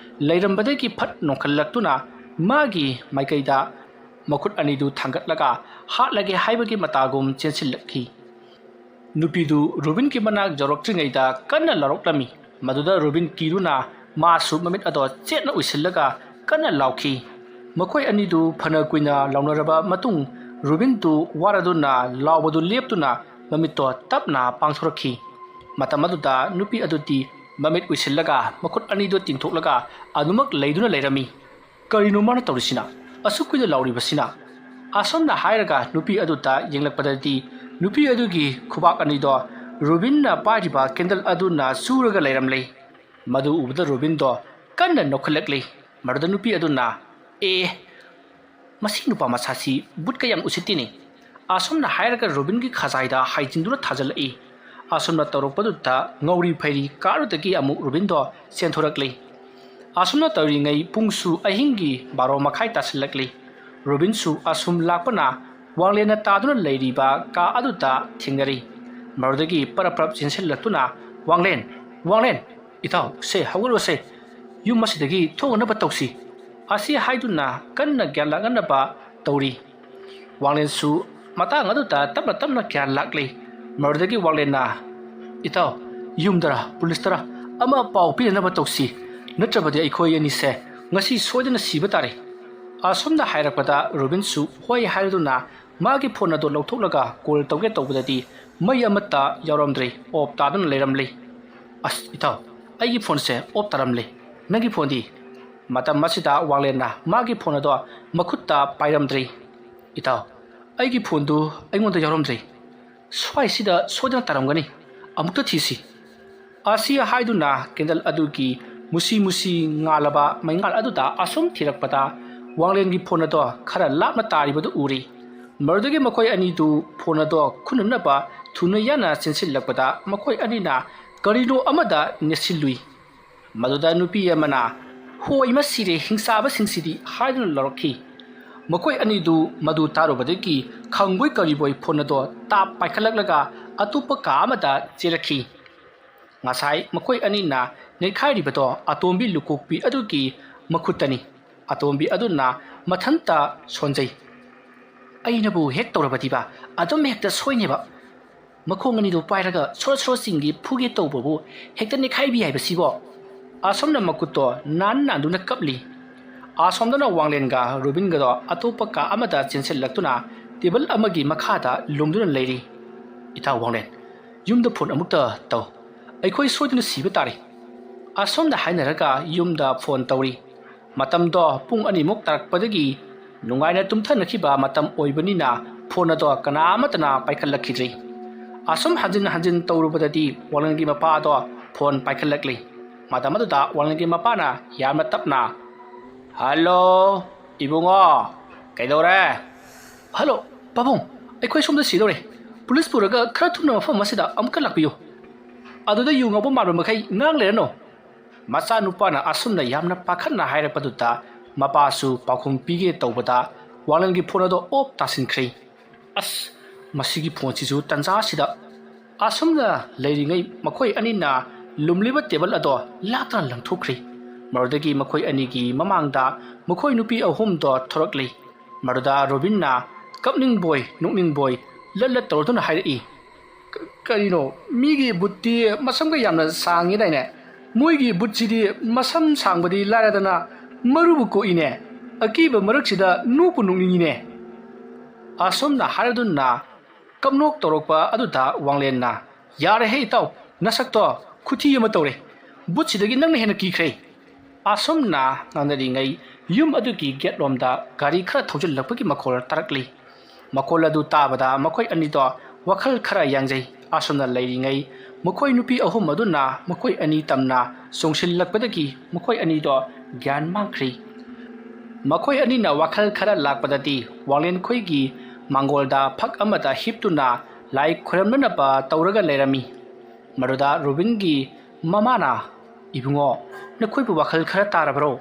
ꯂꯩꯔꯝꯕꯗꯒꯤ ꯐꯠ ꯅꯣꯟꯈꯠꯂꯛꯇꯨꯅ ꯃꯥꯒꯤ ꯃꯥꯏꯀꯩꯗ ꯃꯈꯨꯠ ꯑꯅꯤꯗꯨ ꯊꯥꯡꯒꯠꯂꯒ ꯍꯥꯠꯂꯒꯦ ꯍꯥꯏꯕꯒꯤ ꯃꯇꯥꯒꯨꯝ ꯆꯦꯟꯁꯤꯜꯂꯛꯈꯤ꯫ ꯅꯨꯄꯤꯗꯨ ꯔꯣꯕꯤꯟꯒꯤ ꯃꯅꯥꯛ ꯌꯧꯔꯛꯇ꯭ꯔꯤꯉꯩꯗ ꯀꯟꯅ ꯂꯥꯎꯔꯛꯂꯝꯃꯤ꯫ ꯃꯗꯨꯗ ꯔꯣꯕꯤꯟ ꯀꯤꯗꯨꯅ ꯃꯥꯁꯨ ꯃꯃꯤꯠ ꯑꯗꯣ ꯆꯦꯠꯅ ꯎꯏꯁꯤꯜꯂꯒ ꯀꯟꯅ ꯂꯥꯎꯈꯤ꯫ ꯃꯈꯣꯏ ꯑꯅꯤꯗꯨ ꯐꯅ ꯀꯨꯏꯅ ꯂꯥꯎꯅꯔꯕ ꯃꯇꯨꯡ ꯔꯣꯕꯤꯟꯗꯨ ꯋꯥꯔꯗꯨꯅ ꯂꯥꯎꯕꯗꯨ ꯂꯦꯞꯇꯨꯅ ꯃꯃꯤꯠꯇꯣ ꯇꯞꯅ ꯄꯥꯡꯊꯣꯔꯛꯈꯤ꯫ ꯃꯇꯝ ꯑꯗꯨꯗ ꯅꯨꯄꯤ ꯑꯗꯨꯗꯤ ꯃꯃꯤꯠ ꯎꯏꯁꯤꯜꯂꯒ ꯃꯈꯨꯠ ꯑꯅꯤꯗꯨ ꯇꯤꯡꯊꯣꯛꯂꯒ ꯑꯗꯨꯃꯛ ꯂꯩꯗꯨꯅ ꯂꯩꯔꯝꯃꯤ꯫ ꯀꯔꯤꯅꯣ ꯃꯥꯅ ꯇꯧꯔꯤꯁꯤꯅ? ꯑꯁꯨꯛ ꯀꯨꯏꯅ ꯂꯥꯎꯔꯤꯕꯁꯤꯅ? ꯑꯁꯨꯝꯅ ꯍꯥꯏꯔꯒ ꯅꯨꯄꯤ ꯑꯗꯨꯗ ꯌꯦꯡꯂꯛꯄꯗꯗꯤ ꯅꯨꯄꯤ ꯑꯗꯨꯒꯤ ꯈꯨꯕꯥꯛ ꯑꯅꯤꯗꯣ ꯔꯣꯕꯤꯟꯅ ꯄꯥꯏꯔꯤꯕ ꯀꯦꯟꯗꯜ ꯑꯗꯨꯅ ꯆꯨꯔꯒ ꯂꯩꯔꯝꯂꯦ꯫ ꯃꯗꯨ ꯎꯕꯗ ꯔꯣꯕꯤꯟꯗꯣ ꯀꯟꯅ ꯅꯣꯛꯈꯠꯂꯛꯂꯦ꯫ ꯃꯗꯨꯗ ꯅꯨꯄꯤ ꯑꯗꯨꯅ, "ꯑꯦ, ꯃꯁꯤ ꯅꯨꯄꯥ ꯃꯆꯥꯁꯤ ꯕꯨꯠꯀ ꯌꯥꯝ ꯎꯁꯤꯠꯇꯦꯅꯦ!" ꯑꯁꯨꯝꯅ ꯍꯥꯏꯔꯒ ꯔꯣꯕꯤꯟꯒꯤ ꯈꯖꯥꯏꯗ ꯍꯥꯏꯖꯤꯟꯗꯨꯅ ꯊꯥꯖꯤꯜꯂꯛꯏ꯫ ꯑꯁꯨꯝꯅ ꯇꯧꯔꯛꯄꯗꯨꯗ ꯉꯧꯔꯤ ꯐꯩꯔꯤ ꯀꯥꯔꯨꯗꯒꯤ ꯑꯃꯨꯛ ꯔꯣꯕꯤꯟꯗꯣ ꯆꯦꯟꯊꯣꯔꯛꯂꯤ꯫ ꯑꯁꯨꯝꯅ ꯇꯧꯔꯤꯉꯩ ꯄꯨꯡꯁꯨ ꯑꯍꯤꯡꯒꯤ ꯕꯥꯔꯣ ꯃꯈꯥꯏ ꯇꯥꯁꯤꯜꯂꯛꯂꯤ꯫ ꯔꯣꯕꯤꯟꯁꯨ ꯑꯁꯨꯝ ꯂꯥꯛꯄꯅ ꯋꯥꯡꯂꯦꯟꯅ ꯇꯥꯗꯨꯅ ꯂꯩꯔꯤꯕ ꯀꯥ ꯑꯗꯨꯗ ꯊꯦꯡꯅꯔꯤ꯫ ꯃꯗꯨꯗꯒꯤ ꯄꯔꯞ ꯄꯔꯞ ꯆꯦꯟꯁꯤꯜꯂꯛꯇꯨꯅ, "ꯋꯥꯡꯂꯦꯟ! ꯋꯥꯡꯂꯦꯟ! ꯏꯇꯥꯎ, ꯁꯦ ꯍꯧꯒꯠꯂꯣꯁꯦ! ꯌꯨꯝ ꯑꯁꯤꯗꯒꯤ ꯊꯣꯛꯅꯅꯕ ꯇꯧꯁꯤ!" ꯑꯁꯤ ꯍꯥꯏꯗꯨꯅ ꯀꯟꯅ ꯒ꯭ꯌꯥꯟ ꯂꯥꯛꯅꯅꯕ ꯇꯧꯔꯤ꯫ ꯋꯥꯡꯂꯦꯟꯁꯨ ꯃꯇꯥꯡ ꯑꯗꯨꯗ ꯇꯞꯅ ꯇꯞꯅ ꯒ꯭ꯌꯥꯟ ꯂꯥꯛꯂꯤ꯫ ꯃꯗꯨꯗꯒꯤ ꯋꯥꯡꯂꯦꯟꯅ, "ꯏꯇꯥꯎ, ꯌꯨꯝꯗꯔ ꯄꯨꯂꯤꯁꯇꯔ ꯑꯃ ꯄꯥꯎ ꯄꯤꯅꯅꯕ ꯇꯧꯁꯤ, ꯅꯠꯇ꯭ꯔꯕꯗꯤ ꯑꯩꯈꯣꯏ ꯑꯅꯤꯁꯦ ꯉꯁꯤ ꯁꯣꯏꯗꯅ ꯁꯤꯕ ꯇꯥꯔꯦ!" ꯑꯁꯨꯝꯅ ꯍꯥꯏꯔꯛꯄꯗ ꯔꯣꯕꯤꯟꯁꯨ ꯍꯣꯏ ꯍꯥꯏꯔꯗꯨꯅ ꯃꯥꯒꯤ ꯐꯣꯟ ꯑꯗꯨ ꯂꯧꯊꯣꯛꯂꯒ ꯀꯣꯜ ꯇꯧꯒꯦ ꯇꯧꯕꯗꯗꯤ ꯃꯩ ꯑꯃꯠꯇ ꯌꯥꯎꯔꯝꯗ꯭ꯔꯦ, ꯑꯣꯞ ꯇꯥꯗꯨꯅ ꯂꯩꯔꯝꯂꯤ꯫ "ꯑꯁ ꯏꯇꯥꯎ, ꯑꯩꯒꯤ ꯐꯣꯟꯁꯦ ꯑꯣꯞ ꯇꯥꯔꯝꯂꯦ, ꯅꯪꯒꯤ ꯐꯣꯟꯗꯤ?" ꯃꯇꯝ ꯑꯁꯤꯗ ꯋꯥꯡꯂꯦꯟꯅ ꯃꯥꯒꯤ ꯐꯣꯟ ꯑꯗꯣ ꯃꯈꯨꯠꯇ ꯄꯥꯏꯔꯝꯗ꯭ꯔꯤ꯫ "ꯏꯇꯥꯎ, ꯑꯩꯒꯤ ꯐꯣꯟꯗꯨ ꯑꯩꯉꯣꯟꯗ ꯌꯥꯎꯔꯝꯗ꯭ꯔꯤ꯫ ꯁ꯭ꯋꯥꯏꯁꯤꯗ ꯁꯣꯏꯗꯅ ꯇꯥꯔꯝꯒꯅꯤ, ꯑꯃꯨꯛꯇ ꯊꯤꯁꯤ꯫" ꯑꯁꯤ ꯍꯥꯏꯗꯨꯅ ꯀꯦꯟꯗꯜ ꯑꯗꯨꯒꯤ ꯃꯨꯁꯤ ꯃꯨꯁꯤ ꯉꯥꯜꯂꯕ ꯃꯩꯉꯥꯜ ꯑꯗꯨꯗ ꯑꯁꯨꯝ ꯊꯤꯔꯛꯄꯗ ꯋꯥꯡꯂꯦꯟꯒꯤ ꯐꯣꯟ ꯑꯗꯣ ꯈꯔ ꯂꯥꯞꯅ ꯇꯥꯔꯤꯕꯗꯨ ꯎꯔꯤ꯫ ꯃꯗꯨꯗꯒꯤ ꯃꯈꯣꯏ ꯑꯅꯤꯗꯨ ꯐꯣꯟ ꯑꯗꯣ ꯈꯨꯟꯅꯅꯕ ꯊꯨꯅ ꯌꯥꯅ ꯆꯦꯟꯁꯤꯜꯂꯛꯄꯗ ꯃꯈꯣꯏ ꯑꯅꯤꯅ ꯀꯔꯤꯅꯣ ꯑꯃꯗ ꯅꯦꯠꯁꯤꯜꯂꯨꯏ꯫ ꯃꯗꯨꯗ ꯅꯨꯄꯤ ꯑꯃꯅ, "ꯍꯣꯏ, ꯃꯁꯤꯔꯦ ꯍꯤꯡꯆꯥꯕꯁꯤꯡꯁꯤꯗꯤ" ꯍꯥꯏꯗꯨꯅ ꯂꯥꯎꯔꯛꯈꯤ꯫ ꯃꯈꯣꯏ ꯑꯅꯤꯗꯨ ꯃꯗꯨ ꯇꯥꯔꯨꯕꯗꯒꯤ ꯈꯪꯕꯣꯏ ꯀꯔꯤꯕꯣꯏ ꯐꯣꯟ ꯑꯗꯣ ꯇꯥꯞ ꯄꯥꯏꯈꯠꯂꯛꯂꯒ ꯑꯇꯣꯞꯄ ꯀꯥ ꯑꯃꯗ ꯆꯦꯜꯂꯛꯈꯤ꯫ ꯉꯁꯥꯏ ꯃꯈꯣꯏ ꯑꯅꯤꯅ ꯅꯩꯈꯥꯏꯔꯤꯕꯗꯣ ꯑꯇꯣꯝꯕꯤ ꯂꯨꯀꯣꯛꯄꯤ ꯑꯗꯨꯒꯤ ꯃꯈꯨꯠꯇꯅꯤ꯫ ꯑꯇꯣꯝꯕꯤ ꯑꯗꯨꯅ ꯃꯊꯟꯇ ꯁꯣꯟꯖꯩ꯫ "ꯑꯩꯅꯕꯨ ꯍꯦꯛ ꯇꯧꯔꯕꯗꯤꯕ ꯑꯗꯨꯝ ꯍꯦꯛꯇ ꯁꯣꯏꯅꯦꯕ꯫ ꯃꯈꯣꯡ ꯑꯅꯤꯗꯨ ꯄꯥꯏꯔꯒ ꯁꯣꯔꯣ ꯁꯣꯔꯣ ꯆꯤꯡꯒꯦ ꯐꯨꯒꯦ ꯇꯧꯕꯕꯨ ꯍꯦꯛꯇ ꯅꯦꯈꯥꯏꯕꯤ ꯍꯥꯏꯕꯁꯤꯕꯣ꯫" ꯑꯁꯣꯝꯅ ꯃꯈꯨꯠꯇꯣ ꯅꯥꯟ ꯅꯥꯟꯗꯨꯅ ꯀꯞꯂꯤ꯫ ꯑꯁꯣꯝꯗꯅ ꯋꯥꯡꯂꯦꯟꯒ ꯔꯣꯕꯤꯟꯒꯗꯣ ꯑꯇꯣꯞꯄ ꯀꯥ ꯑꯃꯗ ꯆꯦꯟꯁꯤꯜꯂꯛꯇꯨꯅ ꯇꯦꯕꯜ ꯑꯃꯒꯤ ꯃꯈꯥꯗ ꯂꯨꯝꯗꯨꯅ ꯂꯩꯔꯤ꯫ "ꯏꯇꯥꯎ ꯋꯥꯡꯂꯦꯟ, ꯌꯨꯝꯗ ꯐꯣꯟ ꯑꯃꯨꯛꯇ ꯇꯧ꯫ ꯑꯩꯈꯣꯏ ꯁꯣꯏꯗꯅ ꯁꯤꯕ ꯇꯥꯔꯦ꯫" ꯑꯁꯣꯝꯗ ꯍꯥꯏꯅꯔꯒ ꯌꯨꯝꯗ ꯐꯣꯟ ꯇꯧꯔꯤ꯫ ꯃꯇꯝꯗꯣ ꯄꯨꯡ ꯑꯅꯤꯃꯨꯛ ꯇꯥꯔꯛꯄꯗꯒꯤ ꯅꯨꯡꯉꯥꯏꯅ ꯇꯨꯝꯊꯅꯈꯤꯕ ꯃꯇꯝ ꯑꯣꯏꯕꯅꯤꯅ ꯐꯣꯟ ꯑꯗꯣ ꯀꯅꯥ ꯑꯃꯠꯇꯅ ꯄꯥꯏꯈꯠꯂꯛꯈꯤꯗ꯭ꯔꯤ꯫ ꯑꯁꯨꯝ ꯍꯟꯖꯤꯟ ꯍꯟꯖꯤꯟ ꯇꯧꯔꯨꯕꯗꯗꯤ ꯋꯥꯡꯂꯦꯟꯒꯤ ꯃꯄꯥꯗꯣ ꯐꯣꯟ ꯄꯥꯏꯈꯠꯂꯛꯂꯤ꯫ ꯃꯇꯝ ꯑꯗꯨꯗ ꯋꯥꯡꯂꯦꯟꯒꯤ ꯃꯄꯥꯅ ꯌꯥꯝꯅ ꯇꯞꯅ, "ꯍꯜꯂꯣ, ꯏꯕꯨꯡꯉꯣ, ꯀꯩꯗꯧꯔꯦ?" "ꯍꯜꯂꯣ, ꯄꯥꯕꯨꯡ, ꯑꯩꯈꯣꯏ ꯁꯣꯝꯗ ꯁꯤꯗꯧꯔꯦ꯫ ꯄꯨꯂꯤꯁ ꯄꯨꯔꯒ ꯈꯔ ꯊꯨꯅ ꯃꯐꯝ ꯑꯁꯤꯗ ꯑꯃꯨꯛꯀ ꯂꯥꯛꯄꯤꯌꯨ꯫ ꯑꯗꯨꯗ ꯌꯨ ꯉꯥꯎꯕ ꯃꯥꯟꯕ ꯃꯈꯩ ꯉꯥꯡ ꯂꯩꯔꯅꯨ꯫" ꯃꯆꯥꯅꯨꯄꯥꯅ ꯑꯁꯨꯝꯅ ꯌꯥꯝꯅ ꯄꯥꯈꯠꯅ ꯍꯥꯏꯔꯛꯄꯗꯨꯗ ꯃꯄꯥꯁꯨ ꯄꯥꯎꯈꯨꯝ ꯄꯤꯒꯦ ꯇꯧꯕꯗ ꯋꯥꯡꯂꯦꯟꯒꯤ ꯐꯣꯟ ꯑꯗꯣ ꯑꯣꯞ ꯇꯥꯁꯤꯟꯈ꯭ꯔꯦ꯫ "ꯑꯁ, ꯃꯁꯤꯒꯤ ꯐꯣꯟꯁꯤꯁꯨ ꯇꯟꯖꯥꯁꯤꯗ!" ꯑꯁꯨꯝꯅ ꯂꯩꯔꯤꯉꯩ ꯃꯈꯣꯏ ꯑꯅꯤꯅ ꯂꯨꯝꯂꯤꯕ ꯇꯦꯕꯜ ꯑꯗꯣ ꯂꯥꯛꯇꯅ ꯂꯪꯊꯣꯛꯈ꯭ꯔꯦ꯫ ꯃꯗꯨꯗꯒꯤ ꯃꯈꯣꯏ ꯑꯅꯤꯒꯤ ꯃꯃꯥꯡꯗ ꯃꯈꯣꯏ ꯅꯨꯄꯤ ꯑꯍꯨꯝꯗꯣ ꯊꯣꯔꯛꯂꯤ꯫ ꯃꯗꯨꯗ ꯔꯣꯕꯤꯟꯅ ꯀꯞꯅꯤꯡꯕꯣꯏ ꯅꯣꯛꯅꯤꯡꯕꯣꯏ ꯂꯠ ꯂꯠ ꯇꯧꯔꯗꯨꯅ ꯍꯥꯏꯔꯛꯏ, "ꯀ-, ꯀꯔꯤꯅꯣ? ꯃꯤꯒꯤ ꯕꯨꯠꯇꯤ ꯃꯁꯝꯒ ꯌꯥꯝꯅ ꯁꯥꯡꯉꯤꯗꯥꯏꯅꯦ? ꯃꯣꯏꯒꯤ ꯕꯨꯠꯁꯤꯗꯤ ꯃꯁꯝ ꯁꯥꯡꯕꯗꯤ ꯂꯥꯏꯔꯗꯅ ꯃꯔꯨꯕꯨ ꯀꯣꯛꯏꯅꯦ꯫ ꯑꯀꯤꯕ ꯃꯔꯛꯁꯤꯗ ꯅꯣꯛꯄꯨ ꯅꯣꯛꯅꯤꯡꯉꯤꯅꯦ꯫ ꯑꯁꯨꯝꯅ ꯍꯥꯏꯔꯗꯨꯅ ꯀꯞꯅꯣꯛ ꯇꯧꯔꯛꯄ ꯑꯗꯨꯗ ꯋꯥꯡꯂꯦꯟꯅ, "ꯌꯥꯔꯦꯍꯦ ꯏꯇꯥꯎ, ꯅꯁꯛꯇꯣ ꯈꯨꯊꯤ ꯑꯃ ꯇꯧꯔꯦ꯫ ꯕꯨꯠꯁꯤꯗꯒꯤ ꯅꯪꯅ ꯍꯦꯟꯅ ꯀꯤꯈ꯭ꯔꯦ"꯫ ꯑꯁꯨꯝꯅ ꯉꯥꯡꯅꯔꯤꯉꯩ ꯌꯨꯝ ꯑꯗꯨꯒꯤ ꯒꯦꯠꯂꯣꯝꯗ ꯒꯥꯔꯤ ꯈꯔ ꯊꯧꯖꯤꯜꯂꯛꯄꯒꯤ ꯃꯈꯣꯜ ꯇꯥꯔꯛꯂꯤ꯫ ꯃꯈꯣꯜ ꯑꯗꯨ ꯇꯥꯕꯗ ꯃꯈꯣꯏ ꯑꯅꯤꯗꯣ ꯋꯥꯈꯜ ꯈꯔ ꯌꯥꯡꯖꯩ꯫ ꯑꯁꯨꯝꯅ ꯂꯩꯔꯤꯉꯩ ꯃꯈꯣꯏ ꯅꯨꯄꯤ ꯑꯍꯨꯝ ꯑꯗꯨꯅ ꯃꯈꯣꯏ ꯑꯅꯤ ꯇꯝꯅ ꯆꯣꯡꯁꯤꯜꯂꯛꯄꯗꯒꯤ ꯃꯈꯣꯏ ꯑꯅꯤꯗꯣ ꯒ꯭ꯌꯥꯟ ꯃꯥꯡꯈ꯭ꯔꯦ꯫ ꯃꯈꯣꯏ ꯑꯅꯤꯅ ꯋꯥꯈꯜ ꯈꯔ ꯂꯥꯛꯄꯗꯗꯤ ꯋꯥꯡꯂꯦꯟꯈꯣꯏꯒꯤ ꯃꯥꯡꯒꯣꯜꯗ ꯐꯛ ꯑꯃꯗ ꯍꯤꯞꯇꯨꯅ ꯂꯥꯏ ꯈꯨꯔꯝꯅꯅꯕ ꯇꯧꯔꯒ ꯂꯩꯔꯝꯃꯤ꯫ ꯃꯗꯨꯗ ꯔꯣꯕꯤꯟꯒꯤ ꯃꯃꯥꯅ, "ꯏꯕꯨꯡꯉꯣ, ꯅꯈꯣꯏꯕꯨ ꯋꯥꯈꯜ ꯈꯔ ꯇꯥꯔꯕ꯭ꯔꯣ?"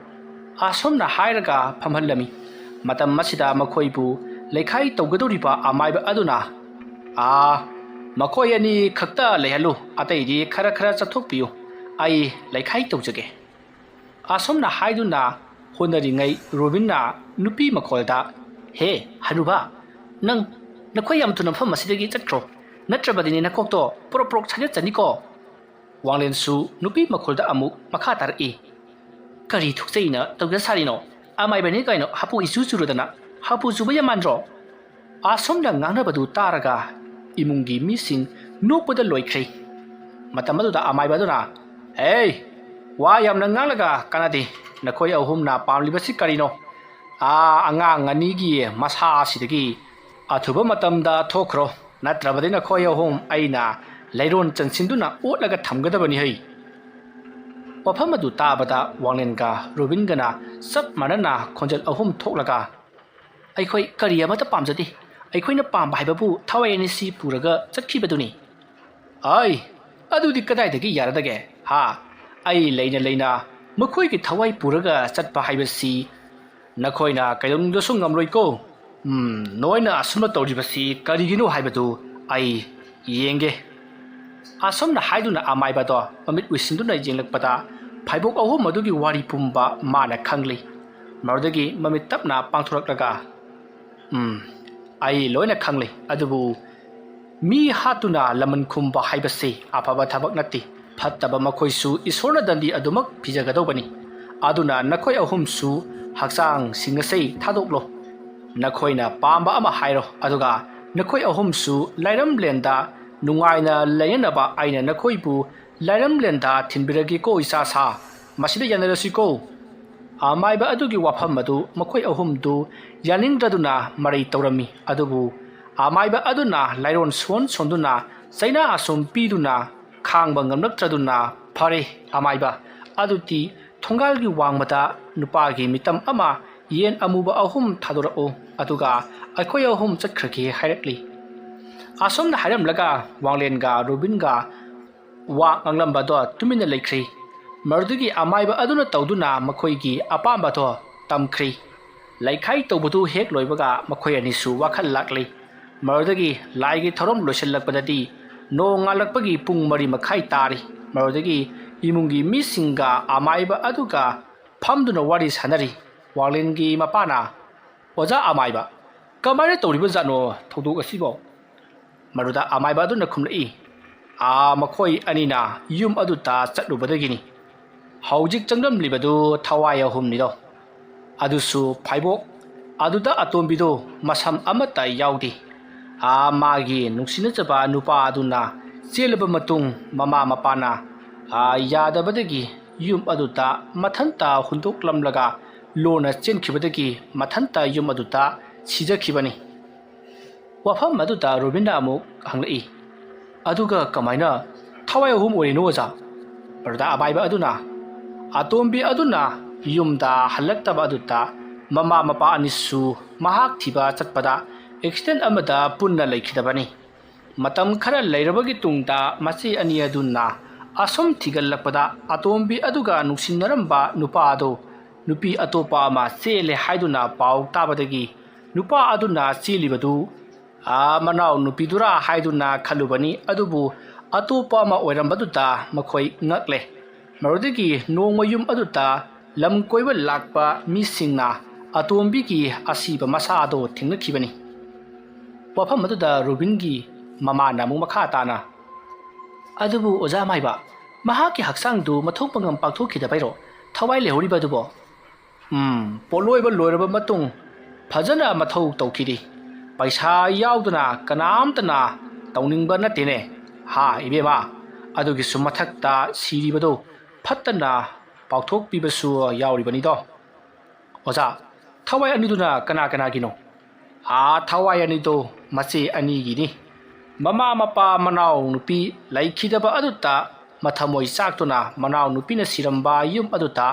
ꯑꯁꯨꯝꯅ ꯍꯥꯏꯔꯒ ꯐꯝꯍꯜꯂꯝꯃꯤ꯫ ꯃꯇꯝ ꯑꯁꯤꯗ ꯃꯈꯣꯏꯕꯨ ꯂꯩꯈꯥꯏ ꯇꯧꯒꯗꯧꯔꯤꯕ ꯑꯃꯥꯏꯕ ꯑꯗꯨꯅ, "ꯑꯥ, ꯃꯈꯣꯏ ꯑꯅꯤ ꯈꯛꯇ ꯂꯩꯍꯜꯂꯨ, ꯑꯇꯩꯗꯤ ꯈꯔ ꯈꯔ ꯆꯠꯊꯣꯛꯄꯤꯌꯨ, ꯑꯩ ꯂꯩꯈꯥꯏ ꯇꯧꯖꯒꯦ"꯫ ꯑꯁꯨꯝꯅ ꯍꯥꯏꯗꯨꯅ ꯍꯣꯠꯅꯔꯤꯉꯩ ꯔꯣꯕꯤꯟꯅ ꯅꯨꯄꯤ ꯃꯈꯣꯜꯗ, "ꯍꯦ, ꯍꯅꯨꯕ, ꯅꯪ ꯅꯈꯣꯏ ꯌꯥꯝ ꯊꯨꯅ ꯃꯐꯝ ꯑꯁꯤꯗꯒꯤ ꯆꯠꯈ꯭ꯔꯣ, ꯅꯠꯇ꯭ꯔꯕꯗꯤꯅꯦ ꯅꯀꯣꯛꯇꯣ ꯄ꯭ꯔꯣꯛ ꯄ꯭ꯔꯣꯛ ꯁꯥꯏꯗꯠꯆꯅꯤꯀꯣ"꯫ ꯋꯥꯡꯂꯦꯟꯁꯨ ꯅꯨꯄꯤ ꯃꯈꯣꯜꯗ ꯑꯃꯨꯛ ꯃꯈꯥ ꯇꯥꯔꯛꯏ, "ꯀꯔꯤ ꯊꯣꯛꯆꯩꯅ ꯇꯧꯖ ꯁꯥꯔꯤꯅꯣ? ꯑꯃꯥꯏꯕꯅꯤ ꯀꯩꯅꯣ ꯍꯥꯄꯨ ꯏꯆꯨ ꯆꯨꯔꯗꯅ ꯍꯥꯄꯨ ꯆꯨꯕ ꯌꯥꯝ ꯃꯥꯟꯗ꯭ꯔꯣ?" ꯑꯁꯨꯝꯅ ꯉꯥꯡꯅꯕꯗꯨ ꯇꯥꯔꯒ ꯏꯃꯨꯡꯒꯤ ꯃꯤꯁꯤꯡ ꯅꯣꯛꯄꯗ ꯂꯣꯏꯈ꯭ꯔꯦ꯫ ꯃꯇꯝ ꯑꯗꯨꯗ ꯑꯃꯥꯏꯕ ꯑꯗꯨꯅ, "ꯍꯦ, ꯋꯥ ꯌꯥꯝꯅ ꯉꯥꯡꯂꯒ ꯀꯥꯟꯅꯗꯦ꯫ ꯅꯈꯣꯏ ꯑꯍꯨꯝꯅ ꯄꯥꯝꯂꯤꯕꯁꯤ ꯀꯔꯤꯅꯣ? ꯑꯥ, ꯑꯉꯥꯡ ꯑꯅꯤꯒꯤ ꯃꯁꯥ ꯑꯁꯤꯗꯒꯤ ꯑꯊꯨꯕ ꯃꯇꯝꯗ ꯊꯣꯛꯈ꯭ꯔꯣ, ꯅꯠꯇ꯭ꯔꯕꯗꯤ ꯅꯈꯣꯏ ꯑꯍꯨꯝ ꯑꯩꯅ ꯂꯩꯔꯣꯟ ꯆꯟꯁꯤꯟꯗꯨꯅ ꯑꯣꯠꯂꯒ ꯊꯝꯒꯗꯕꯅꯤ ꯍꯩ"꯫ ꯋꯥꯐꯝ ꯑꯗꯨ ꯇꯥꯕꯗ ꯋꯥꯡꯂꯦꯟꯒ ꯔꯣꯕꯤꯟꯒꯅ ꯆꯞ ꯃꯥꯟꯅꯅ ꯈꯣꯟꯖꯦꯜ ꯑꯍꯨꯝ ꯊꯣꯛꯂꯒ, "ꯑꯩꯈꯣꯏ ꯀꯔꯤ ꯑꯃꯠꯇ ꯄꯥꯝꯖꯗꯦ꯫ ꯑꯩꯈꯣꯏꯅ ꯄꯥꯝꯕ ꯍꯥꯏꯕꯕꯨ ꯊꯋꯥꯏ ꯑꯅꯤꯁꯤ ꯄꯨꯔꯒ ꯆꯠꯈꯤꯕꯗꯨꯅꯤ"꯫ "ꯑꯩ, ꯑꯗꯨꯗꯤ ꯀꯗꯥꯏꯗꯒꯤ ꯌꯥꯔꯗꯒꯦ? ꯍꯥ? ꯑꯩ ꯂꯩꯅ ꯂꯩꯅ ꯃꯈꯣꯏꯒꯤ ꯊꯋꯥꯏ ꯄꯨꯔꯒ ꯆꯠꯄ ꯍꯥꯏꯕꯁꯤ ꯅꯈꯣꯏꯅ ꯀꯩꯗꯧꯅꯨꯡꯗꯁꯨ ꯉꯝꯂꯣꯏꯀꯣ꯫ ꯎꯝ, ꯅꯣꯏꯅ ꯑꯁꯨꯝꯅ ꯇꯧꯔꯤꯕꯁꯤ ꯀꯔꯤꯒꯤꯅꯣ ꯍꯥꯏꯕꯗꯨ ꯑꯩ ꯌꯦꯡꯒꯦ"꯫ ꯑꯁꯨꯝꯅ ꯍꯥꯏꯗꯨꯅ ꯑꯃꯥꯏꯕꯗꯣ ꯃꯃꯤꯠ ꯎꯏꯁꯤꯟꯗꯨꯅ ꯌꯦꯡꯂꯛꯄꯗ ꯐꯥꯏꯕꯣꯛ ꯑꯍꯨꯝ ꯑꯗꯨꯒꯤ ꯋꯥꯔꯤ ꯄꯨꯝꯕ ꯃꯥꯅ ꯈꯪꯂꯤ꯫ ꯃꯗꯨꯗꯒꯤ ꯃꯃꯤꯠ ꯇꯞꯅ ꯄꯥꯡꯊꯣꯔꯛꯂꯒ, "ꯎꯝ, ꯑꯩ ꯂꯣꯏꯅ ꯈꯪꯂꯦ, ꯑꯗꯨꯕꯨ ꯃꯤ ꯍꯥꯠꯇꯨꯅ ꯂꯃꯟ ꯈꯨꯝꯕ ꯍꯥꯏꯕꯁꯤ ꯑꯐꯕ ꯊꯕꯛ ꯅꯠꯇꯦ꯫ ꯐꯠꯇꯕ ꯃꯈꯣꯏꯁꯨ ꯏꯁꯣꯔꯅ ꯗꯟꯗꯤ ꯑꯗꯨꯃꯛ ꯄꯤꯖꯒꯗꯧꯕꯅꯤ꯫ ꯑꯗꯨꯅ ꯅꯈꯣꯏ ꯑꯍꯨꯝꯁꯨ ꯍꯛꯆꯥꯡꯁꯤꯡ ꯑꯁꯤ ꯊꯥꯗꯣꯛꯂꯣ꯫ ꯅꯈꯣꯏꯅ ꯄꯥꯝꯕ ꯑꯃ ꯍꯥꯏꯔꯣ, ꯑꯗꯨꯒ ꯅꯈꯣꯏ ꯑꯍꯨꯝꯁꯨ ꯂꯥꯏꯔꯝꯂꯦꯟꯗ ꯅꯨꯡꯉꯥꯏꯅ ꯂꯩꯅꯅꯕ ꯑꯩꯅ ꯅꯈꯣꯏꯕꯨ ꯂꯥꯏꯔꯝꯂꯦꯟꯗ ꯊꯤꯟꯕꯤꯔꯒꯦꯀꯣ, ꯏꯆꯥ ꯁꯥ꯫ ꯃꯁꯤꯗ ꯌꯥꯅꯔꯁꯤꯀꯣ꯫" ꯑꯃꯥꯏꯕ ꯑꯗꯨꯒꯤ ꯋꯥꯐꯝ ꯑꯗꯨ ꯃꯈꯣꯏ ꯑꯍꯨꯝꯗꯨ ꯌꯥꯅꯤꯡꯗ꯭ꯔꯗꯨꯅ ꯃꯔꯩ ꯇꯧꯔꯝꯃꯤ꯫ ꯑꯗꯨꯕꯨ ꯑꯃꯥꯏꯕ ꯑꯗꯨꯅ ꯂꯥꯏꯔꯣꯟ ꯁꯣꯟ ꯁꯣꯟꯗꯨꯅ ꯆꯩꯅꯥ ꯑꯁꯨꯝ ꯄꯤꯗꯨꯅ ꯈꯥꯡꯕ ꯉꯝꯂꯛꯇ꯭ꯔꯗꯨꯅ, "ꯐꯔꯦ ꯑꯃꯥꯏꯕ, ꯑꯗꯨꯗꯤ ꯊꯣꯡꯒꯥꯜꯒꯤ ꯋꯥꯡꯃꯗ ꯅꯨꯄꯥꯒꯤ ꯃꯤꯇꯝ ꯑꯃ ꯌꯦꯟ ꯑꯃꯨꯕ ꯑꯍꯨꯝ ꯊꯥꯗꯣꯔꯛꯎ, ꯑꯗꯨꯒ ꯑꯩꯈꯣꯏ ꯑꯍꯨꯝ ꯆꯠꯈ꯭ꯔꯒꯦ" ꯍꯥꯏꯔꯛꯂꯤ꯫ ꯑꯁꯨꯝꯅ ꯍꯥꯏꯔꯝꯂꯒ ꯋꯥꯡꯂꯦꯟꯒ ꯔꯣꯕꯤꯟꯒ ꯋꯥ ꯉꯥꯡꯂꯝꯕꯗꯣ ꯇꯨꯃꯤꯟꯅ ꯂꯩꯈ꯭ꯔꯤ꯫ ꯃꯗꯨꯗꯒꯤ ꯑꯃꯥꯏꯕ ꯑꯗꯨꯅ ꯇꯧꯗꯨꯅ ꯃꯈꯣꯏꯒꯤ ꯑꯄꯥꯝꯕꯗꯣ ꯇꯝꯈ꯭ꯔꯤ꯫ ꯂꯩꯈꯥꯏ ꯇꯧꯕꯗꯨ ꯍꯦꯛ ꯂꯣꯏꯕꯒ ꯃꯈꯣꯏ ꯑꯅꯤꯁꯨ ꯋꯥꯈꯜ ꯂꯥꯛꯂꯤ꯫ ꯃꯗꯨꯗꯒꯤ ꯂꯥꯏꯒꯤ ꯊꯧꯔꯝ ꯂꯣꯏꯁꯤꯜꯂꯛꯄꯗꯗꯤ ꯅꯣꯡ ꯉꯥꯜꯂꯛꯄꯒꯤ ꯄꯨꯡ ꯃꯔꯤ ꯃꯈꯥꯏ ꯇꯥꯔꯤ꯫ ꯃꯗꯨꯗꯒꯤ ꯏꯃꯨꯡꯒꯤ ꯃꯤꯁꯤꯡꯒ ꯑꯃꯥꯏꯕ ꯑꯗꯨꯒ ꯐꯝꯗꯨꯅ ꯋꯥꯔꯤ ꯁꯥꯟꯅꯔꯤ꯫ ꯋꯥꯡꯂꯦꯟꯒꯤ ꯃꯄꯥꯅ, "ꯑꯣꯖꯥ ꯑꯃꯥꯏꯕ, ꯀꯃꯥꯏꯅ ꯇꯧꯔꯤꯕ ꯖꯥꯠꯅꯣ ꯊꯧꯗꯣꯛ ꯑꯁꯤꯕꯣ?" ꯃꯗꯨꯗ ꯑꯃꯥꯏꯕ ꯑꯗꯨꯅ ꯈꯨꯝꯂꯛꯏ, "ꯑꯥ, ꯃꯈꯣꯏ ꯑꯅꯤꯅ ꯌꯨꯝ ꯑꯗꯨꯗ ꯆꯠꯂꯨꯕꯗꯒꯤꯅꯤ꯫ ꯍꯧꯖꯤꯛ ꯆꯪꯂꯝꯂꯤꯕꯗꯨ ꯊꯋꯥꯏ ꯑꯍꯨꯝꯅꯤꯗꯣ꯫ ꯑꯗꯨꯁꯨ ꯐꯥꯏꯕꯣꯛ ꯑꯗꯨꯗ ꯑꯇꯣꯝꯕꯤꯗꯣ ꯃꯁꯝ ꯑꯃꯠꯇ ꯌꯥꯎꯗꯦ꯫ ꯑꯥ, ꯃꯥꯒꯤ ꯅꯨꯡꯁꯤꯅꯖꯕ ꯅꯨꯄꯥ ꯑꯗꯨꯅ ꯆꯦꯜꯂꯕ ꯃꯇꯨꯡ ꯃꯃꯥ ꯃꯄꯥꯅ, ꯑꯥ, ꯌꯥꯗꯕꯗꯒꯤ ꯌꯨꯝ ꯑꯗꯨꯗ ꯃꯊꯟꯇ ꯍꯨꯟꯗꯣꯛꯂꯝꯂꯒ ꯂꯣꯟꯅ ꯆꯦꯟꯈꯤꯕꯗꯒꯤ ꯃꯊꯟꯇ ꯌꯨꯝ ꯑꯗꯨꯗ ꯁꯤꯖꯈꯤꯕꯅꯤ꯫" ꯋꯥꯐꯝ ꯑꯗꯨꯗ ꯔꯣꯕꯤꯟꯅ ꯑꯃꯨꯛ ꯍꯪꯂꯛꯏ, "ꯑꯗꯨꯒ ꯀꯃꯥꯏꯅ ꯊꯋꯥꯏ ꯑꯍꯨꯝ ꯑꯣꯏꯔꯤꯅꯣ, ꯑꯣꯖꯥ?" ꯃꯗꯨꯗ ꯑꯃꯥꯏꯕ ꯑꯗꯨꯅ, "ꯑꯇꯣꯝꯕꯤ ꯑꯗꯨꯅ ꯌꯨꯝꯗ ꯍꯜꯂꯛꯇꯕ ꯑꯗꯨꯗ ꯃꯃꯥ ꯃꯄꯥ ꯑꯅꯤꯁꯨ ꯃꯍꯥꯛ ꯊꯤꯕ ꯆꯠꯄꯗ ꯑꯦꯛꯁꯤꯗꯦꯟ ꯑꯃꯗ ꯄꯨꯟꯅ ꯂꯩꯈꯤꯗꯕꯅꯤ꯫ ꯃꯇꯝ ꯈꯔ ꯂꯩꯔꯕꯒꯤ ꯇꯨꯡꯗ ꯃꯆꯦ ꯑꯅꯤ ꯑꯗꯨꯅ ꯑꯁꯨꯝ ꯊꯤꯒꯠꯂꯛꯄꯗ ꯑꯇꯣꯝꯕꯤ ꯑꯗꯨꯒ ꯅꯨꯡꯁꯤꯅꯔꯝꯕ ꯅꯨꯄꯥ ꯑꯗꯨ ꯅꯨꯄꯤ ꯑꯇꯣꯞꯄ ꯑꯃ ꯆꯦꯜꯂꯦ ꯍꯥꯏꯗꯨꯅ ꯄꯥꯎ ꯇꯥꯕꯗꯒꯤ ꯅꯨꯄꯥ ꯑꯗꯨꯅ ꯆꯦꯜꯂꯤꯕꯗꯨ, ꯑꯥ, ꯃꯅꯥꯎ ꯅꯨꯄꯤꯗꯨꯔꯥ ꯍꯥꯏꯗꯨꯅ ꯈꯜꯂꯨꯕꯅꯤ, ꯑꯗꯨꯕꯨ ꯑꯇꯣꯞꯄ ꯑꯃ ꯑꯣꯏꯔꯝꯕꯗꯨꯗ ꯃꯈꯣꯏ ꯉꯛꯂꯦ꯫ ꯃꯗꯨꯗꯒꯤ ꯅꯣꯡꯃ ꯌꯨꯝ ꯑꯗꯨꯗ ꯂꯝ ꯀꯣꯏꯕ ꯂꯥꯛꯄ ꯃꯤꯁꯤꯡꯅ ꯑꯇꯣꯝꯕꯤꯒꯤ ꯑꯁꯤꯕ ꯃꯁꯥ ꯑꯗꯨ ꯊꯦꯡꯅꯈꯤꯕꯅꯤ꯫" ꯋꯥꯐꯝ ꯑꯗꯨꯗ ꯔꯣꯕꯤꯟꯒꯤ ꯃꯃꯥꯅ ꯑꯃꯨꯛ ꯃꯈꯥ ꯇꯥꯅ, "ꯑꯗꯨꯕꯨ ꯑꯣꯖꯥ ꯃꯥꯏꯕ, ꯃꯍꯥꯛꯀꯤ ꯍꯛꯆꯥꯡꯗꯨ ꯃꯊꯧ ꯃꯉꯝ ꯄꯥꯡꯊꯣꯛꯈꯤꯗꯕꯩꯔꯣ ꯊꯋꯥꯏ ꯂꯩꯍꯧꯔꯤꯕ ꯑꯗꯨꯕꯣ?" ꯎꯝ, ꯄꯣꯠꯂꯣꯏꯕ ꯂꯣꯏꯔꯕ ꯃꯇꯨꯡ ꯐꯖꯅ ꯃꯊꯧ ꯇꯧꯈꯤꯗꯦ꯫ ꯄꯩꯁꯥ ꯌꯥꯎꯗꯅ ꯀꯅꯥꯝꯇꯅ ꯇꯧꯅꯤꯡꯕ ꯅꯠꯇꯦꯅꯦ꯫ ꯍꯥ, ꯏꯕꯦꯝꯃ, ꯑꯗꯨꯒꯤꯁꯨ ꯃꯊꯛꯇ ꯁꯤꯔꯤꯕꯗꯨ ꯐꯠꯇꯅ ꯄꯥꯎꯊꯣꯛꯄꯤꯕꯁꯨ ꯌꯥꯎꯔꯤꯕꯅꯤꯗꯣ꯫ ꯑꯣꯖꯥ, ꯊꯋꯥꯏ ꯑꯅꯤꯗꯨꯅ ꯀꯅꯥ ꯀꯅꯥꯒꯤꯅꯣ? ꯑꯥ, ꯊꯋꯥꯏ ꯑꯅꯤꯗꯣ ꯃꯆꯦ ꯑꯅꯤꯒꯤꯅꯤ꯫ ꯃꯃꯥ ꯃꯄꯥ ꯃꯅꯥꯎ ꯅꯨꯄꯤ ꯂꯩꯈꯤꯗꯕ ꯑꯗꯨꯗ ꯃꯊꯃꯣꯏ ꯆꯥꯛꯇꯨꯅ ꯃꯅꯥꯎ ꯅꯨꯄꯤꯅ ꯁꯤꯔꯝꯕ ꯌꯨꯝ ꯑꯗꯨꯗ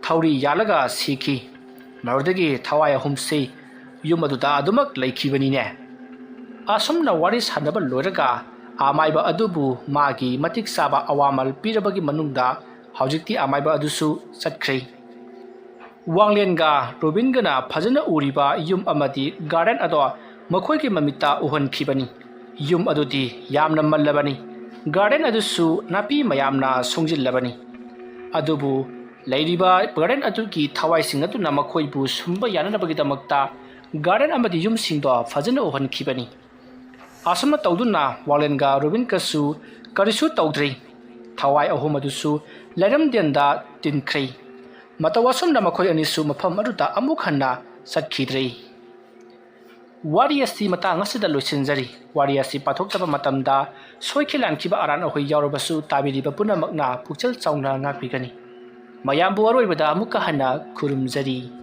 ꯊꯧꯔꯤ ꯌꯥꯜꯂꯒ ꯁꯤꯈꯤ꯫ ꯃꯗꯨꯗꯒꯤ ꯊꯋꯥꯏ ꯑꯍꯨꯝꯁꯤ ꯌꯨꯝ ꯑꯗꯨꯗ ꯑꯗꯨꯃꯛ ꯂꯩꯈꯤꯕꯅꯤꯅꯦ꯫ ꯑꯁꯨꯝꯅ ꯋꯥꯔꯤ ꯁꯥꯟꯅꯕ ꯂꯣꯏꯔꯒ ꯑꯃꯥꯏꯕ ꯑꯗꯨꯕꯨ ꯃꯥꯒꯤ ꯃꯇꯤꯛ ꯆꯥꯕ ꯑꯋꯥꯃꯜ ꯄꯤꯔꯕꯒꯤ ꯃꯅꯨꯡꯗ ꯍꯧꯖꯤꯛꯇꯤ ꯑꯃꯥꯏꯕ ꯑꯗꯨꯁꯨ ꯆꯠꯈ꯭ꯔꯦ꯫ ꯋꯥꯡꯂꯦꯟꯒ ꯔꯣꯕꯤꯟꯒꯅ ꯐꯖꯅ ꯎꯔꯤꯕ ꯌꯨꯝ ꯑꯃꯗꯤ ꯒꯥꯔꯗꯦꯟ ꯑꯗꯣ ꯃꯈꯣꯏꯒꯤ ꯃꯃꯤꯠꯇ ꯎꯍꯟꯈꯤꯕꯅꯤ꯫ ꯌꯨꯝ ꯑꯗꯨꯗꯤ ꯌꯥꯝꯅ ꯃꯜꯂꯕꯅꯤ꯫ ꯒꯥꯔꯗꯦꯟ ꯑꯗꯨꯁꯨ ꯅꯥꯄꯤ ꯃꯌꯥꯝꯅ ꯁꯣꯡꯖꯤꯜꯂꯕꯅꯤ꯫ ꯑꯗꯨꯕꯨ ꯂꯩꯔꯤꯕ ꯒꯥꯔꯗꯦꯟ ꯑꯗꯨꯒꯤ ꯊꯋꯥꯏꯁꯤꯡ ꯑꯗꯨꯅ ꯃꯈꯣꯏꯕꯨ ꯁꯨꯝꯕ ꯌꯥꯅꯅꯕꯒꯤꯗꯃꯛꯇ ꯒꯥꯔꯗꯦꯟ ꯑꯃꯗꯤ ꯌꯨꯝꯁꯤꯡꯗꯣ ꯐꯖꯅ ꯎꯍꯟꯈꯤꯕꯅꯤ꯫ ꯑꯁꯨꯝꯅ ꯇꯧꯗꯨꯅ ꯋꯥꯡꯂꯦꯟꯒ ꯔꯣꯕꯤꯟꯒꯁꯨ ꯀꯔꯤꯁꯨ ꯇꯧꯗ꯭ꯔꯤ꯫ ꯊꯋꯥꯏ ꯑꯍꯨꯝ ꯑꯗꯨꯁꯨ ꯂꯩꯔꯝꯗꯦꯟꯗ ꯇꯤꯟꯈ꯭ꯔꯦ꯫ ꯃꯇꯧ ꯑꯁꯨꯝꯅ ꯃꯈꯣꯏ ꯑꯅꯤꯁꯨ ꯃꯐꯝ ꯑꯗꯨꯗ ꯑꯃꯨꯛ ꯍꯟꯅ ꯆꯠꯈꯤꯗ꯭ꯔꯦ꯫ ꯋꯥꯔꯤ ꯑꯁꯤ ꯃꯇꯥꯡ ꯑꯁꯤꯗ ꯂꯣꯏꯁꯤꯟꯖꯔꯤ꯫ ꯋꯥꯔꯤ ꯑꯁꯤ ꯄꯥꯊꯣꯛꯆꯕ ꯃꯇꯝꯗ ꯁꯣꯏꯈꯤ ꯂꯥꯟꯈꯤꯕ ꯑꯔꯥꯟ ꯑꯍꯣꯏ ꯌꯥꯎꯔꯕꯁꯨ ꯇꯥꯕꯤꯔꯤꯕ ꯄꯨꯝꯅꯃꯛꯅ ꯄꯨꯛꯆꯦꯜ ꯆꯥꯎꯅ ꯉꯥꯛꯄꯤꯒꯅꯤ꯫ ꯃꯌꯥꯝꯕꯨ ꯑꯔꯣꯏꯕꯗ ꯑꯃꯨꯛꯀ ꯍꯟꯅ ꯈꯨꯔꯨꯝꯖꯔꯤ꯫